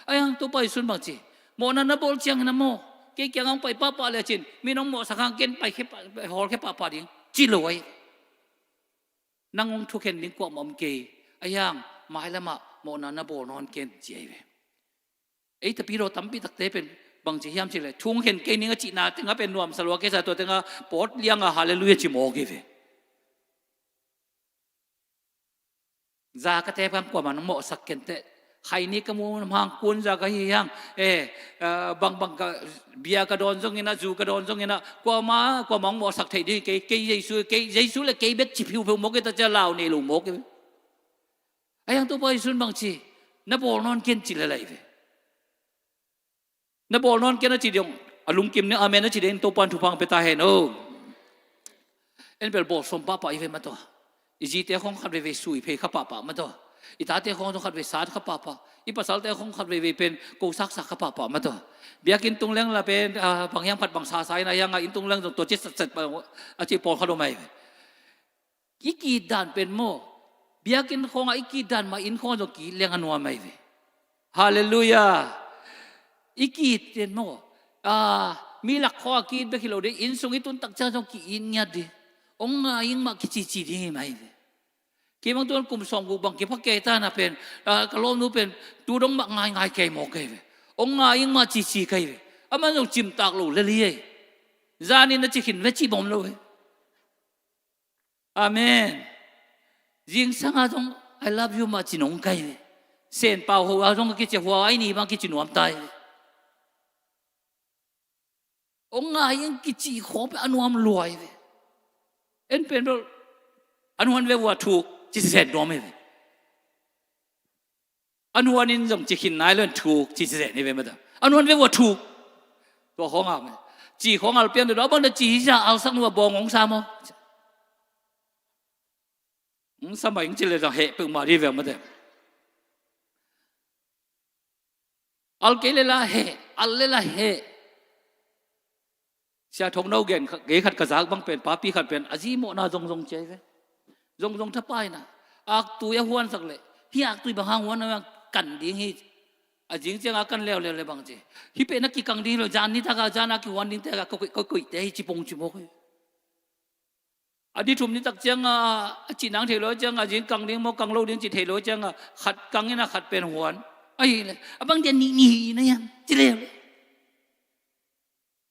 Ahi hang Topa Jesuh in bang ci, mawhna na bawl ciangin a maw, kei kiangah hong pai pahpah le cin, mi nong mawhsak hang ken pai khia pah, hawlkhia pahpah ding, ci lo ahi. Nang hong thukhen ding kuamah om kei. Ahi hang mailamah mawhna na bawl nawn ken, ci ahi ve. Ei tapidaw tampi takte pen bang ci hiam cih leh, thu hong khen kei ning a cihna tengah pen nuamsa lua kei sa, tua tengah pawt lianga halleluiah ci mawk hi ve. Za ka tep hang kuamah nong mawhsak ken teh. Khaini ka mu hang, kun za ka hi hang. Eh, ah, bangbang ka, bia ka dawn zongin ah, zu ka dawn zongin ah, kuamah, kuamah hong mawhsak theih ding kei, kei Jesuh, kei Jesuh le kei bek ci phiupheu mawk hi ta cia, lau nei lo mawk hi ve. Ahi hang Topa Jesuh in bang ci, na bawl nawn ken, ci lel ahi ve. Na bawl nawn ken a ci ding, a lungkim ni, amen a ci ding, Topa'n thupha hong pia ta hen aw. En bel bawl sawm pahpah i ve mataw. I zite khawng khat veivei sui phei kha pahpah mataw. I tate khawng zong khat vei sat kha pahpah. I pasalte khawng khat veivei pen ko saksak kha pahpah mataw. Biakinn tung leng la pen, ah, bang hiam khat bang sasa in, ahi hang a inn tung leng zong tua ci satset pah a ci pawlkhat om ahi ve. I ki-it dan pen maw, biakinn khawngah i ki-it dan mah inn khawngah zong ki-it leng a nuam ahi ve. Halleluiah. I ki-it pen maw, ah, mi lak khawngah ki-it bek hi lo ding, inn sung i tun tak ciang zong ki-it ngiat ding. Hong ngai ing mah kicici ding hi mah hi ve. Kei bang tuan kum sawmguk bang kipha kei ta na pen, ah, ka lawmnu pen tu dong mah ngaingai kei mawk ahi ve. Hong ngai ing mah cici kei ve. Aman zong cimtak lo lel hi ei. Zanin a ci khin ve cih bawm lo hi. Amen. Zingsang a zong I love you mah ci nong kai ve. Senpau ho a zong a kici, hua ai ni bang kici nuam tai ve. Hong ngai ing kici khawng pen a nuam luai ve. En pen bel a nuan ve vua thuk ci sen nuam hi ve. A nuan in zong ci khin nai lo in thuk ci ci zen hi ve mata. A nuan ve vua thuk. Tua khawng a, ci khawng al pian deuh a bang da ci hi cia, alsak nu a bawng hong sa maw? Hong sa mah ing ci le zong heh peuhmah dih ve mate. Al kei le la heh, al le la heh. Sia Thongno gen kha-, kei khat ka zak bang pen, papi khat pen, a zi mawhna zongzong ci ahi ve. Zongzong thapai na. Aktui a huansak leh, hih aktui bang hang huan na kan ding hi. A zing ciang a kan leuleu le bang ci. Hih pen a kikang ding hi lo, zan nitak a, zan a kihuan ding te a, koih, koih, koih te hi ci pong ci mawk hi. A ni thum ni tak ciang a, a cih nang thei lo ciang a, zing kang ding maw, kang lo ding ci thei lo ciang a, khat kang in a khat pen huan. Ahi le, a bang dia nih, nih hi na hiam, ci leuleu.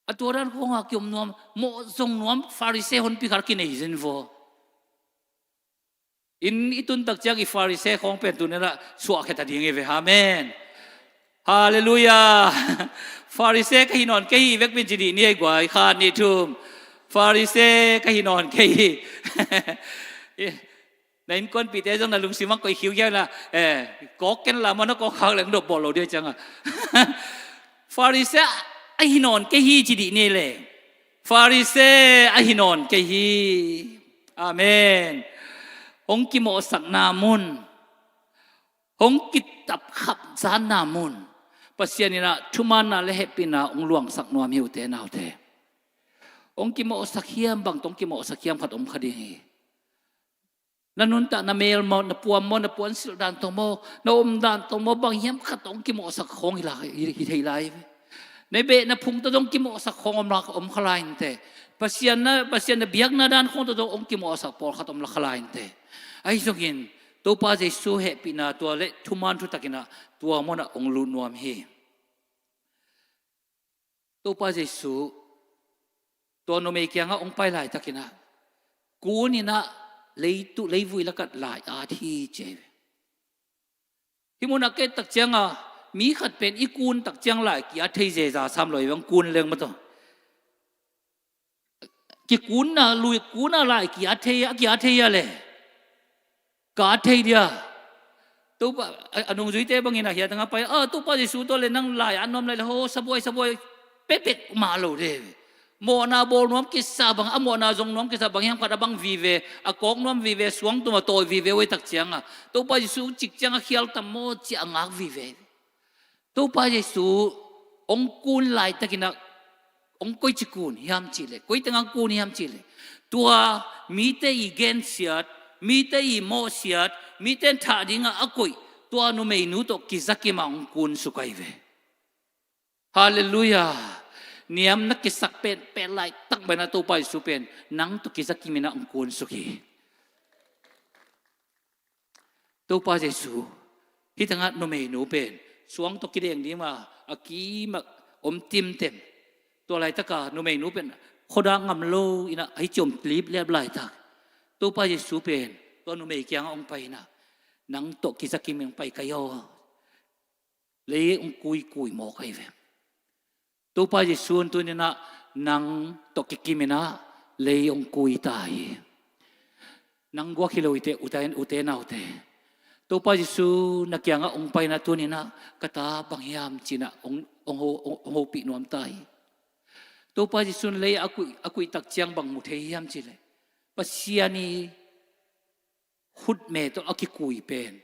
A tua dan khawng a kiom nuam, mawh zong nuam, Pharisee honpi khat kinei zen vaw. Inn i tun tak ciang i Pharisee khawng pen tuni-in ah suahkhia ta ding hi ve, amen. Halleluiah. Pharisee ka hi nawn kei hi, vekpi in ci dih ni ei guai, khat nih thum. Pharisee ka hi nawn kei hi. Na innkuanpihte zong na lungsim ah koih khiukhia na, eh, kawk ken la maw, na kawk khak leng dop bawl lo dih ciang a. Pharisee a hi nawn kei hi ci dih ni le. Pharisee a hi nawn kei hi. Amen. Hong kimawhsakna mun, hong kitapkhapsakna mun, Pasian in ah thumaanna le hehpihna hong luangsak nuam hi uh te naute. Hong kimawhsak hiam, bang tawh hong kimawhsak hiam khat om kha ding hi. Na nuntak, na mel maw, na puan maw, na puansilh dan tawh maw, na om dan tawh maw, bang hiam khat tawh hong kimawhsak khawng hi la, hi, hi thei lai ve. Na beh na phung tawh zong kimawhsak khawng om la, om kha lai inteh. Pasian na, Pasian na biakna dan khawng tawh zong hong kimawhsak pawlkhat om la kha lai inteh. Ahi zongin Topa Jesu hehpihna tua le thumaan thutakin ah tua munah hong lut nuam hi. Topa Jesu tua numei kiangah hong pai laitakin ah, kun in ah leitu-, leivui lakah lai at hi ci hi ve. Hih munah ka et tak ciangah mi khat pen i kun tak ciang lai ki-at thei zeza sam lo hi ve, hong kun leng maw tawh. Kikunna lui, kunna lai ki-at thei, a ki-at thei a le. Ka at thei dia. Topa, a, a nungzuite bangin a hiatanga pai, a, Topa Jesu tawh le nang lai at nuam lai le, ho, sabuai, sabuai, pekpek mah lo de. Mawhna bawl nuam kisa bang, a mawhna zong nuam kisa bang hiam khat a bang vive, a kawk nuam vive, suangtum a tawi vive, oi tak cianga. Topa Jesu cik cianga khial tam maw, ci a ngak vive. Topa Jesu hong kun laitakin ah, hong koici kun hiam cihleh, koi tengah kun hiam cihleh, tua mite i gensiat, mite i mawhsiat, mite in thah dingah a koih tua numeinu tawh kizakim a hong kunsuk ahi ve. Halleluiah. Niam na kisak pen, pen laitak banah Topa Jesu pen nang tawh kizakim inah hong kunsuk hi. Topa Jesu, hih tengah numeinu pen suang tawh kideng ding mah a kimah om timtem. Tua laitaka numeinu pen khuadak ngam lo inah ahi ciom lipliap laitak, Topa Jesu pen tua numei kiangah hong pai inah, nang tawh kizakim in hong pai ka hi aw. Lei hong kuikui mawk ahi ve. Topa Jesu in tuni inah nang tawh kikim inah lei hong kui ta hi. Nang guak hi lo hi teh, ute, ute naute. Topa Jesu na kiangah hong pai inah tuni inah, ka ta bang hiam ci inah hong, hong, ho-, hong, hong hopih nuam ta hi. Topa Jesu in lei a kuih, a kuih tak ciang bang mu thei hiam cih leh, Pasian i khutme tawh a kikui pen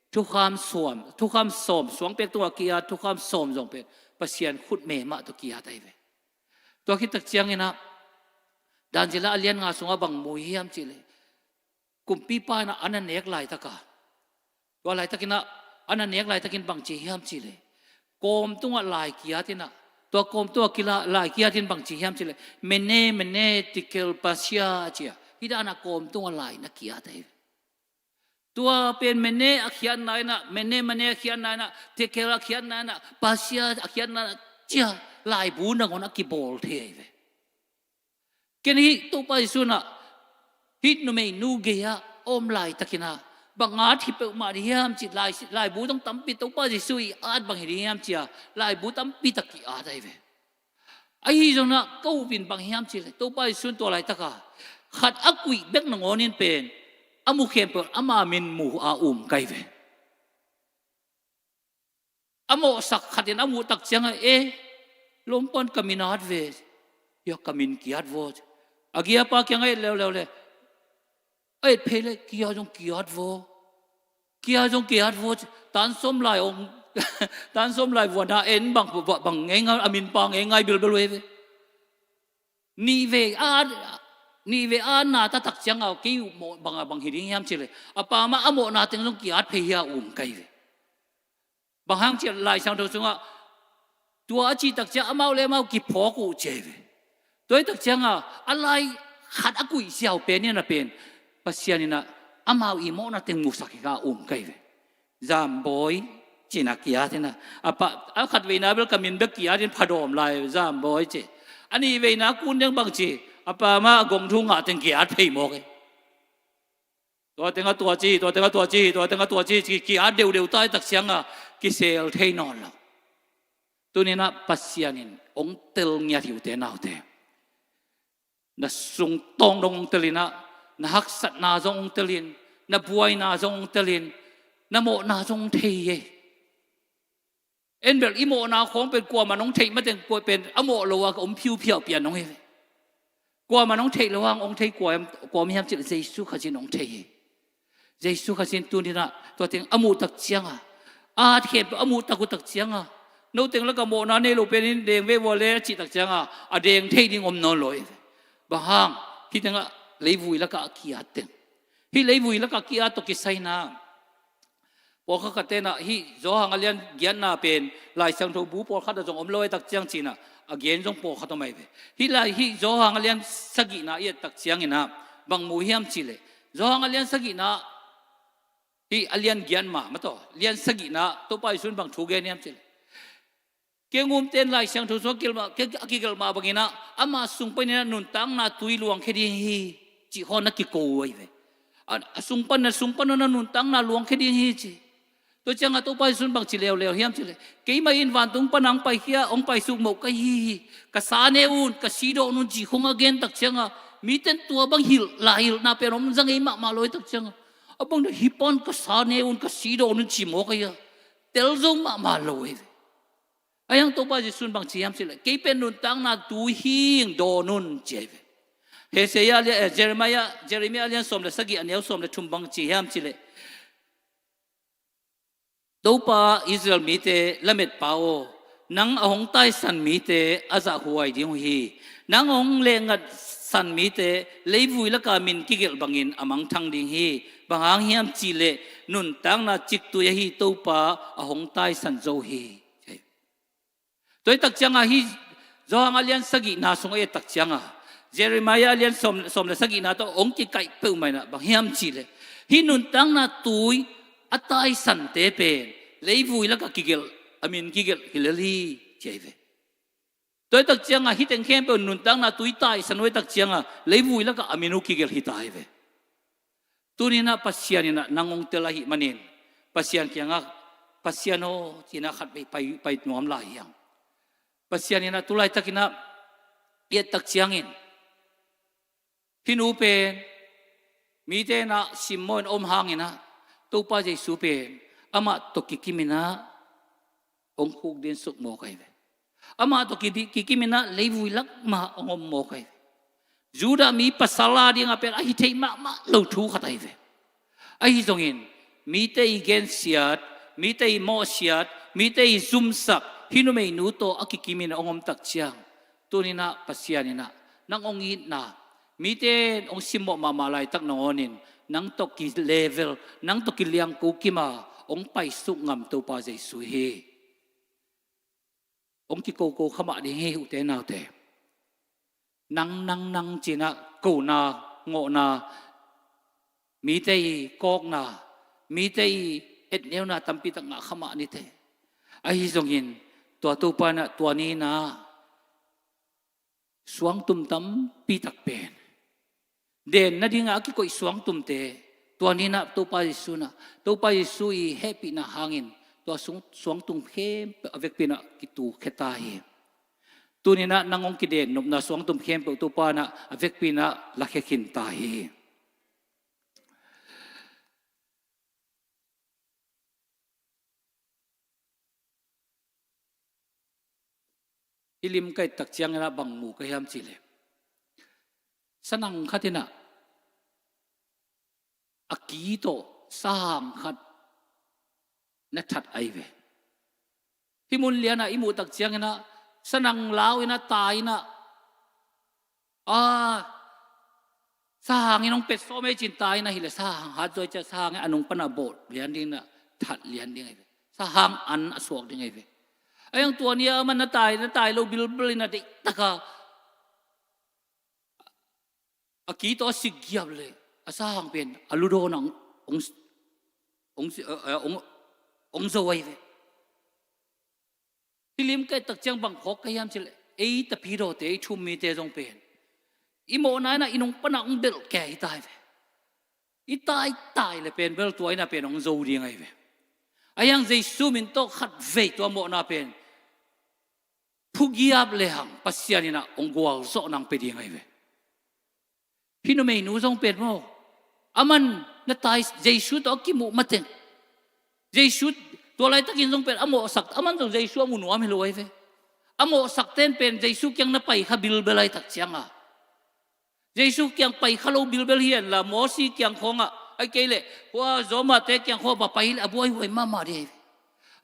thukham sawm, thukham sawm, suangpek tungah ki-at thukham sawm zong pen Pasian khutme mah tawh ki-at ahi ve. Tua khit tak ciang inah, Daniel a lian nga sungah bang mu hiam cih leh, kumpipa inah a na nek laitaka, tua laitak inah a na nek laitakin bang ci hiam cih leh, kawm tungah lai ki-at inah, tua kawm tungah kila-, lai ki-at in bang ci hiam cih leh, Mene, Mene, Tekel, Parsia, ci a, hih dan a kawm tungah lai na ki-at ahi ve. Tua pen Mene a khiatna inah, Mene, Mene a khiatna inah, Tekel a khiatna inah, Parsia a khiatna inah, ci a laibu nangawn a kibawl thei ahi ve. Ken hih Topa Jesu inah hih numeinu gei-ah a om laitakin ah, bang at hi peuhmah ding hiam cih, lai, laibu zong tampi, Topa Jesu i at bang hi ding hiam ci a laibu tampi tak ki-at ahi ve. Ahi zongin ah ka up in bang hiam cih leh, Topa Jesu in tua laitaka khat a kuih bek nangawnin pen a mu khempeuh ama min mu a um ka hi ve. A mawhsak khat in a muh tak ciangah, e, lawmpan ka min at ve, hia ka min ki-at vaw. A giapa kiangah et leuleu le, a et phei le, kia zong ki-at vaw. Kia zong ki-at vaw. Tan sawm lai ong, tan sawm lai vuana en bang, bang, bang ngeingai, a min pa ngeingai bilbel uh hi ve. Nih vei a, nih vei a na ta tak ciangah kei uh mawh bangah bang hi ding hiam cih leh, a pa mah a mawhna teng zong ki-at phei hia um ka hi ve. Bang hang cih leh Lai Siangtho sungah tua a cih tak ciang amau le amau kiphawk uh ci hi ve. Tua hi tak ciangah a lai khat a kuih siau pen in a pen Pasian in ah amau i mawhna teng musak hi kha um ka hi ve. Zambawi ci-in ah ki-at in ah, a pa, a khat veina bel ka min bek ki-at in phadawm lai, Zambawi ci. A nih veina kun deng bang ci, a pa mah a gong thu ngah teng ki-at phei mawk hi. Tua tengah tua ci, tua tengah tua ci, tua tengah tua ci, ci, ki-at deuhdeuh ta hi tak ciangah kisel thei nawn lo. Tuni-in ah Pasian in hong tel ngiat hi ute naute. Na sungtawng dong hong tel in ah, na haksatna zong hong tel in, na buaina zong hong tel in, na mawhna zong hong thei hi. En bel i mawhna khawng pen kuaman hong theih mateng kuai pen a mawh lo a ka om phiuphiau pian hong hi ve. Kuaman hong theih lo hang hong thei kua, kua om hiam cih leh Jesu Khazih in hong thei hi. Jesu Khazih in tuni-in ah tua teng a muh tak ciangah, a at khempeuh a muh tak uh tak ciangah, no teng lakah mawhna nei lo pen in deng ve vua le a cih tak ciangah a deng thei ding om nawn lo hi ve. Bang hang, hih tengah leivui lakah a ki-at teng, hih leivui lakah a ki-at tawh kisai-in ah, pawlkhat khat ten ah hih Johan a lian giatna pen Lai Siangtho bu pawlkhat ah zong om lo hi tak ciang ci-in ah a gen zong pawlkhat om ahi ve. Hih lai, hih Johan a lian sagihna i et tak ciangin ah bang mu hiam cih leh, Johan a lian sagihna, hih a lian giat ma, mataw, lian sagihna Topa Jesu in bang thu gen hiam cih leh, kei hong umte in Lai Siangtho sungah a kigelh mah, a kigelh mah bangin ah ama sung panin ah nuntakna tui luangkhia ding hi, cih khawng na kiko uh ahi ve. A, a sung pan, a sung pan un ah nuntakna luangkhia ding hi ci. Tua ciangah Topa Jesu in bang ci leuleu hiam cih leh, keimah in vantung pan ah hong paikhia, hong paisuk moh ka hi hi. Ka sa ne un, ka si dawn un, cih khawng a gen tak ciangah mite in tua bang hilh, lai hilhna pen om zang ei mahmah lo hi tak ciangah, a bang dah hih pan ka sa ne un, ka si dawn un ci mawk ahi a, tel zo mahmah lo ahi ve. Ahi hang Topa Jesu in bang ci hiam cih leh, kei pen nuntakna tui hi ing, dawn un ci ahi ve. Isaiah, eh, Jeremiah, Jeremiah a lian sawm le sagih a neu sawm le thum bang ci hiam cih leh, Topa, Israel mite lametpa aw, nang a hong taisan mite a zahhuai ding uh hi. Nang a hong lehngat tan mite leivui laka min kigelh bangin a mangthang ding hi. Bang hang hiam cihleh nuntakna ciktui ahi Topa a hong taisan zo hi. Tua hi tak cianga hi Johan a lian sagihna sung a et tak cianga Jeremiah a lian sawm, sawm le sagihna tawh hong kikaih peuhmah inah bang hiam cihleh hih nuntakna tui a taisante pen leivui laka kigelh, a min kigelh hi lel hi, ci ahi ve. Tua hi tak cianga hih teng khempeuh nuntakna tui taisan uh hi tak cianga leivui laka a min uh kigelh hi ta hi ve. Tuninah Pasian inah nang hong tel ahih manin Pasian kiangah, Pasian aw, cinah khatvei pai, pai nuam lai hiang. Pasian inah tulaitakinah i et tak ciangin hih nu pen mite inah simmawh in om hanginah Topa Jesu pen amah tawh kikiminah hong khukdin suk mawk ahi ve. Amah tawh ki-, kikiminah leivui lak mah hong om mawk ahi ve. Judah mi pasal a dingah pen ahi thei mahmah lo thu khat ahi ve. Ahi zongin mite i gensiat, mite i mawhsiat, mite i zumsak hih numeinu tawh a kikimin hong om tak ciang tuninah Pasian inah nang hong itna mite hong simmawh mahmah laitak nangawnin nang tawh ki-level, nang tawh kiliangko kima hong paisuk ngam Topa Jesu hi. Hong kikoko kha mah ding hi ute naute. Nang, nang, nang cinah kona, ngawhna, mite i kawkna, mite i etneuna tampitak ngah kha mah nite. Ahi zongin tua Topa inah tua ninah suangtum tampitak pen den nadingah a kikoih suangtumte tua ninah Topa Jesu inah, Topa Jesu i hehpihna hangin tua sung, suangtum khempeuh a vekpi inah kitukhia ta hi. Tuninah nang hong kiden nopna suangtum khempeuh Topa inah a vekpi inah lakhia khin ta hi. Hih lim ka et tak cianginah bang mu ka hiam cihleh sanang khat inah a ki tawh sahang khat na that ahi ve. Hih mun lianah i muh tak cianginah sanang lau inah tai inah a sahang in hong petsawm ei cin tai inah hileh sahang hat zaw ei ciah sahang in a nung panah bawh lian ding inah that lian ding ahi ve. Sahang an a suak ding ahi ve. Ahi hang tua ni a man na tai, na tai lo bilbel inah deihtaka a ki tawh a sikgiap leh a sahang pen a ludawnah hong, hong, hong, hong, hong zo ahi ve. Hih lim ka et tak ciang bang phawk ka hiam cihleh ei tapidawte, ei thu-um mite zong pen i mawhna inah i nung panah hong belh kei hi ta hi ve. I taitai le pen bel tua inah pen hong zo ding ahi ve. Ahi hang Jesu min tawh khatvei tua mawhna pen phugiap lehang Pasian inah hong gualzawh nang pia ding ahi ve. Hih numeinu zong pen maw, aman na tai, Jesu tawh a kimuh mateng Jesu tua laitakin zong pen a mawhsak, aman zong Jesu a mu nuam hi lo ahi ve. A mawhsak ten pen Jesu kiang na pai kha bilbel ahi tak cianga Jesu kiang pai kha lo bilbel hi henla Mosi kiang khawngah, ahih kei leh hua Roma-te kiang khawngah va pai leh a buaihuai mahmah ding ahi ve.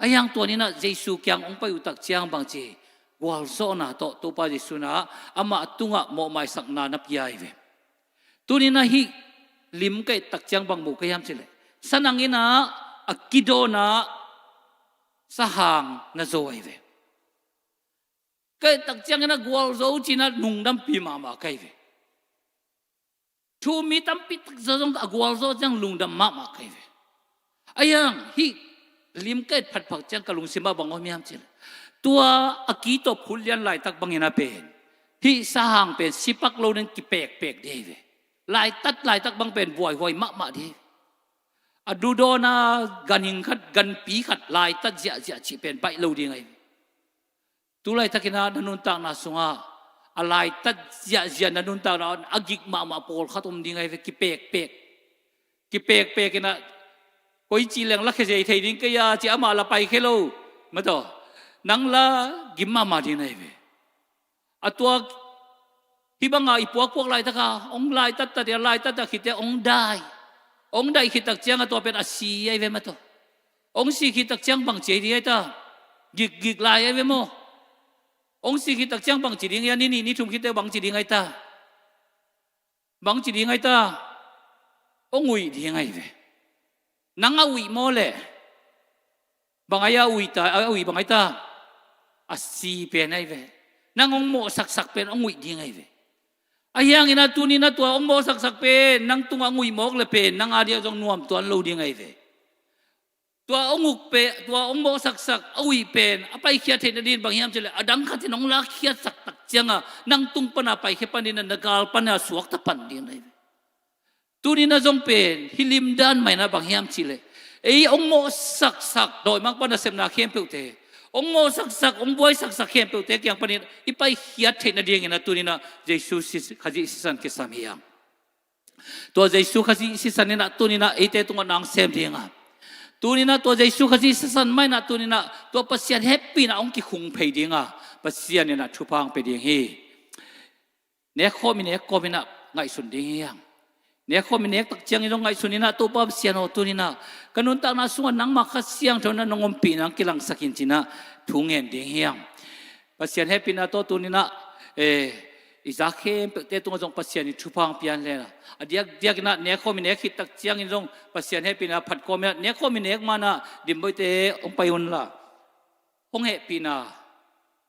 Ahi hang tua ninah Jesu kiang hong pai uh tak ciang bangci gualzawhna tawh Topa Jesu inah amah tungah mawhmaisakna na pia ahi ve. Tuninah hih lim ka et tak ciang bang mu ka hiam cihleh sanang inah a kidawnah sahang na zo ahi ve. Ka et tak cianginah gualzo cinah nungdampi mahmah ka hi ve. Thu-um mi tampi taksa zong a gualzo ciang lungdam mahmah ka hi ve. Ahi hang hih lim ka et phatphak ciang ka lungsimah bang om hiam cihleh tua a ki tawh phut lian laitak bangin a pen hih sahang pen sipak lo ding kipekpek ding ahi ve. Laitat laitak bang pen buaihuai mahmah ding ahi ve. A dudawn a ganhing khat, ganpi khat laitat ziahziah cih pen baih lo ding ahi ve. Tu laitakinah na nuntakna sungah a laitat ziahziah na nuntakna a gik mahmah pawlkhat om ding ahi ve. Kipekpek, kipekpek inah koici leng lakhia zei thei ding kei a ci amah la paikhia lo. Mataw, nang la gim mahmah ding ahi ve. A tua hih banga i puakpuak laitaka hong laitattat a laitattat khit ciang hong dai. Hong dai khit tak ciang a tua pen a si ahi ve mataw. Hong si khit tak ciang bangci ding ahi ta? Gikgik lai ahi ve maw? Hong si khit tak ciang bangci ding ahi a, ni nih ni thum khit ciang bangci ding ahi ta? Bang ci ding ai ta? Ong uih ding ai ve. Nang a uih maw le? Bang ai a uih ta, a uih bang ai ta? A si pen ai ve. Nang ong mawhsaksak pen ong uih ding ai ve. Ahi hangin a tuni-in a tua ong mawhsaksak pen nang tungah ong uih mawk le pen nang a diah zong nuam tuan lo ding ai ve. Tua ong uk pen, tua ong mawhsaksak a uih pen a paikhiat theih nading bang hiam cih leh a dang khatin ong lakkhiatsak tak cianga nang tung pana paikhia panin a na gal pana suakta pan ding ai ve. Tuni-in a zong pen hih limdan mah in a bang hiam cih leh ei ong mawhsaksak dawimangpa nasepna khempeuhte, ong mawhsaksak, ong buaisaksak khempeuhte kiang panin i paikhiat theih nadingin a tuni-in a Jesu si-, Khazih sisan kisam hi hang. Tua Jesu Khazih sisan in a tuni-in a eite tungah nang sem dinga, tuni-in a tua Jesu Khazih sisan mah in a tuni-in a tua Pasian hehpihna ong kikhung phei dinga Pasian in a thupha ong pia ding hi. Nekkhawm i nek kawmin a ngaihsun ding hi hang. Nekkhawm i nek tak ciangin zong ngaihsun in a Topa Pasian aw tuni-in a ka nuntakna sungah nangmah Kha Siangtho in a nong ompihna ong kilangsak in ci-in a thu ngen ding hi hang. Pasian hehpihna tawh tuni-in a, eh, i za khempeuhte tungah zong Pasian in thupha ong pia in le a diakdiakin a nekkhawm i nek khit tak ciangin zong Pasian hehpihna phat kawmin a nekkhawm i nek ma-in a Dimbawite ong pai un la. Hong hehpihna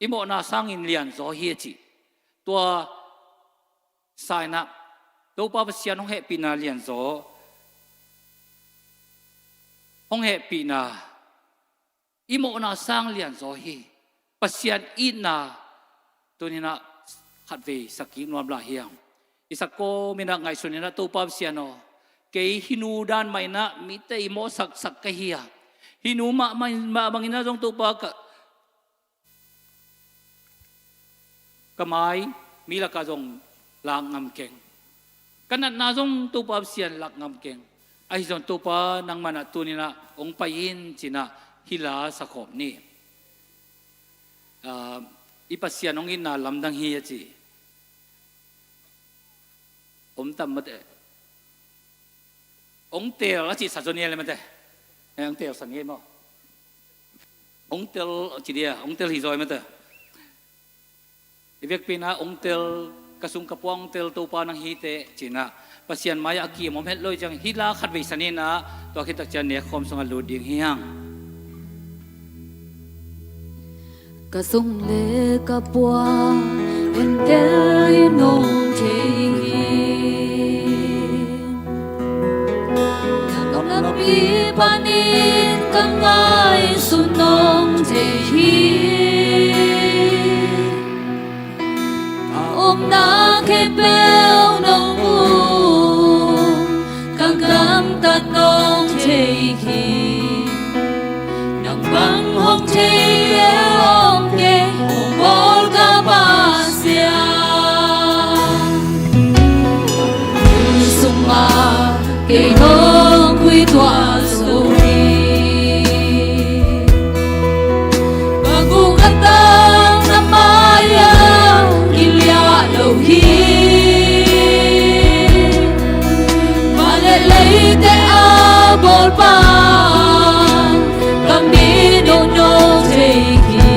i mawhna sangin lianzaw hi a cih. Tua sa in a Topa Pasian hong hehpihna lianzaw, hong hehpihna i mawhna sang lianzaw hi. Pasian itna tuni-in a khatvei sak kik nuam lai hi hang. I sak kawmin a ngaihsun in a Topa Pasian aw, kei hih nu dan mah in a mite i mawhsaksak ka hi a, hih nu mah, mah, mah bangin a zong Topa ka, ka mai mi lakah zong lak ngam keng. Ka natna zong Topa Pasian lak ngam keng. Ahi zong Topa nangmah in a tuni-in a ong pai in ci-in a hih la sakhawm ni. Ah, i Pasian ong itna lamdang hi a ci. Om tam mate. Ong tel a cih sa zaw ni le mate. Eh, ong tel sa ni maw. Ong tel ci dia, ong tel hi zaw mate. I vekpi-in a ong tel, ka sung ka pua ong tel Topa nang hi teh ci-in a Pasian mai-ah a kim om het lo hi ciang hih la khatvei sa ni-in a tua khit tak ciang nekkhawm sungah lut ding hi hang. Ka sung le ka pua entel in nong thei hi. Nang lampi panin ka ngaihsun nong thei hi. Ka omna khempeuh nong mu, ka gamtat nong thei hi. Nang bang hong thei le om kei, hong bawl ka Pasian. Sungah kei nong khui tuah zo hi. Ka guk ka tang na mai-ah i liah lo hi. Van le leite a bawlpa, ka mit nong thei hi.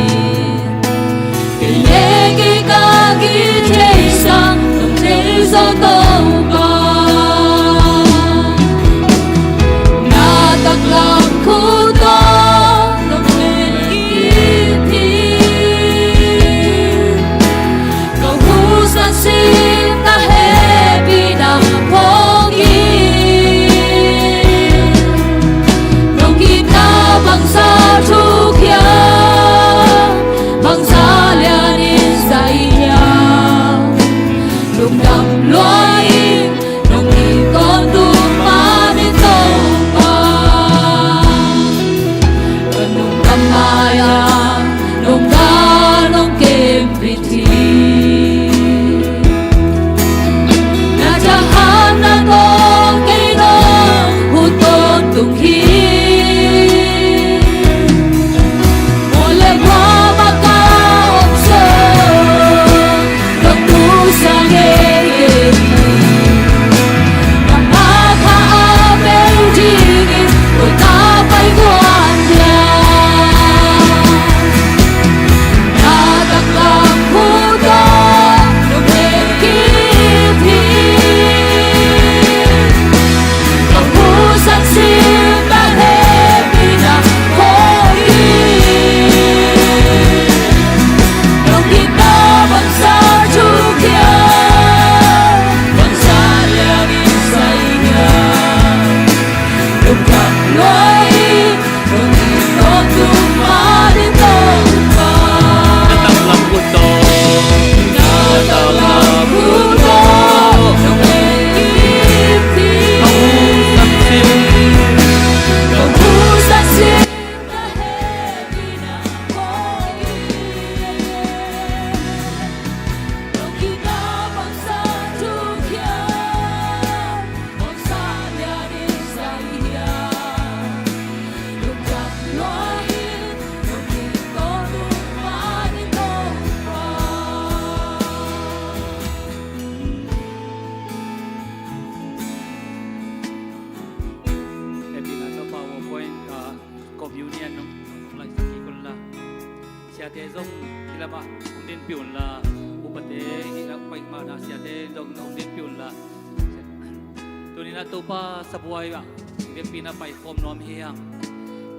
Kei le kei ka kithei sang nong thei zo Topa. Te zong hih lamah hong dinpih unla, upate hih lamah pai mahna siate zong hong dinpih unla. Tuni-in ah Topa sabuai ah i vekpi-in ah paikhawm nuam hi hang.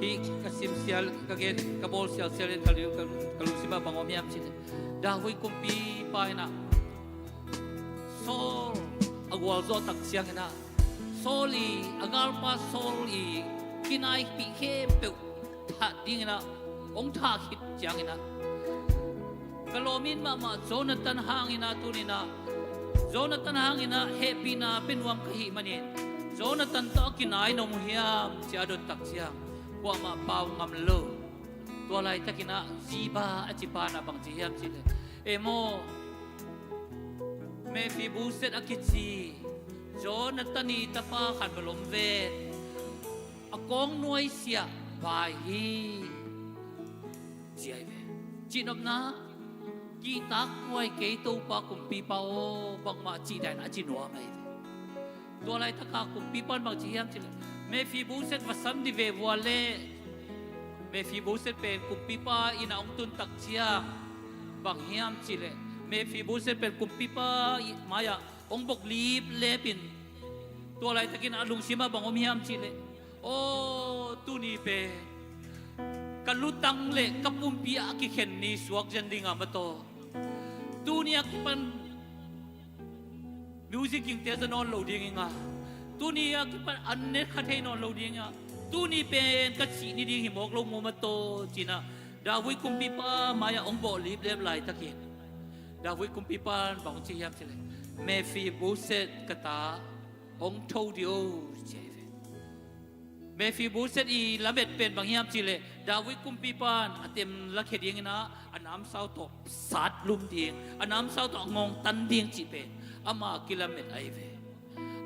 Hih ka sim sial, ka gen, ka bawl sialsial in ka lu-, ka, ka lungsim ah bang om hiam cih leh, David kumpipa in ah Saul a gualzawh tak ciangin ah, Saul i, a galpa Saul i kinaipih khempeuh thah dingin ah hong thah khit ciangin ah, ka lawm it mahmah Jonathan hangin ah tuni-in ah, Jonathan hangin ah hehpihna pia nuam ka hih manin, Jonathan tawh a kinai na om uh hiam ci-a a dot tak ciang, kuamah pau ngam lo. Tua laitakin ah Ziba a cipa in ah bang ci hiam cih leh, e maw, Mephiboset a kici Jonathan i tapa khat bel om ve, a kawng nuaisiah vai hi, ci ahi ve. Cihnopna, kihtakhuai kei Topa kumpipa aw, bangmah cih dan a ci nuam ahi ve. Tua laitaka kumpipa in bang ci hiam cih leh, Mephiboset va sam dih ve vua leh. Mephiboset pen kumpipa inn ah hong tun tak ciang bang hiam cih leh, Mephiboset pen kumpipa i mai-ah hong bok liplep in, tua laitakin a lungsim ah bang om hiam cih leh, aw, tuni pen ka lutang le ka pumpi ah a kikhen ni suak zen ding a, mataw. Tuni a kipan music gingte za nawn lo ding ing a, tuni a kipan an ne kha thei nawn lo ding a, tuni pen ka sih ni ding hi mawk lo maw, mataw, ci-in ah David kumpipa mai-ah hong bawh liplep laitakin, David kumpipa in bang ci hiam cih leh, Mephiboset ka ta, hong tho dih o, ci ahi ve. Mephiboset i lamet pen bang hiam cih leh, David kumpipa in a tem lakhia dingin ah a namsau tawh satlum ding, a namsau tawh a ngawngtan ding cih pen ama kilamet ahi ve.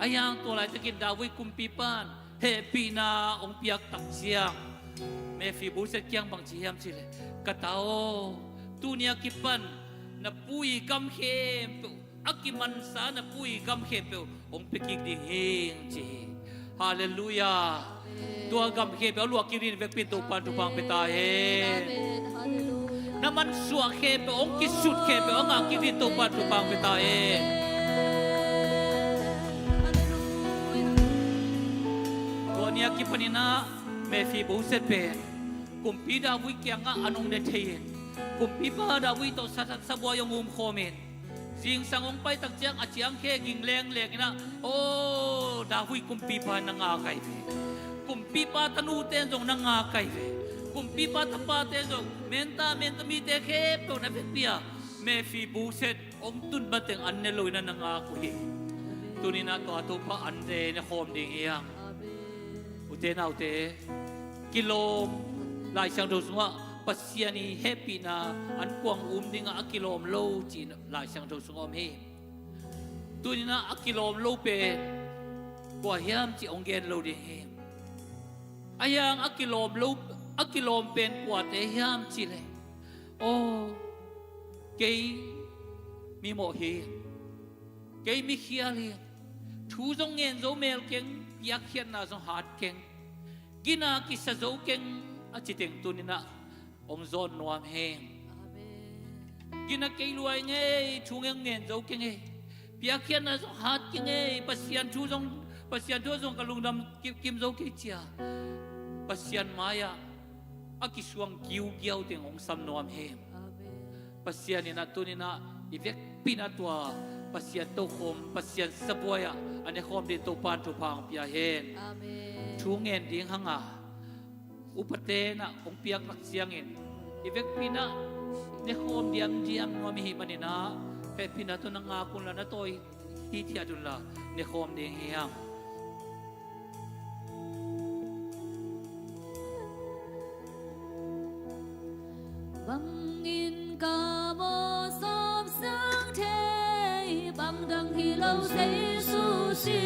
Ahi hang tua laitakin David kumpipa in hehpihna hong piak tak ciang, Mephiboset kiang bang ci hiam cih leh, ka ta aw, tuni a kipan na pu i gam khempeuh, a kimansa na pu i gam khempeuh hong pia kik ding hi, ci hi. Halleluiah. Tua gam khempeuh a luah kik ding vekpi in Topa in thupha pia ta hen. Amen. Halleluiah. Na mansuah khempeuh, hong kisut khempeuh a ngah kik ding Topa in thupha pia ta hen. Halleluiah. Tua ni a kipanin ah Mephiboset pen kumpi David kiangah an hong ne thei in, kumpipa David tawh sa, sabuai hong umkhawm in, zingsang hong pai tak ciang a ciangkhe ging lengleng in ah, aw, David kumpipa in na ngak ahi ve. Kumpipa tanute in zong na ngak ahi ve. Kumpipa tapate in zong, menta mentamite khempeuh na vekpi a, Mephiboset hong tun mateng an ne lo in ah na ngak uh hi. Tuni-in ah tua Topa ante ne khawm ding hi hang. Ute naute, kilawm, Lai Siangtho sungah Pasian i hehpihna an kuang um dingah a kilawm lo ci Lai Siangtho sungah om hi. Tuni-in ah a kilawm lo pen kua hiam cih hong gen lo ding hi. Ahi hang a kilawm lo, a kilawm pen kuate hiam cih leh, aw, kei mimawh hi, kei mikhial hi, thu zong ngen zo mel keng, piakkhiatna zong hat keng, gina kisa zo keng, a ci teng tuni-in ah hong zawn nuam hi. Amen. Gina kei luai ngei, thu ngen ngen zo keng ei, piakkhiatna zong hat keng ei, Pasian thu zong, Pasian thu zong ka lungdam kim, kim zo kei ci-a Pasian mai-ah a kisuang giugiau teng hong sam nuam hi. Amen. Pasian in ah tuni-in ah i vekpi-in ah tua Pasian tokhom, Pasian sabuai ah a nekhawm ding Topa in thupha hong pia hen. Amen. Thu ngen ding hang a, upate in ah hong piak lak ciangin i vekpi-in ah nekhawm diamdiam nuam i hih manin ah, hehpihna tawh na ngak unla, na tawi hithiat unla, nekhawm ding hi hang. Bangin ka mawh sawm siang thei, bang dang hi lo Jesu si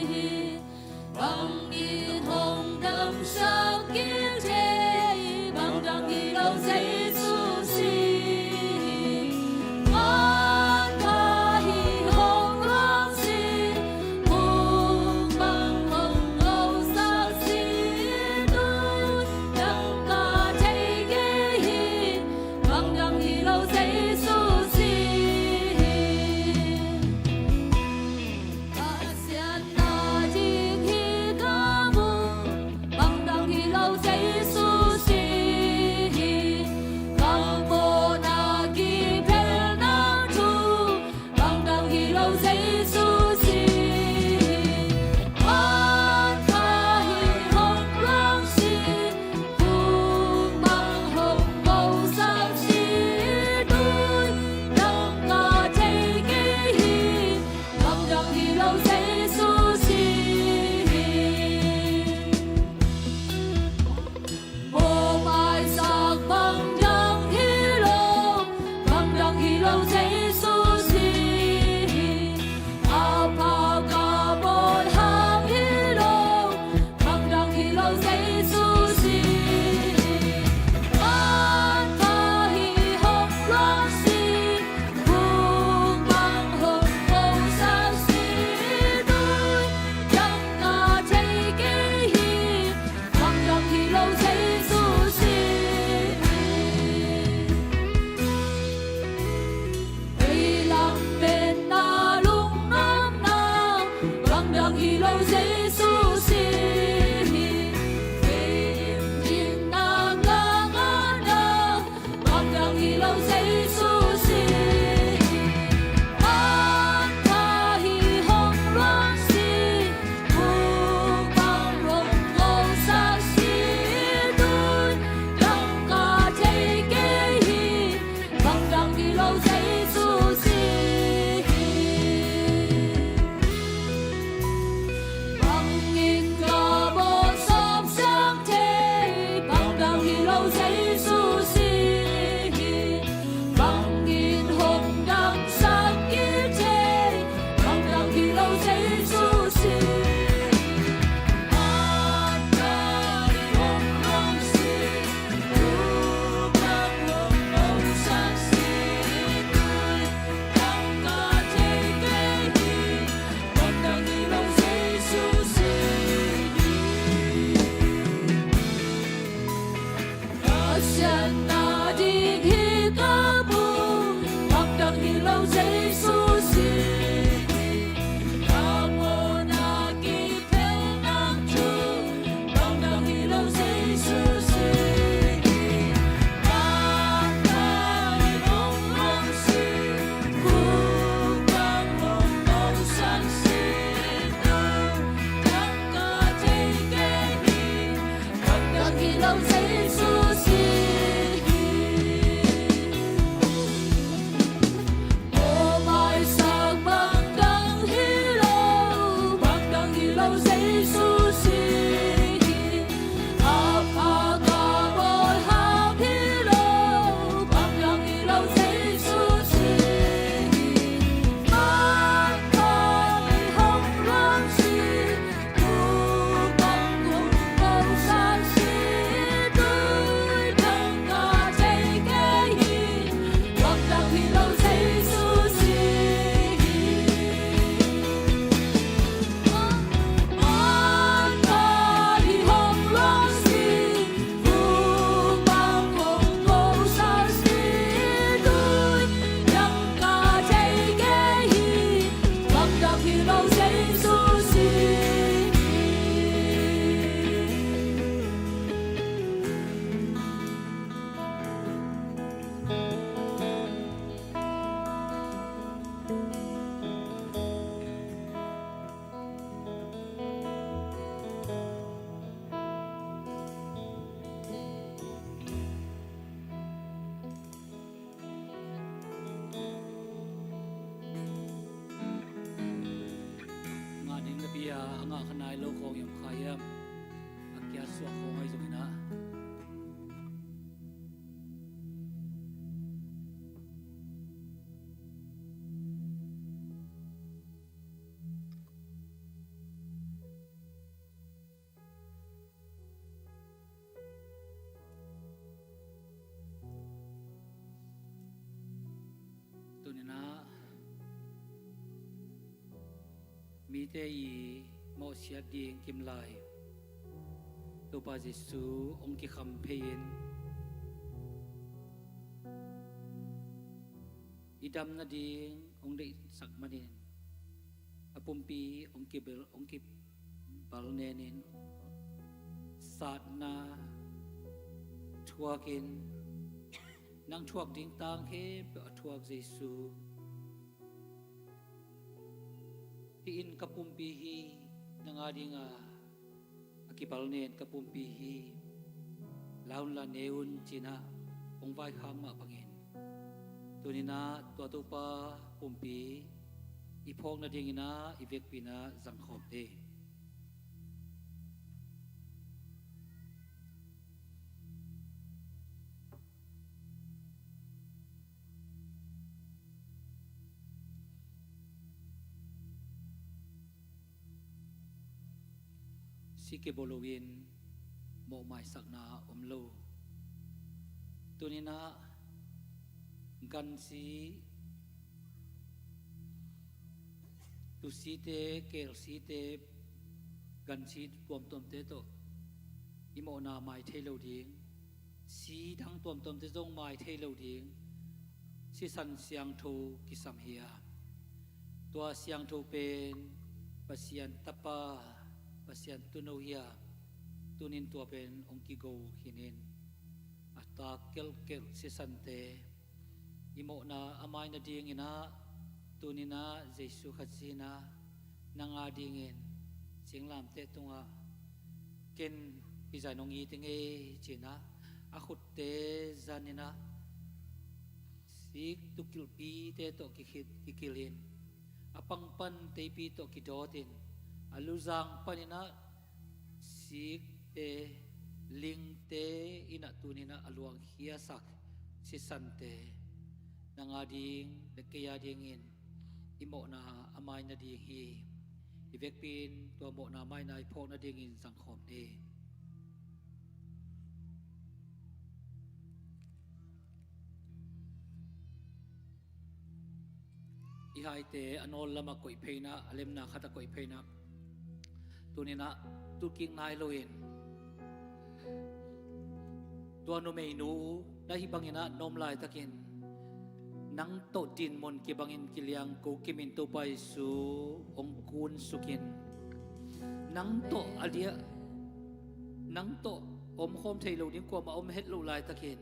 hi. Bangin hong damsak kik thei, bang dang hi lo Jesu si hi. Mawhna hi hong hong si, hong bang hong hong sak si, tun dang ka thei kei hi. Jesu si hi. Mawhmaisak bang dang hi lo, bang dang hi lo Jesu si hi. A pha ka bawl hang hi lo, bang dang hi lo Jesu si hi. An pha hi hong luang si, buk bang hong kosak si, tui dang ka thei kei hi, bang dang hi lo Jesu si hi. Ei lam penna lungnuamna, bang dang hi lo Jesu si hi. Ei limdikna ngakna, bang dang hi lo Jesu si hi. An pha hi hong luang si, buk bang hong kosak si, tui dang ka thei kei hi, bang dang hi lo Jesu si hi. Bangin ka bawl sawm siang thei, bang dang hi lo Jesu si hi. Bangin hong damsak kik thei, bang dang hi lo Jesu si hi. An pha hi hong luang si, buk bang hong kosak si, tui dang ka thei kei hi, bang dang hi lo Jesu si hi. Ka siatna ding hi ka mu, bang dang hi lo Jesu si hi. Ka mawhna kiphelna thu, bang dang hi lo Jesu si hi. An pha hi hong luang si, buk bang hong kosak si, tui dang ka thei kei hi, bang dang hi lo Jesu si hi. Mawhmaisak bang dang hi lo, bang dang hi lo Jesu si hi. A pha ka bawl hang hi lo, bang dang hi lo Jesu si hi. An pha hi hong luang si, buk bang hong kosak si, tui dang ka thei kei hi, bang dang hi lo Jesu si hi. An pha hi hong luang si, buk bang hong kosak si, tui dang ka thei kei hi, bang dang hi lo Jesu si hi. Ngah ding na pi a, a ngah kha nai lo khawng i om kha hiam? A kia suak khawng ahi zongin ah. Tuni-in ah mite i mawhsiat ding kim lai Topa Jesu hong kikham phei-in i dam nading hong deihsak manin a pumpi hong kibel, hong kibal nenin satna thuakin, nang thuak ding tang khempeuh a thuak Jesu, hih in ka pumpi hi, nang a dinga a kibal nen ka pumpi hi, la un la ne un ci-in ah hong vaikhak mah bangin tuni-in ah tua Topa pumpi i phawk nadingin ah i vekpi-in ah zangkhawm ni. Si kibol loin mawh maisakna om lo. Tuni-in ah gansi, tusite, kelsite, gansi tuamtuamte tawh i mawhna mai thei lo ding. Si dang tuamtuamte zong mai thei lo ding. Sisan siangtho kisam hi a, tua siangtho pen Pasian Tapa, Pasian Tuuno hi a, tuni-in tua pen hong kigo khin in. A tak kelhkelh sisante i mawhna a mai nadingin ah, tuni-in ah Jesu Khazih in ah nang a dingin singlamteh tungah, "Ken hih zah in hong it ing ei," ci-in ah a khutte zan in ah sik tukilhpite tawh kikil, kikilhin, a pang pan teipi tawh kidawtin, a luzang panin ah sikte, lingte in ah tuni-in ah a luangkhiasak sisante, nang a ding le kei a dingin i mawhna a mai nading hi. I vekpi-in tua mawhna maina i phawk nadingin zangkhawm ni. I haite a nawl lamah koih phei in ah, a lemna khatah koih phei in ah, tuni-in ah tutkik nai loin, tua numeinu na hih bangin ah na om laitakin, nang tawh dinmun kibangin kiliang ko kimin Topa Jesu hong kunsuk in. Nang tawh a dia, nang tawh omkhawm thei lo ding kuamah om het loh laitakin,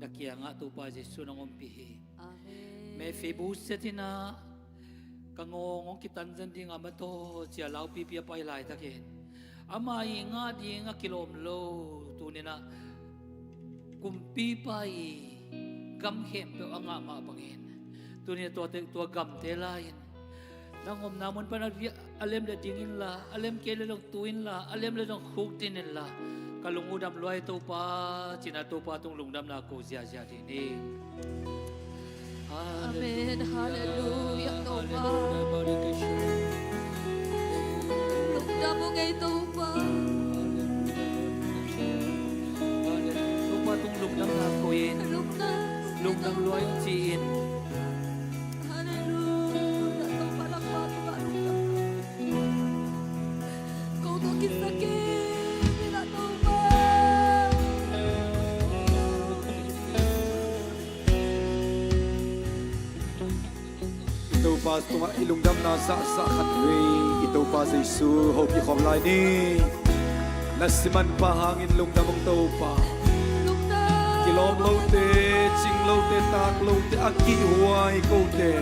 na kiangah Topa Jesu in hong ompih hi. Amen. Mephiboset in ah ka ngawng hong kitanzen ding a, mataw, ci-a laupipi a pai laitakin, ama i ngah ding a kilawm lo, tuni-in ah kumpipa i gam khempeuh a ngah mah bangin, tuni-in ah tuate, tua gamte la-in, nang omna mun pan a, a lem leh ding inla, a lem kei leh zong tu inla, a lem leh zong khukdin inla, ka lung uh dam lua hi Topa, ci-in ah Topa tung lungdamna ko ziahziah ding ni. Amen. Halleluiah, Topa. Lungdam ung ei, Topa. Topa tung lungdamna ko-in. Lungdam. Lungdam lua ing ci-in. Halleluiah, Topa, nangma tungah lungdam. Ko tawh kisakkhia in ah, Topa. I Topa tungah i lungdamna zahzah khatvei i Topa Jesu hopih khawm lai ni. Na simanpha hangin lungdam ung Topa. Kilawm lote, cing lote, tak lote, a kihhuai kote,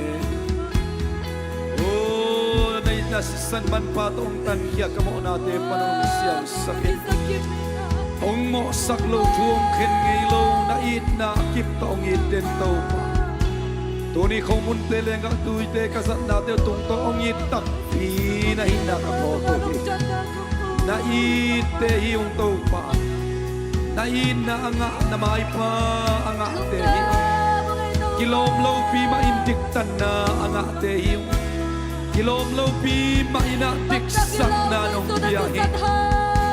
o, na itna sisan manpha tawh hong tankhia ka mawhnate pan hong siamsak in. Hong mawhsak lo thu hong khen ngei lo, na itna a kip tawh hong it den Topa. Tuni khomunte leh gah tuite ka zatnate tungtawn hong it takpi na hihna ka phawk uh hi. Na itte hi ung Topa. Na itna a ngah, na maipha a ngahte hi ung. Kilawm lopi mahin diktanna a ngahte hi ung. Kilawm lopi mahin ah diksakna nong pia hi.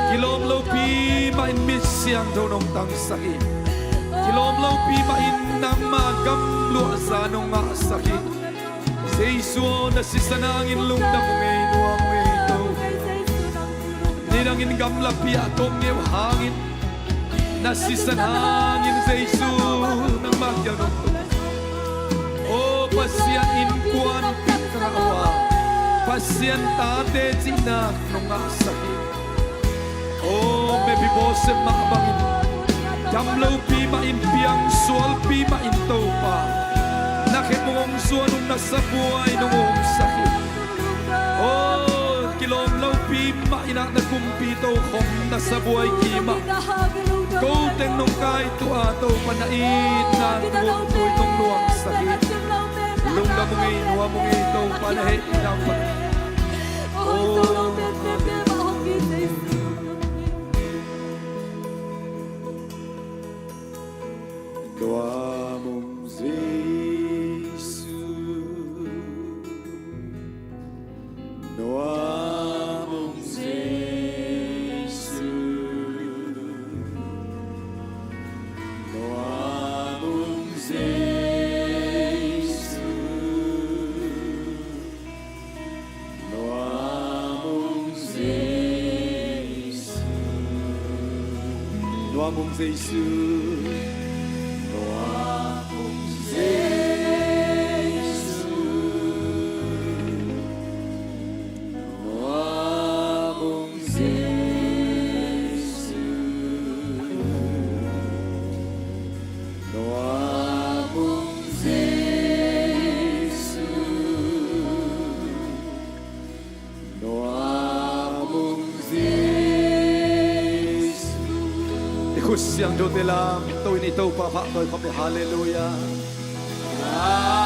Kilawm lopi mahin mit siangtho nong tangsak hi. Kilawm lopi mahin nangma gamluahza nong ngahsak hi. Jesu aw, na sisan hangin lungdam ung ei, nuam ung ei Topa. Nidangin gamlapi ah ka om ngei uh hangin, na sisan hangin Jesu nangma kiang nong tung. O Pasian, innkuanpih ka ngah uh a, Pasian tate cihna nong ngahsak hi. O Mephiboset mah bangin, dam lopi mahin, piang sualpi mahin Topa, na khe hong zuan uh, na sabuai nong umsak hi. O kilawm lopi mahin ah na kumpi tokhom, na sabuai kim ah ko teng nong kaituah a, Topa na itna tuamtuam nong nuamsak hi. Lungdam ung ei, nuam ung ei, Topa na hehpihna hong phat. Nuam ung Jesu. Nuam ung Jesu. Nuam ung Jesu. Nuam ung Jesu. Nuam ung Jesu. Nuam ung Jesu. Nuam ung Jesu. Nuam ung Jesu. Nuam ung Jesu. I khut siangthote lamto in i Topa pahtawi khawm ni. Halleluiah. Halleluiah.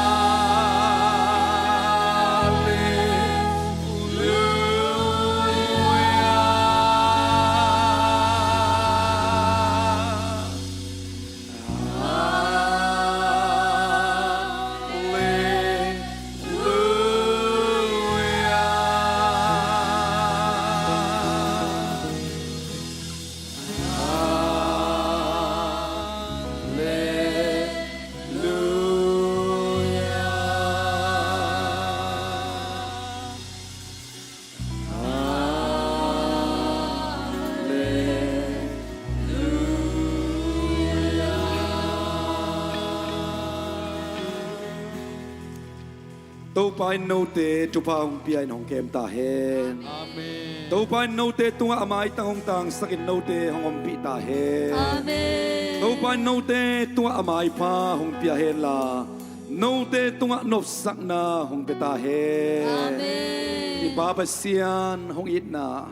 Topa in note thupha hong pia in hong kem ta hen. Amen. Topa in note tungah a maitang hong tangsak in note hong ompih ta hen. Amen. Topa in note tungah a maipha hong pia hen la, note tungah nopsakna hong pia ta hen. Amen. I Pa Pasian hong itna,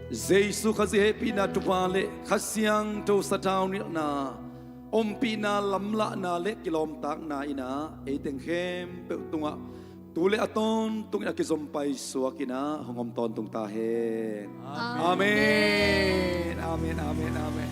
Jesu Khazih hehpihna thupha le Kha Siangtho sathau nilhna, ompihna, lamlahna le kilawmtatna in ah ei teng khempeuh tungah tu le a tawntung in a kizom paisuak in ah hong om tawntung ta hen. Amen. Amen. Amen. Amen. Amen.